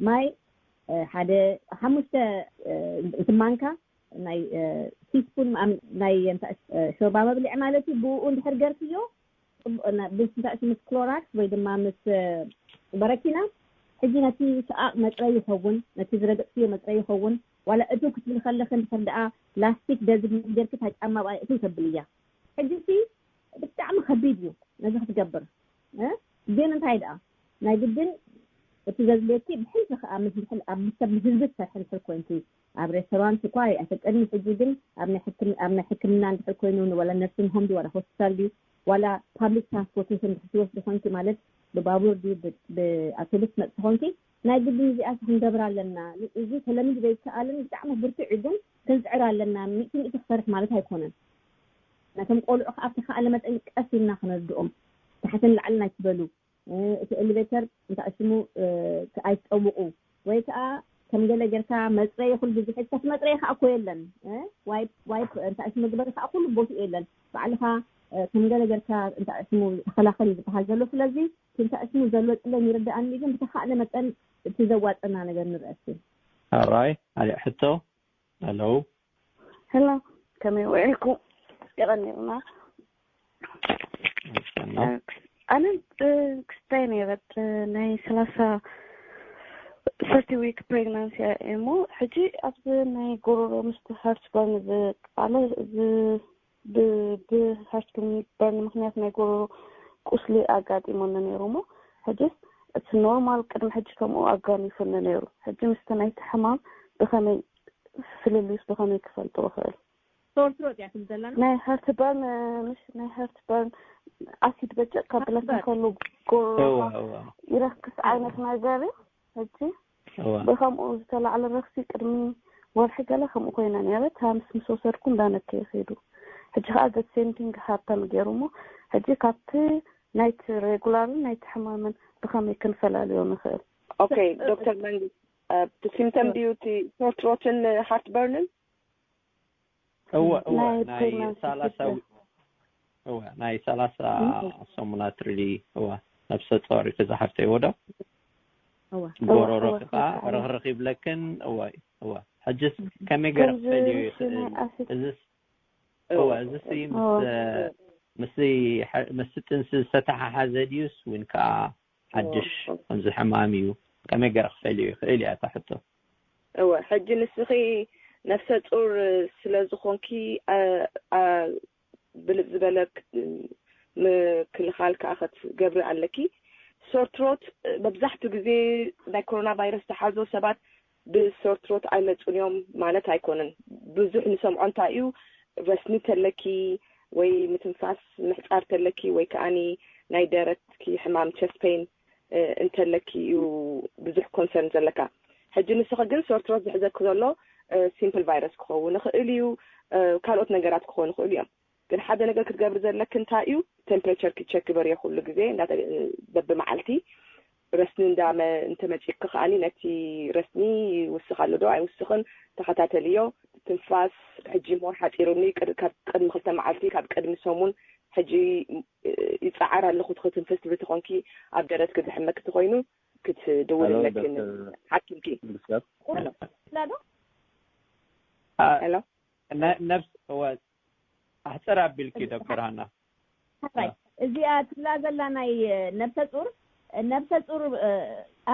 ማይ ሓደ ሓሙሽተ ማንካ ናይ ቲስፑን ናይ ሾርባ መብልዒ ማለት እዩ። ብኡ እንድሕር ገርክዮ ብስንታእሲ ምስ ክሎራክስ ወይ ድማ ምስ በረኪና ሕጂ ነቲ ሸቓቕ መፅረይ ይኸውን፣ ነቲ ዝረገፅክዮ መፅረይ ይኸውን። ዋላ እቱ ክትብል ከለክ እንድሕር ደኣ ላስቲክ ደዝግነት ገርክ እታ ጫማ ብኣ እቱ ተብል እያ። ሕጂ ሲ ብጣዕሚ ከቢድ እዩ ነዚ ክትገብር። ግን እንታይ ደኣ ናይ ግድን እቲ ዘድልየኪ ብሕልፊ ከዓ ኣብ ሰብ ህዝቢ ትሰርሒ እንድሕር ኮይንኪ ኣብ ሬስቶራንት እኳ ኣይፈቀድን። ሕጂ ግን ኣብ ናይ ሕክምና እንድሕር ኮይኑ ንወላ ነርሲንግ ሆም ድዩ ዋላ ሆስፒታል ድዩ ዋላ ፓብሊክ ትራንስፖርቴሽን እንድሕር ትወስዲ ኮንኪ ማለት ብባቡር ድዩ ብኣቶብስ ትመፅእ ኮንኪ ናይ ግድን እዚኣ ክንገብር ኣለና። እዚ ተለሚድ ዘይከኣልን ብጣዕሚ ብርቱዕ እዩ፣ ግን ክንፅዕር ኣለና። ሚእቲ ሚእቲ ክሰርሕ ማለት ኣይኮነን። ነቶም ቆልዑ ከዓ ብተኻእለ መጠን ቀስ ኢልና ክነርድኦም ታሕትን ላዕልን ኣይትበሉ። እቲ ኤሌቬተር እንታይ ሽሙ ኣይትጠውቁ ወይ ከዓ ከም ገለ ጌርካ መፅረይ ኩሉ ግዜ ሒዝካ እቲ መፅረይ ከዓ እኮ የለን። ዋይፕ ዋይፕ እንታይ ሽሙ ግበሪ ከዓ ኩሉ ቦትኡ የለን። ባዕልካ ከም ገለ ጌርካ እንታይ ሽሙ ተኸላኸል እዩ ዝበሃል ዘሎ። ስለዚ እንታይ ሽሙ ዘሎ ጥለን ይርዳእኒ፣ ግን ብተኻእለ መጠን እቲ ዘዋፀና ነገር ንርአ እስኪ። ሕራይ ኣሊዕ ሕቶ። ሄሎ ሄሎ፣ ከመይ ውዒልኩም? የቐኒልና። ኣነ ክስታይ ነይረት ናይ ሰላሳ ሰርቲ ዊክ ፕሬግናንሲ እሞ ሕጂ ኣብዚ ናይ ጎሮሮ ምስቲ ሃርትበርን ዝቃለ ብሃርትበርን ምክንያት ናይ ጎሮሮ ቁስሊ ኣጋጢሞኒ ነይሩ እሞ ሕጂ እቲ ኖርማል ቅድሚ ሕጂ ከምኡ ኣጋኒፉኒ ነይሩ። ሕጂ ምስቲ ናይቲ ሕማም ብኸመይ ፍልልዩስ ብኸመይ ክፈልጦ እኽእል? ሶር ትሮት እያ ትብል ዘላና። ናይ ሃርትበርን ምሽ ናይ ሃርትበርን ኣሲድ በጨቅ ካብ ብለካ ከሉ ጎሮሮ ይረክስ ዓይነት ነገር እዩ። ሕጂ ብከምኡ ዝተላዕለ ረክሲ ቅድሚ ወርሒ ገለ ከምኡ ኮይነ ነይረ። ታምስ ምስ ወሰድኩ እንዳነከየ ከይዱ። ሕጂ ከዓ the same thing ሃብተን ገይሩ እሞ ሕጂ ካብቲ ናይቲ ሬጉላርን ናይቲ ሕማምን ብከመይ ክንፈላልዮ ንኽእል? ኦኬ ዶክተር መንግስት እቲ ሲምተም ድዩ እቲ ሶር ትሮትን ሃርትበርንን? እወ እወ ናይ ሰላሳ እወ ናይ ሰላሳ ሰሙናት ሪሊ እወ ነብሰ ጾር ክዛሓፍተ ይወዶ ጎሮሮ ከዓ ርኽርኽ ይብለክን እወ እወ ሕጅስ ከመይ ገረ ክፈልዮ ይኽእል እዝስ እወ እዝስ ምስ ምስ ምስ ጥንሲ ዝተተሓሓዘ ድዩስ ወይን ከዓ ሓድሽ ከምዚ ሕማም እዩ ከመይ ገረ ክፈልዮ ይኽእል እያ እታ ሕቶ እወ ሕጂ ንስኺ ነፍሰ ጡር ስለ ዝኾንኪ ብልፅ ዝበለ ምክልኻል ከዓ ክትገብሪ ኣለኪ። ሶርትሮት መብዛሕትኡ ግዜ ናይ ኮሮና ቫይረስ ዝሓዞ ሰባት ብሶርትሮት ኣይመፁን እዮም ማለት ኣይኮነን። ብዙሕ ንሰምዖ እንታይ እዩ ረስኒ ተለኪ ወይ ምትንፋስ ምሕፃር ተለኪ ወይ ከዓኒ ናይ ደረትኪ ሕማም ቸስት ፔን እንተለኪ እዩ ብዙሕ ኮንሰርን ዘለካ። ሕጂ ንስኺ ግን ሶርትሮት ዝሕዘኪ ዘሎ ሲምፕል ቫይረስ ክኸውን ይኽእል እዩ፣ ካልኦት ነገራት ክኾኑ ይኽእሉ እዮም። ግን ሓደ ነገር ክትገብሪ ዘለኪ እንታይ እዩ ቴምፕሬቸርኪ ቸክ ግበርዮ ኩሉ ግዜ በብመዓልቲ ረስኒ እንዳ እንተመፂኪ ከዓኒ ነቲ ረስኒ ይውስኽ ኣሎ ዶ ኣይውስኽን ተኸታተልዮ። ትንፋስ ሕጂ ሞር ሓፂሩኒ ካብ ቅድሚ ክልተ መዓልቲ ካብ ቅድሚ ሰሙን ሕጂ ይፀዓር ኣለኹ ክትንፍስ ትብል ተኾንኪ ኣብ ደረትኪ ዝሕመኪ ተኾይኑ ክትድውልለኪ ሓኪምኪ ላዶ ሄሎ ነብስ ኣሕፅር ኣቢልኪ ዶክተር ሃና ራይ እዚኣ ትብላ ዘላ ናይ ነብሰ ጡር ነብሰ ጡር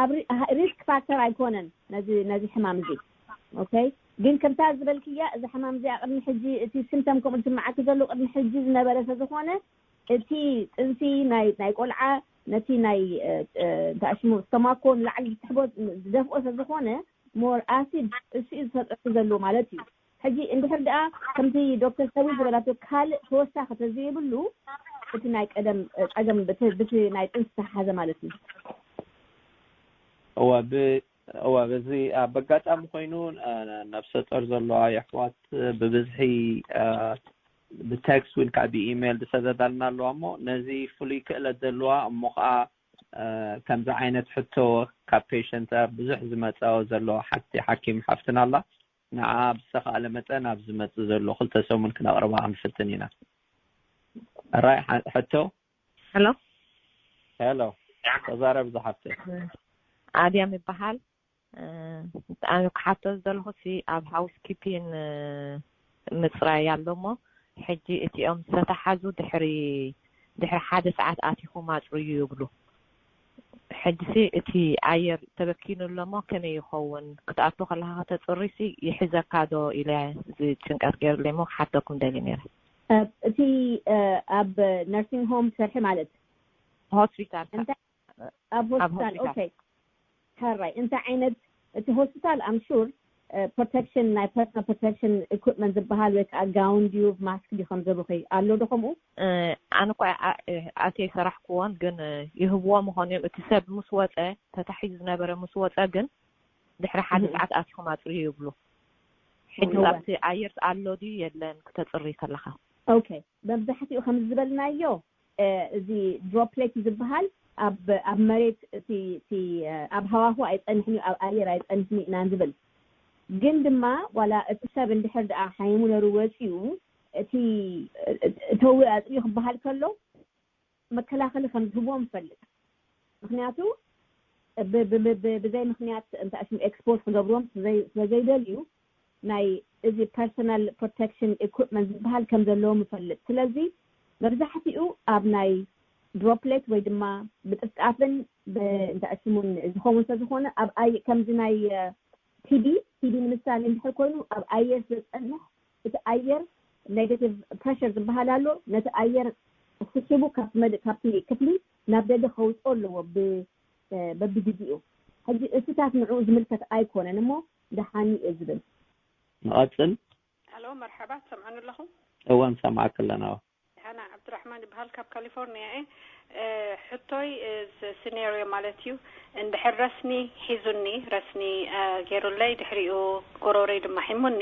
ኣብ ሪስክ ፋክተር ኣይኮነን ነዚ ነዚ ሕማም እዚ ኦኬ ግን ከምታ ዝበልክያ፣ እዚ ሕማም እዚኣ ቅድሚ ሕጂ፣ እቲ ስምተም ከምኡ ዝስምዓኪ ዘሎ ቅድሚ ሕጂ ዝነበረ ስለ ዝኾነ፣ እቲ ጥንሲ ናይ ናይ ቆልዓ ነቲ ናይ እንታይ ሽሙ፣ ስቶማኮ ንላዕሊ ዝስሕቦ፣ ዝደፍኦ ስለ ዝኾነ፣ ሞር ኣሲድ እሱ እዩ ዝፈጥረሉ ዘሎ ማለት እዩ። ሕጂ እንድሕር ደኣ ከምቲ ዶክተር ሰዊ ዝበላቶ ካልእ ተወሳኺ ተዘይብሉ፣ እቲ ናይ ቀደም ጸገም ብቲ ናይ ጥንሲ ተሓዘ ማለት እዩ። እዋ ብ እዋ በዚ ኣብ ኣጋጣሚ ኮይኑ፣ ነብሰ ጦር ዘለዋ የሕዋት ብብዝሒ ብቴክስት ወይ ከዓ ብኢሜይል ዝሰደዳልና ኣለዋ። እሞ ነዚ ፍሉይ ክእለት ዘለዋ እሞ ከዓ ከምዚ ዓይነት ሕቶ ካብ ፔሸንት ብዙሕ ዝመፃኦ ዘሎ ሓቲ ሓኪም ሓፍትና ኣላ። ንዓ ብዝተኻእለ መጠን ኣብ ዝመፅእ ዘሎ ክልተ ሰሙን ክነቕርባ ክንፍትን ኢና። ራይ ሕቶ። ሄሎ ሄሎ፣ ተዛረብ ዝሓፍተ። ኣድያም ይበሃል። ኣነ ክሓቶ ዝደለኹ ሲ ኣብ ሃውስ ኪፒን ምፅራይ ኣሎ እሞ፣ ሕጂ እቲኦም ዝተተሓዙ ድሕሪ ድሕሪ ሓደ ሰዓት ኣቲኹም ኣፅርዩ ይብሉ። ሕጂ ሲ እቲ ኣየር ተበኪኑ ኣሎ እሞ ከመይ ይኸውን? ክትኣቱ ከለኻ ከተፅሪ ሲ ይሕዘካ ዶ ኢለ ዝጭንቀት ገይሩለይ እሞ ክሓተኩም ደሊ ነይረ። እቲ ኣብ ነርሲንግ ሆም ትሰርሒ ማለት ሆስፒታል ኣብ ሆስፒታል። ኦኬ፣ ሕራይ። እንታይ ዓይነት እቲ ሆስፒታል? ኣም ሹር ፕሮቴክሽን፣ ናይ ፐርሶናል ፕሮቴክሽን ኢኩፕመንት ዝበሃል ወይ ከዓ ጋውን ድዩ ማስክ ድዩ ከም ዘብኺ ኣሎ ዶ ከምኡ? ኣነ እኳ ኣትየ ሰራሕኩዎን፣ ግን ይህብዎ ምኾን እዮም። እቲ ሰብ ምስ ወፀ፣ ተታሒዙ ዝነበረ ምስ ወፀ ግን ድሕሪ ሓደ ሰዓት ኣቲኹም ኣፅርዩ ይብሉ። ሕጂ ኣብቲ ኣየር ኣሎ ድዩ የለን ክተፅሪ ከለኻ? ኦኬ፣ መብዛሕትኡ ከም ዝበልናዮ እዚ ድሮፕሌት ዝበሃል ኣብ ኣብ መሬት እቲ እቲ ኣብ ሃዋሁ ኣይፀንሕን እዩ፣ ኣብ ኣየር ኣይፀንሕን እዩ ኢና ንብል። ግን ድማ ዋላ እቲ ሰብ እንድሕር ደኣ ሓይሙ ነሩ ወፂኡ እቲ እተዊ ኣፅርዩ ክበሃል ከሎ መከላኸሊ ከም ዝህብዎም ንፈልጥ። ምክንያቱ ብዘይ ምክንያት እንታይ ሽም ኤክስፖዝ ክገብርዎም ስለዘይደልዩ ናይ እዚ ፐርሶናል ፕሮቴክሽን ኢኩፕመንት ዝበሃል ከም ዘለዎም ንፈልጥ። ስለዚ መብዛሕትኡ ኣብ ናይ ድሮፕሌት ወይ ድማ ብጥፍጣፍን እንታይ ሽሙን ዝኸውን ስለዝኾነ ኣብ ኣይ ከምዚ ናይ ቲቢ ቲቢ ንምሳሌ እንድሕር ኮይኑ ኣብ ኣየር ስለዝፀንሕ እቲ ኣየር ኔጋቲቭ ፕሬሸር ዝበሃል ኣሎ። ነቲ ኣየር ስሒቡ ካብቲ መድ- ካብቲ ክፍሊ ናብ ደገ ከውፅኦ ኣለዎ ብ- በብግዜኡ። ሕጂ እስታት ንዕኡ ዝምልከት ኣይኮነን እሞ ደሓን እዩ ዝብል። ንቐፅል። ሄሎ፣ መርሓባ፣ ትሰምዑኒ ኣለኹም? እወ፣ ንሰምዓኪ ኣለና። ሃና ዓብድራሕማን ይበሃል፣ ካብ ካሊፎርኒያ እየ። ሕቶይ ሲኔሪዮ ማለት እዩ፣ እንድሕር ረስኒ ሒዙኒ፣ ረስኒ ገይሩለይ፣ ድሕሪኡ ጎሮሮይ ድማ ሒሙኒ፣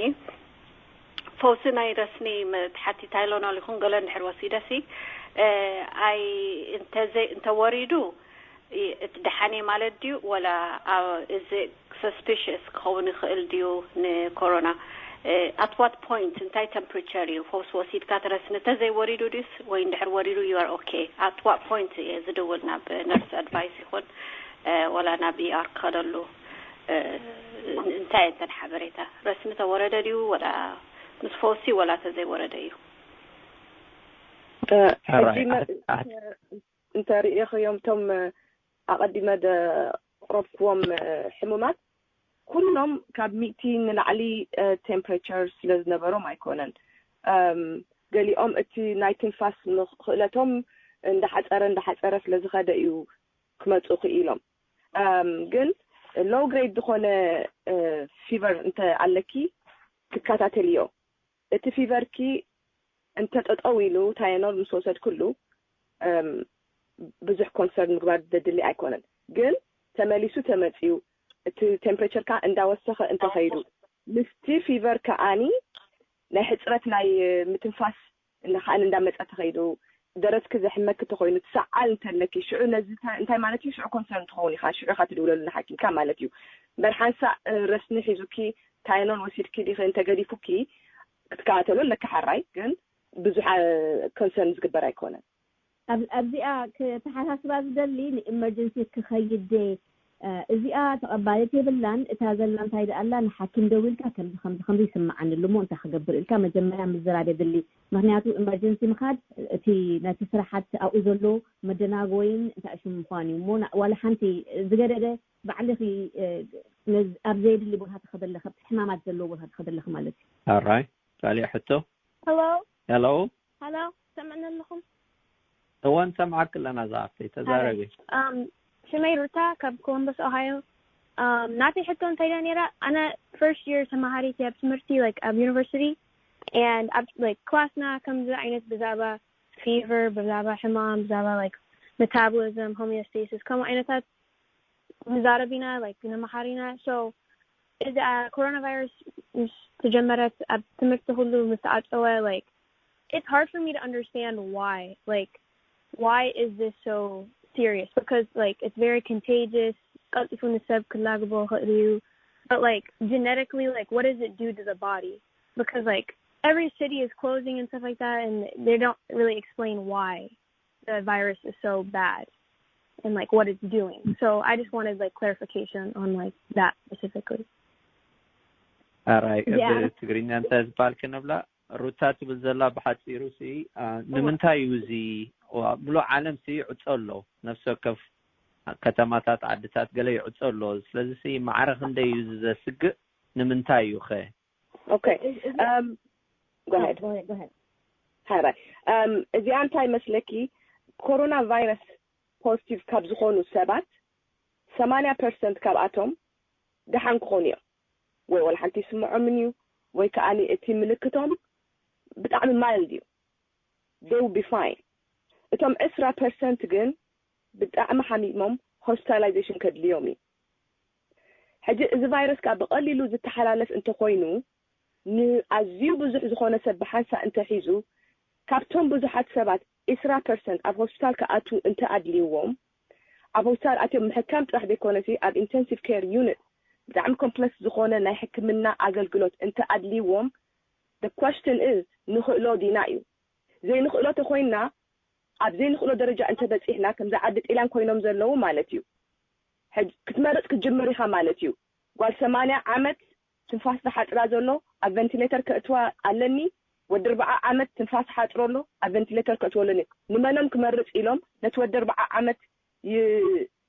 ፈውሲ ናይ ረስኒ መትሓቲ ታይሎኖል ይኹን ገለ እንድሕር ወሲደሲ፣ ኣይ እንተዘይ እንተወሪዱ እቲ ደሓን ማለት ድዩ? ወላ እዚ ሰስፒሽስ ክኸውን ይኽእል ድዩ ንኮሮና? At what point፣ እንታይ ቴምፕሬቸር እዩ ፈውሲ ወሲድካ ትረስኒ? እንተዘይወሪዱ ድዩስ ወይ እንድሕር ወሪዱ you are okay? At what point እየ ዝድውል ናብ ነርስ ኣድቫይስ ይኹን ወላ ናብ ኢኣር ክኸደሉ? እንታይ እየን እተን ሓበሬታ? ረስኒ ተወረደ ድዩ ወላ ምስ ፈውሲ ወላ ተዘይወረደ እዩ? እንተ ርእኽዮም እቶም ኣቐዲመ ዘቕረብክዎም ሕሙማት ኩሎም ካብ ሚእቲ ንላዕሊ ቴምፕሬቸር ስለ ዝነበሮም ኣይኮነን። ገሊኦም እቲ ናይ ትንፋስ ክእለቶም እንዳሓፀረ እንዳሓፀረ ስለ ዝኸደ እዩ ክመፁ ክኢሎም። ግን ሎው ግሬድ ዝኾነ ፊቨር እንተ ኣለኪ ትከታተልዮ። እቲ ፊቨርኪ እንተ ጠጠው ኢሉ ታየኖል ምስ ወሰድክሉ ብዙሕ ኮንሰርን ምግባር ዘድሊ ኣይኮነን። ግን ተመሊሱ ተመፅዩ እቲ ቴምፕሬቸር ከዓ እንዳወሰኸ እንተኸይዱ ምስቲ ፊቨር ከዓኒ ናይ ሕፅረት ናይ ምትንፋስ ከዓኒ እንዳመፀ ተኸይዱ ደረትኪ ዘሕመኪ ተኾይኑ ትሰዓል እንተለኪ ሽዑ ነዚ እንታይ ማለት እዩ? ሽዑ ኮንሰርን ትኸውን ኢኻ። ሽዑ ኢኻ ትድውለሉ ንሓኪምካ ማለት እዩ። እምበር ሓንሳእ ረስኒ ሒዙኪ ታይኖል ወሲድኪ ዲኺ እንተገዲፉኪ ክትከታተሎ ኣለኪ ሓራይ፣ ግን ብዙሕ ኮንሰርን ዝግበር ኣይኮነን። ኣብዚኣ ከተሓሳስባ ዝደሊ ንኢመርጀንሲ ክኸይድ ደ እዚኣ ተቐባሊት የብላን። እታ ዘላ እንታይ ደኣ ኣላ ንሓኪም ደዊልካ ከምዚ ከምዚ ከምዚ ይስምዓኒ ኣሎ እሞ እንታይ ክገብር ኢልካ መጀመርያ ምዝራብ የድሊ። ምክንያቱ ኢመርጀንሲ ምኻድ እቲ ነቲ ስራሓት ኣብኡ ዘሎ መደናጎይን እንታይ ሽሙ ምዃን እዩ እሞ ዋላ ሓንቲ ዝገደደ ባዕልኺ ነዚ ኣብ ዘየድሊ ቦታ ትኸደለኽ ኣብቲ ሕማማት ዘለዎ ቦታ ትኸደለኽ ማለት እዩ። ኣራይ ካሊእ ሕቶ። Hello. Hello. Hello. ሰምዕና ኣለኹም? እወ ንሰምዓኪ ኣለና ዝሓፍተይ ተዛረቢ። Um, ሽመይ ሩታ ካብ ኮሎምበስ ኦሃዮ። Um, ናተይ ሕቶ እንታይ ዳ ነራ? ኣነ first year ተማሃሪት ኣብ ትምህርቲ like ኣብ university and ኣብ like class ና ከምዚ ዓይነት ብዛዕባ fever ብዛዕባ ሕማም ብዛዕባ like metabolism homeostasis ከምኡ ዓይነታት ንዛረብ ኢና like ንመሃር ኢና። So እዚ coronavirus ምስ ተጀመረት ኣብ ትምህርቲ ኩሉ ምስ ተዓጸወ like it's hard for me to understand why like why is this so serious because like it's very contagious. ቀልጢፉ ንሰብ ክላግቦ ይኽእል እዩ። But like genetically like what does it do to the body? Because like every city is closing and stuff like that and they don't really explain why the virus is so bad and like what it's doing. So I just wanted like clarification on like that specifically. ኣራይ ትግርኛ እንታይ ዝበሃል ክንብላ ሩታ ትብል ዘላ ብሓፂሩ ሲ ንምንታይ እዩ እዚ ሙሉእ ዓለም ሲ ይዕፆ ኣሎ? ነፍሲ ወከፍ ከተማታት ዓድታት ገለ ይዕፆ ኣሎ። ስለዚ ሲ ማዕረ ክንደይ እዩ እዚ ዘስግእ? ንምንታይ እዩ ኸ? Okay. Um, go ahead. Go ahead, go ahead. Hi, bye. Um, እዚኣ እንታይ መስለኪ? ኮሮና ቫይረስ ፖዚቲቭ ካብ ዝኾኑ ሰባት ሰማንያ ፐርሰንት ካብኣቶም ደሓን ክኾኑ እዮም። ወይ ወላ ሓንቲ ይስምዖምን እዩ ወይ ከዓ እቲ ምልክቶም ብጣዕሚ ማይልድ እዩ። They will be fine. እቶም ዕስራ ፐርሰንት ግን ብጣዕሚ ሓሚሞም ሆስፒታላይዜሽን ከድልዮም እዩ። ሕጂ እዚ ቫይረስ ከዓ ብቐሊሉ ዝተሓላለፍ እንተኮይኑ ንኣዝዩ ብዙሕ ዝኾነ ሰብ ብሓንሳ እንተሒዙ ካብቶም ብዙሓት ሰባት ዕስራ ፐርሰንት ኣብ ሆስፒታል ክኣትዉ እንተኣድልይዎም ኣብ ሆስፒታል ኣትዮም ምሕካም ጥራሕ ዘይኮነሲ ኣብ ኢንቴንሲቭ ኬር ዩኒት ብጣዕሚ ኮምፕለክስ ዝኾነ ናይ ሕክምና ኣገልግሎት እንተኣድልይዎም the question is ንኽእሎ ዲና እዩ። ዘይንኽእሎ ተኮይንና ኣብ ዘይንኽእሎ ደረጃ እንተበፂሕና ከምዚ ዓዲ ጢላን ኮይኖም ዘለዉ ማለት እዩ። ሕጂ ክትመርፅ ክትጅምር ኢኻ ማለት እዩ። ጓል ሰማንያ ዓመት ትንፋስ ዝሓፅራ ዘሎ ኣብ ቨንቲሌተር ከእትዋ ኣለኒ፣ ወዲ ኣርብዓ ዓመት ትንፋስ ሓፅሮ ኣሎ ኣብ ቨንቲሌተር ከእትዎ ኣለኒ። ንመኖም ክመርፅ ኢሎም ነቲ ወዲ ኣርብዓ ዓመት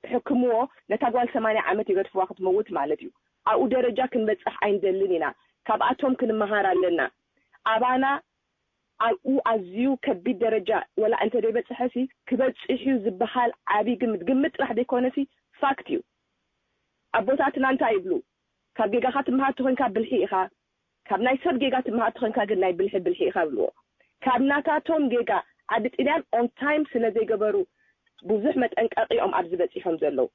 ይሕክምዎ፣ ነታ ጓል ሰማንያ ዓመት ይገድፍዋ ክትመውት ማለት እዩ። ኣብኡ ደረጃ ክንበፅሕ ኣይንደልን ኢና። ካብኣቶም ክንመሃር ኣለና። ኣባና ኣብኡ ኣዝዩ ከቢድ ደረጃ ወላ እንተደይበፅሐሲ ክበፅሕ እዩ ዝበሃል ዓብዪ ግምት ግምት ጥራሕ ዘይኮነሲ ፋክት እዩ። ኣቦታትና እንታይ ይብሉ? ካብ ጌጋኻ ትመሃር ተኾይንካ ብልሒ ኢኻ፣ ካብ ናይ ሰብ ጌጋ ትመሃር ተኾይንካ ግን ናይ ብልሒ ብልሒ ኢኻ ብልዎ። ካብ ናታቶም ጌጋ ዓዲ ጥልያን ኦን ታይም ስለ ዘይገበሩ ብዙሕ መጠንቀቒ እዮም ኣብዚ በፂሖም ዘለዉ።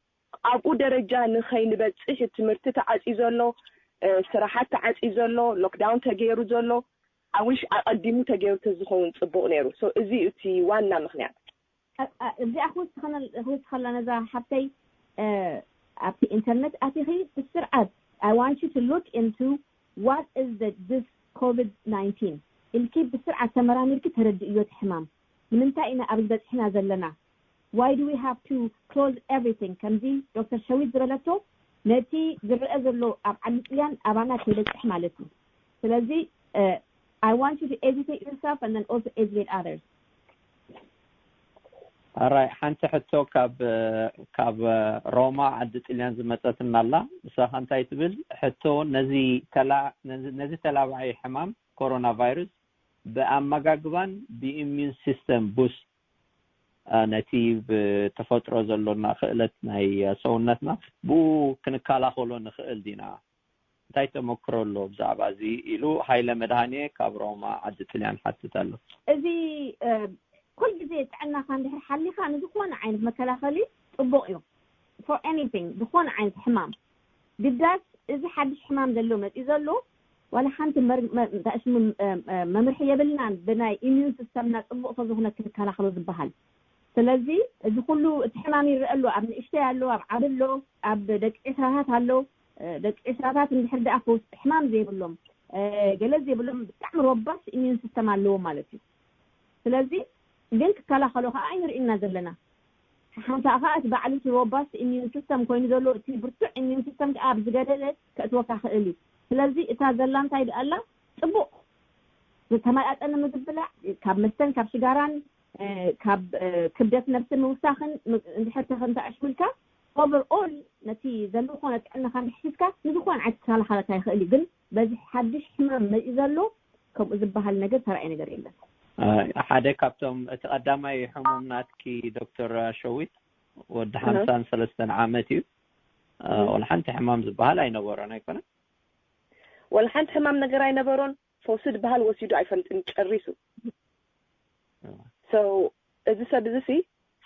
ኣብኡ ደረጃ ንኸይንበፅሕ ትምህርቲ ተዓፅዩ ዘሎ፣ ስራሓት ተዓፅዩ ዘሎ፣ ሎክዳውን ተገይሩ ዘሎ ኣዊሽ ኣቐዲሙ ተገይሩ ተዝኸውን ፅቡቕ ነይሩ። So እዚ እዩ እቲ ዋና ምኽንያት። እዚኣ ክውስኸላ ነዛ ሓፍተይ ኣብቲ ኢንተርነት ኣቲኺ ብስርዓት I want you to look into what is the this COVID nineteen ኢልኪ ብስርዓት ተመራሚርኪ ተረድእዮ እቲ ሕማም ንምንታይ ኢና ኣብዚ በፂሕና ዘለና? Why do we have to close everything? ከምዚ ዶክተር ሸዊት ዝበለቶ ነቲ ዝረአ ዘሎ ኣብ ዓዲ ጥልያን ኣባና ከይበፅሕ ማለት እዩ። ስለዚ I want you to educate yourself and then also educate others. ኣራይ ሓንቲ ሕቶ ካብ ካብ ሮማ ዓዲ ጥልያን ዝመፀትና ኣላ። ንሳኻ እንታይ ትብል? ሕቶ ነዚ ነዚ ተላባዒ ሕማም ኮሮና ቫይረስ ብኣመጋግባን ብኢሚዩን ሲስተም ቡስት ነቲ ብተፈጥሮ ዘሎና ክእለት ናይ ሰውነትና ብኡ ክንከላኸሎ ንኽእል ዲና? እንታይ ተመክሮ ኣሎ ብዛዕባ እዚ ኢሉ ሃይለ መድሃኔ ካብ ሮማ ዓዲ ጥልያን ሓትት ኣሎ። እዚ ኩል ግዜ ጥዕናኻ እንድሕር ሓሊኻ ንዝኾነ ዓይነት መከላኸሊ ፅቡቕ እዩ። For anything ዝኾነ ዓይነት ሕማም ግዳስ እዚ ሓድሽ ሕማም ዘሎ መፂኡ ዘሎ ዋላ ሓንቲ ታሽሙ መምርሒ የብልናን ብናይ ኢሚዩን ሲስተምና ፅቡቕ ተዝኾነ ክንከላኸሎ ዝበሃል። ስለዚ እዚ ኩሉ እቲ ሕማም ይረአ ኣሎ፣ ኣብ ንእሽተይ ኣሎ፣ ኣብ ዓቢ ኣሎ፣ ኣብ ደቂ ዒስራታት ኣሎ። ደቂ ዒስራታት እንድሕር ደኣ ፈውሲ ሕማም ዘይብሎም ገለ ዘይብሎም ብጣዕሚ ሮባስት ኢሚዩን ሲስተም ኣለዎም ማለት እዩ። ስለዚ ግን ክከላኸሎ ከዓ ኣይንርእይና ዘለና። ሓንሳእ ከዓ እቲ ባዕሉ እቲ ሮባስት ኢሚዩን ሲስተም ኮይኑ ዘሎ እቲ ብርቱዕ ኢሚዩን ሲስተም ከዓ ኣብ ዝገደደ ከእትወካ ክእል እዩ። ስለዚ እታ ዘላ እንታይ ደኣ ኣላ? ፅቡቕ ዝተመጣጠነ ምግቢ ብላዕ፣ ካብ መስተን ካብ ሽጋራን ካብ ክብደት ነብሲ ምውሳኽን እንድሕር ተኽንታ ኣሽምልካ ኦቨርኦል ነቲ ዘሎ ኮነ ጥዕናኻ እንድሕር ሒዝካ ንዝኾነ ዓይነት ክከላኸለካ ይኽእል እዩ። ግን በዚ ሓድሽ ሕማም መፂኡ ዘሎ ከምኡ ዝበሃል ነገር ተራእየ ነገር የለን። ሓደ ካብቶም እቲ ቀዳማይ ሕሙም ናትኪ ዶክተር ሸዊት ወዲ ሓምሳን ሰለስተን ዓመት እዩ። ወላ ሓንቲ ሕማም ዝበሃል ኣይነበሮን ኣይኮነን። ወላ ሓንቲ ሕማም ነገር ኣይነበሮን። ፈውሲ ዝበሃል ወሲዱ ኣይፈልጥን ጨሪሱ። So እዚ ሰብ እዚ ሲ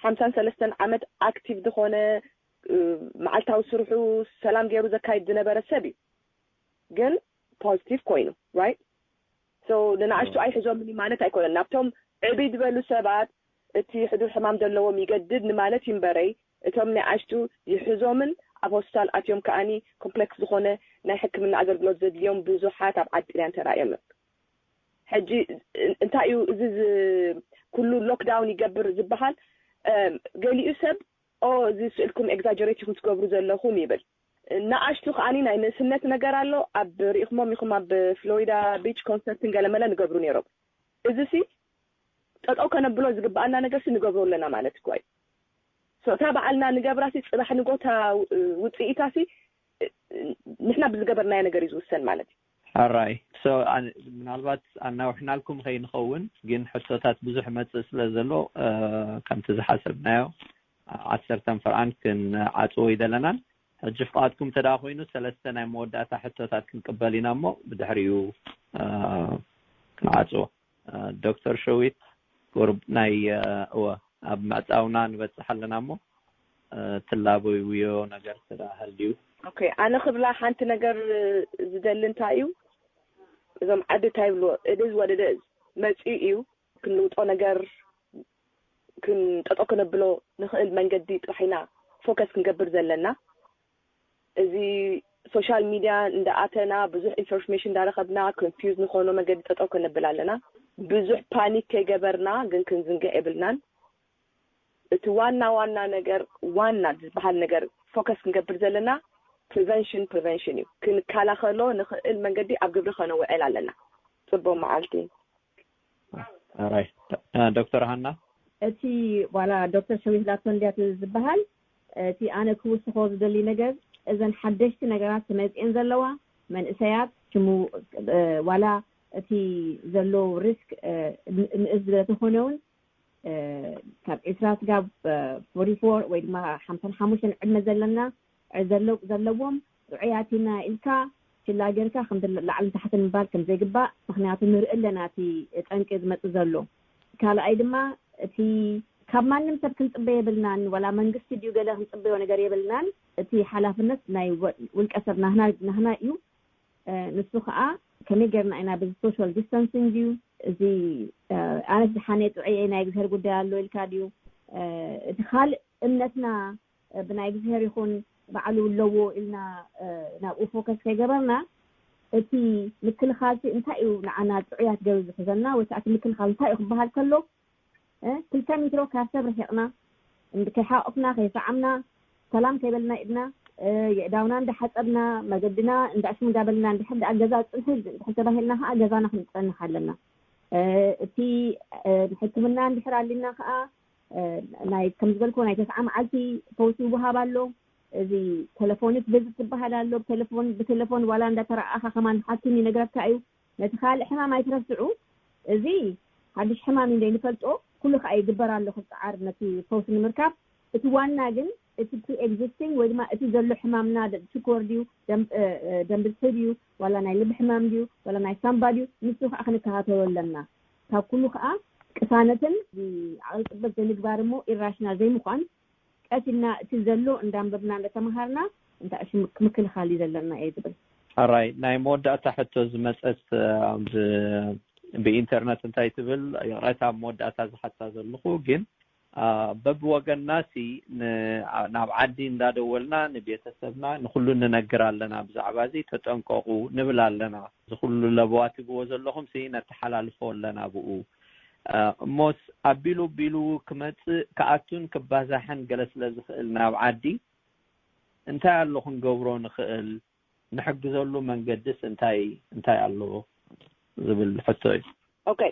ሓምሳን ሰለስተን ዓመት ኣክቲቭ ዝኾነ መዓልታዊ ስርሑ ሰላም ገይሩ ዘካይድ ዝነበረ ሰብ እዩ። ግን ፖዚቲቭ ኮይኑ right so ንንኣሽቱ ኣይሕዞምን ማለት ኣይኮነን። ናብቶም ዕብይ ዝበሉ ሰባት እቲ ሕዱር ሕማም ዘለዎም ይገድድ ንማለት ይንበረይ እቶም ንኣሽቱ ይሕዞምን ኣብ ሆስፒታል ኣትዮም ከኣኒ ኮምፕሌክስ ዝኾነ ናይ ሕክምና ኣገልግሎት ዘድልዮም ብዙሓት ኣብ ዓዲ ጥልያን ተራእዮም እዮም። ሕጂ እንታይ እዩ እዚ ኩሉ ሎክዳውን ይገብር ዝበሃል? ገሊኡ ሰብ ኦ እዚ ስእልኩም ኤግዛጀሬት ኢኹም ትገብሩ ዘለኹም ይብል። ንኣሽቱ ከኣኒ ናይ ንእስነት ነገር ኣሎ። ኣብ ርኢኹሞም ኢኹም ኣብ ፍሎሪዳ ቢች ኮንሰርትን ገለመለ ንገብሩ ነይሮም። እዚ ሲ ጠጠው ከነብሎ ዝግብኣና ነገር ሲ ንገብሮ ኣለና ማለት እኮ እዩ። እታ በዓልና ንገብራ ሲ ፅባሕ ንጎታ ውፅኢታ ሲ ንሕና ብዝገበርናዮ ነገር እዩ ዝውሰን ማለት እዩ። ሕራይ ምናልባት ኣናውሕናልኩም ከይንኸውን ግን ሕቶታት ብዙሕ መፅእ ስለ ዘሎ ከምቲ ዝሓሰብናዮ ዓሰርተ ፍርቓን ክንዓፅዎ ኣይደለናን። ሕጂ ፍቓድኩም እንተ ደኣ ኮይኑ ሰለስተ ናይ መወዳእታ ሕቶታት ክንቅበል ኢና እሞ ብድሕሪኡ ክንዓፅዎ። ዶክተር ሸዊት ቁሩብ ናይ እወ ኣብ ምዕፃውና ንበፅሕ ኣለና እሞ ትላበይዎ ነገር እንተ ደኣ ሃልዩ። ኦኬ ኣነ ክብላ ሓንቲ ነገር ዝደሊ እንታይ እዩ እዞም ዓዲ እንታይ ይብልዎ it is what it is መፂኡ እዩ ክንልውጦ ነገር ክንጠጦ ክነብሎ ንኽእል መንገዲ ጥራሕ ኢና ፎከስ ክንገብር ዘለና። እዚ ሶሻል ሚድያ እንዳኣተና ብዙሕ ኢንፎርሜሽን እንዳረኸብና ኮንፊውዝ ንኾኖ መንገዲ ጠጠው ከነብል ኣለና። ብዙሕ ፓኒክ ከይገበርና ግን ክንዝንግዕ የብልናን። እቲ ዋና ዋና ነገር ዋና ዝበሃል ነገር ፎከስ ክንገብር ዘለና ፕሪቨንሽን ፕሪቨንሽን እዩ። ክንከላኸሎ ንኽእል መንገዲ ኣብ ግብሪ ከነውዕል ኣለና። ፅቡቅ መዓልቲ። ዶክተር ሃና እቲ ዋላ ዶክተር ሸዊት ላቶ እንድያ ዝበሃል እቲ ኣነ ክውስኾ ዝደሊ ነገር እዘን ሓደሽቲ ነገራት ተመፅኤን ዘለዋ መንእሰያት ሽሙ ዋላ እቲ ዘሎ ሪስክ ንእስ ስለዝኾነ እውን ካብ ዒስራ ስጋብ ፎርቲ ፎር ወይ ድማ ሓምሳን ሓሙሽተን ዕድመ ዘለና ዘለዎም ጥዑያት ኢና ኢልካ ችላ ጌርካ ከምቲ ላዕልን ታሕትን ምባል ከምዘይግባእ፣ ምኽንያቱ ንርኢ ኣለና እቲ ጠንቂ ዝመጽእ ዘሎ። ካልኣይ ድማ እቲ ካብ ማንም ሰብ ክንጽበ የብልናን፣ ዋላ መንግስቲ ድዩ ገለ ክንጽበዮ ነገር የብልናን። እቲ ሓላፍነት ናይ ውልቀ ሰብ ናህና እዩ። ንሱ ከዓ ከመይ ጌርና ኢና በዚ ሶሻል ዲስታንሲንግ ድዩ እዚ ኣነስ ዝሓነ ጥዑየ ናይ እግዚኣብሔር ጉዳይ ኣሎ ኢልካ ድዩ እቲ ካልእ እምነትና ብናይ እግዚኣብሔር ይኹን ባዕሉ ኣለዎ ኢልና ናብኡ ፎከስ ከይገበርና እቲ ምክልኻልሲ እንታይ እዩ ንዓና ጥዑያት ገይሩ ዝሕዘና ወይ ከዓ እቲ ምክልኻል እንታይ እዩ ክበሃል ከሎ ክልተ ሜትሮ ካብ ሰብ ርሒቕና ከይሓቆፍና ከይሰዓምና ሰላም ከይበልና ኢድና የእዳውና እንዳሓፀብና መገድና እንዳሽሙ እንዳበልና እንድሕር ደኣ ገዛ ፅንሒ እንድሕር ተባሂልና ከዓ ገዛና ክንፀንሕ ኣለና። እቲ ሕክምና እንድሕር ኣሊና ከዓ ናይ ከም ዝበልኩ ናይ ተስዓ መዓልቲ ፈውሲ ይወሃብ ኣሎ። እዚ ቴሌፎኒክ ቪዝት ዝበሃል ኣሎ። ብቴሌፎን ብቴሌፎን ዋላ እንዳተረኣኻ ከማን ሓኪም ይነግረካ እዩ። ነቲ ካልእ ሕማም ኣይትረስዑ። እዚ ሓድሽ ሕማም እዩ ዘይንፈልጦ። ኩሉ ከዓ ይግበር ኣሎ ክፀዓር ነቲ ፈውሲ ንምርካብ። እቲ ዋና ግን እቲ ፕሪ ኤግዚስቲንግ ወይ ድማ እቲ ዘሎ ሕማምና ሽኮር ድዩ ደም ብዝሒ ድዩ ዋላ ናይ ልቢ ሕማም ድዩ ዋላ ናይ ሳምባ ድዩ ንሱ ከዓ ክንከታተሎ ኣለና። ካብ ኩሉ ከዓ ቅሳነትን ዓቕሊ ፅበት ዘይምግባር እሞ ኢራሽናል ዘይምኳን ቀስ ኢልና እቲ ዘሎ እንዳንበብና እንዳተምሃርና እንታይ ሽም ምክልኻል እዩ ዘለና እየ ዝብል። ሕራይ ናይ መወዳእታ ሕቶ ዝመፀት ብኢንተርነት እንታይ ትብል ይቕረታ ኣብ መወዳእታ ዝሓታ ዘለኹ ግን በብወገንና ሲ ናብ ዓዲ እንዳደወልና ንቤተሰብና ንኩሉ ንነግር ኣለና ብዛዕባ እዚ ተጠንቀቁ ንብል ኣለና። እዚ ኩሉ ለበዋ ትብዎ ዘለኹም ሲ ነተሓላልፎ ኣለና ብኡ እሞስ ኣቢሉ ቢሉ ክመፅእ ክኣቱን ክባዛሕን ገለ ስለ ዝኽእል ናብ ዓዲ እንታይ ኣሎ ክንገብሮ ንኽእል? ንሕግዘሉ መንገድስ እንታይ እንታይ ኣሎ ዝብል ሕቶ እዩ። ኦኬ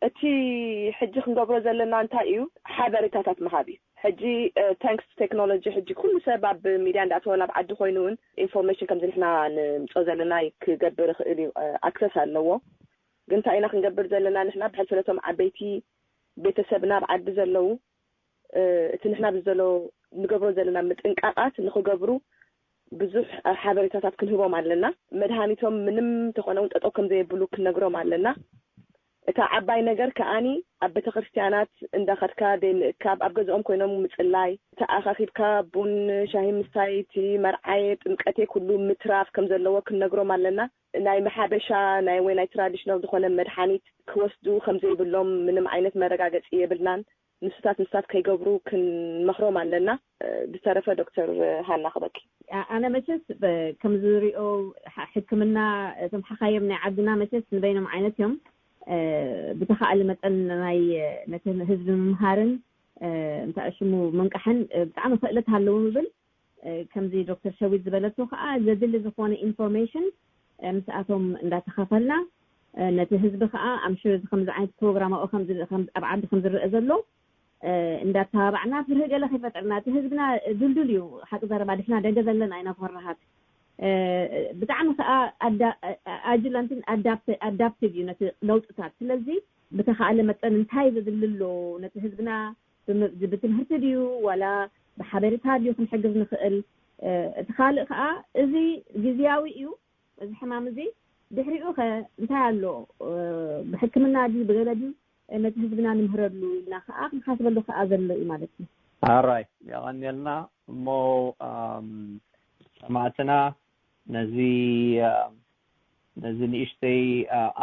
እቲ ሕጂ ክንገብሮ ዘለና እንታይ እዩ? ሓበሬታታት ምሃብ እዩ። ሕጂ ታንክስ ቴክኖሎጂ ሕጂ ኩሉ ሰብ ኣብ ሚድያ እንዳኣተወ ናብ ዓዲ ኮይኑ እውን ኢንፎርሜሽን ከምዚ ንሕና ንምፅኦ ዘለና ክገብር ይኽእል እዩ። ኣክሰስ ኣለዎ። ግን እንታይ ኢና ክንገብር ዘለና ንሕና ብሕልፊ ነቶም ዓበይቲ ቤተሰብና ኣብ ዓዲ ዘለዉ እቲ ንሕና ብዘሎ ንገብሮ ዘለና ምጥንቃቃት ንክገብሩ ብዙሕ ሓበሬታታት ክንህቦም ኣለና። መድሃኒቶም ምንም ተኾነ እውን ጠጠው ከም ዘየብሉ ክንነግሮም ኣለና። እታ ዓባይ ነገር ከኣኒ ኣብ ቤተክርስትያናት እንዳኸድካ ዘይምእካብ፣ ኣብ ገዝኦም ኮይኖም ምጽላይ፣ ተኣኻኺብካ ቡን ሻሂ ምስታይ፣ እቲ መርዓየ ጥምቀቴ ኩሉ ምትራፍ ከም ዘለዎ ክንነግሮም ኣለና። ናይ መሓበሻ ናይ ወይ ናይ ትራዲሽናል ዝኾነ መድሓኒት ክወስዱ ከም ዘይብሎም ምንም ዓይነት መረጋገጺ የብልናን። ንሱታት ንሳት ከይገብሩ ክንመኽሮም ኣለና። ብዝተረፈ ዶክተር ሃና ክበኪ። ኣነ መቸስ ከም ዝሪኦ ሕክምና እቶም ሓኻዮም ናይ ዓድና መቸስ ንበይኖም ዓይነት እዮም። ብተኻእለ መጠን ናይ ነቲ ህዝቢ ምምሃርን እንታይ ሽሙ ምንቃሕን ብጣዕሚ ክእለት ኣለዎም ይብል። ከምዚ ዶክተር ሸዊት ዝበለቶ ከዓ ዘድሊ ዝኾነ ኢንፎርሜሽን ምስኣቶም እንዳተኻፈልና ነቲ ህዝቢ ከዓ ኣምሽር እዚ ከምዚ ዓይነት ፕሮግራም ኣብኡ ኣብ ዓዲ ከም ዝረአ ዘሎ እንዳተባባዕና ፍርሂ ገለ ከይፈጠርና፣ እቲ ህዝብና ድልዱል እዩ። ሓቂ ዘረባ ድሕና ደገ ዘለና ኢና ፈራሃት። ብጣዕሚ ከዓ ኣጅላንትን ኣዳፕቲቭ እዩ ነቲ ለውጥታት። ስለዚ ብተኻእለ መጠን እንታይ ዘድሊ ኣሎ ነቲ ህዝብና ብትምህርቲ ድዩ ዋላ ብሓበሬታ ድዩ ክንሕግዝ ንኽእል? እቲ ካልእ ከዓ እዚ ግዝያዊ እዩ፣ እዚ ሕማም እዚ ድሕሪኡ ከ እንታይ ኣሎ? ብሕክምና ድዩ ብገለ ድዩ ነቲ ህዝብና ንምህረሉ ኢልና ከዓ ክንሓስበሉ ከዓ ዘሎ እዩ ማለት እዩ። ኣራይ የቐንየልና። እሞ ሰማዕትና ነዚ ነዚ ንእሽተይ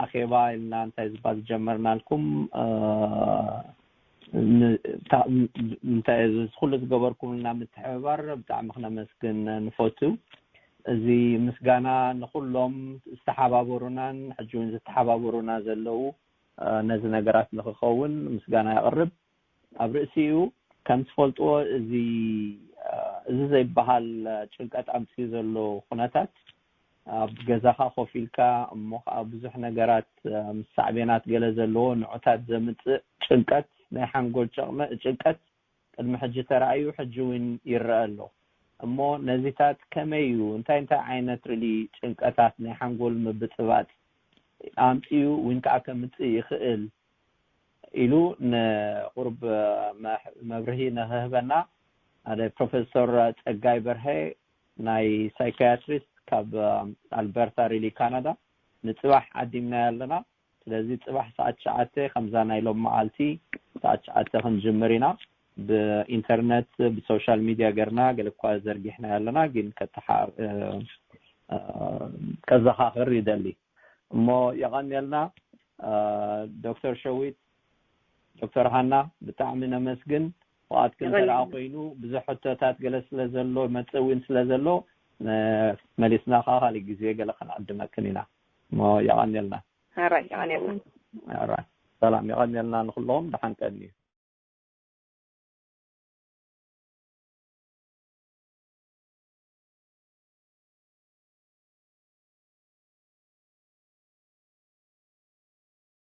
ኣኼባ ኢልና እንታይ ዝባ ዝጀመርናልኩም እንታይ ኩሉ ዝገበርኩምልና ምትሕብባር ብጣዕሚ ክነመስግን ንፈቱ። እዚ ምስጋና ንኩሎም ዝተሓባበሩናን ሕጂ እውን ዝተሓባበሩና ዘለዉ ነዚ ነገራት ንክኸውን ምስጋና የቕርብ። ኣብ ርእሲኡ ከም ትፈልጥዎ እዚ እዚ ዘይበሃል ጭንቀት ኣምፅኡ ዘሎ ኩነታት ኣብ ገዛኻ ኮፍ ኢልካ እሞ ከዓ ብዙሕ ነገራት ምስ ሳዕቤናት ገለ ዘለዎ ንዑታት ዘምፅእ ጭንቀት ናይ ሓንጎል ጭንቀት ቅድሚ ሕጂ ተራእዩ ሕጂ እውን ይረአ ኣሎ። እሞ ነዚታት ከመይ እዩ እንታይ እንታይ ዓይነት ሪሊ ጭንቀታት ናይ ሓንጎል ምብፅባፅ ኣምፅኡ እውን ከዓ ከምፅእ ይኽእል ኢሉ ንቁሩብ መብርሂ ንክህበና ሓደ ፕሮፌሰር ፀጋይ በርሀ ናይ ሳይካያትሪስት ካብ ኣልበርታ ሪሊ ካናዳ ንፅባሕ ዓዲምናዮ ኣለና። ስለዚ ፅባሕ ሰዓት ትሽዓተ ከምዛ ናይ ሎም መዓልቲ ሰዓት ትሽዓተ ክንጅምር ኢና። ብኢንተርነት ብሶሻል ሚድያ ገርና ገለ እኳ ዘርጊሕናዮ ኣለና ግን ከተሓ ቀዘኻኽር ይደሊ። እሞ የቐንየልና ዶክተር ሸዊት፣ ዶክተር ሃና ብጣዕሚ ነመስግን። ብኣትክ እንተ ደኣ ኮይኑ ብዙሕ ሕቶታት ገለ ስለ ዘሎ መጽእ እውን ስለ ዘሎ መሊስና ከዓ ካልእ ግዜ ገለ ክንዕድመክን ኢና። እሞ የቐንየልና። ኣራይ የቐንየልና። ኣራይ ሰላም የቐንየልና ንኩሎም ደሓን ቀንዩ።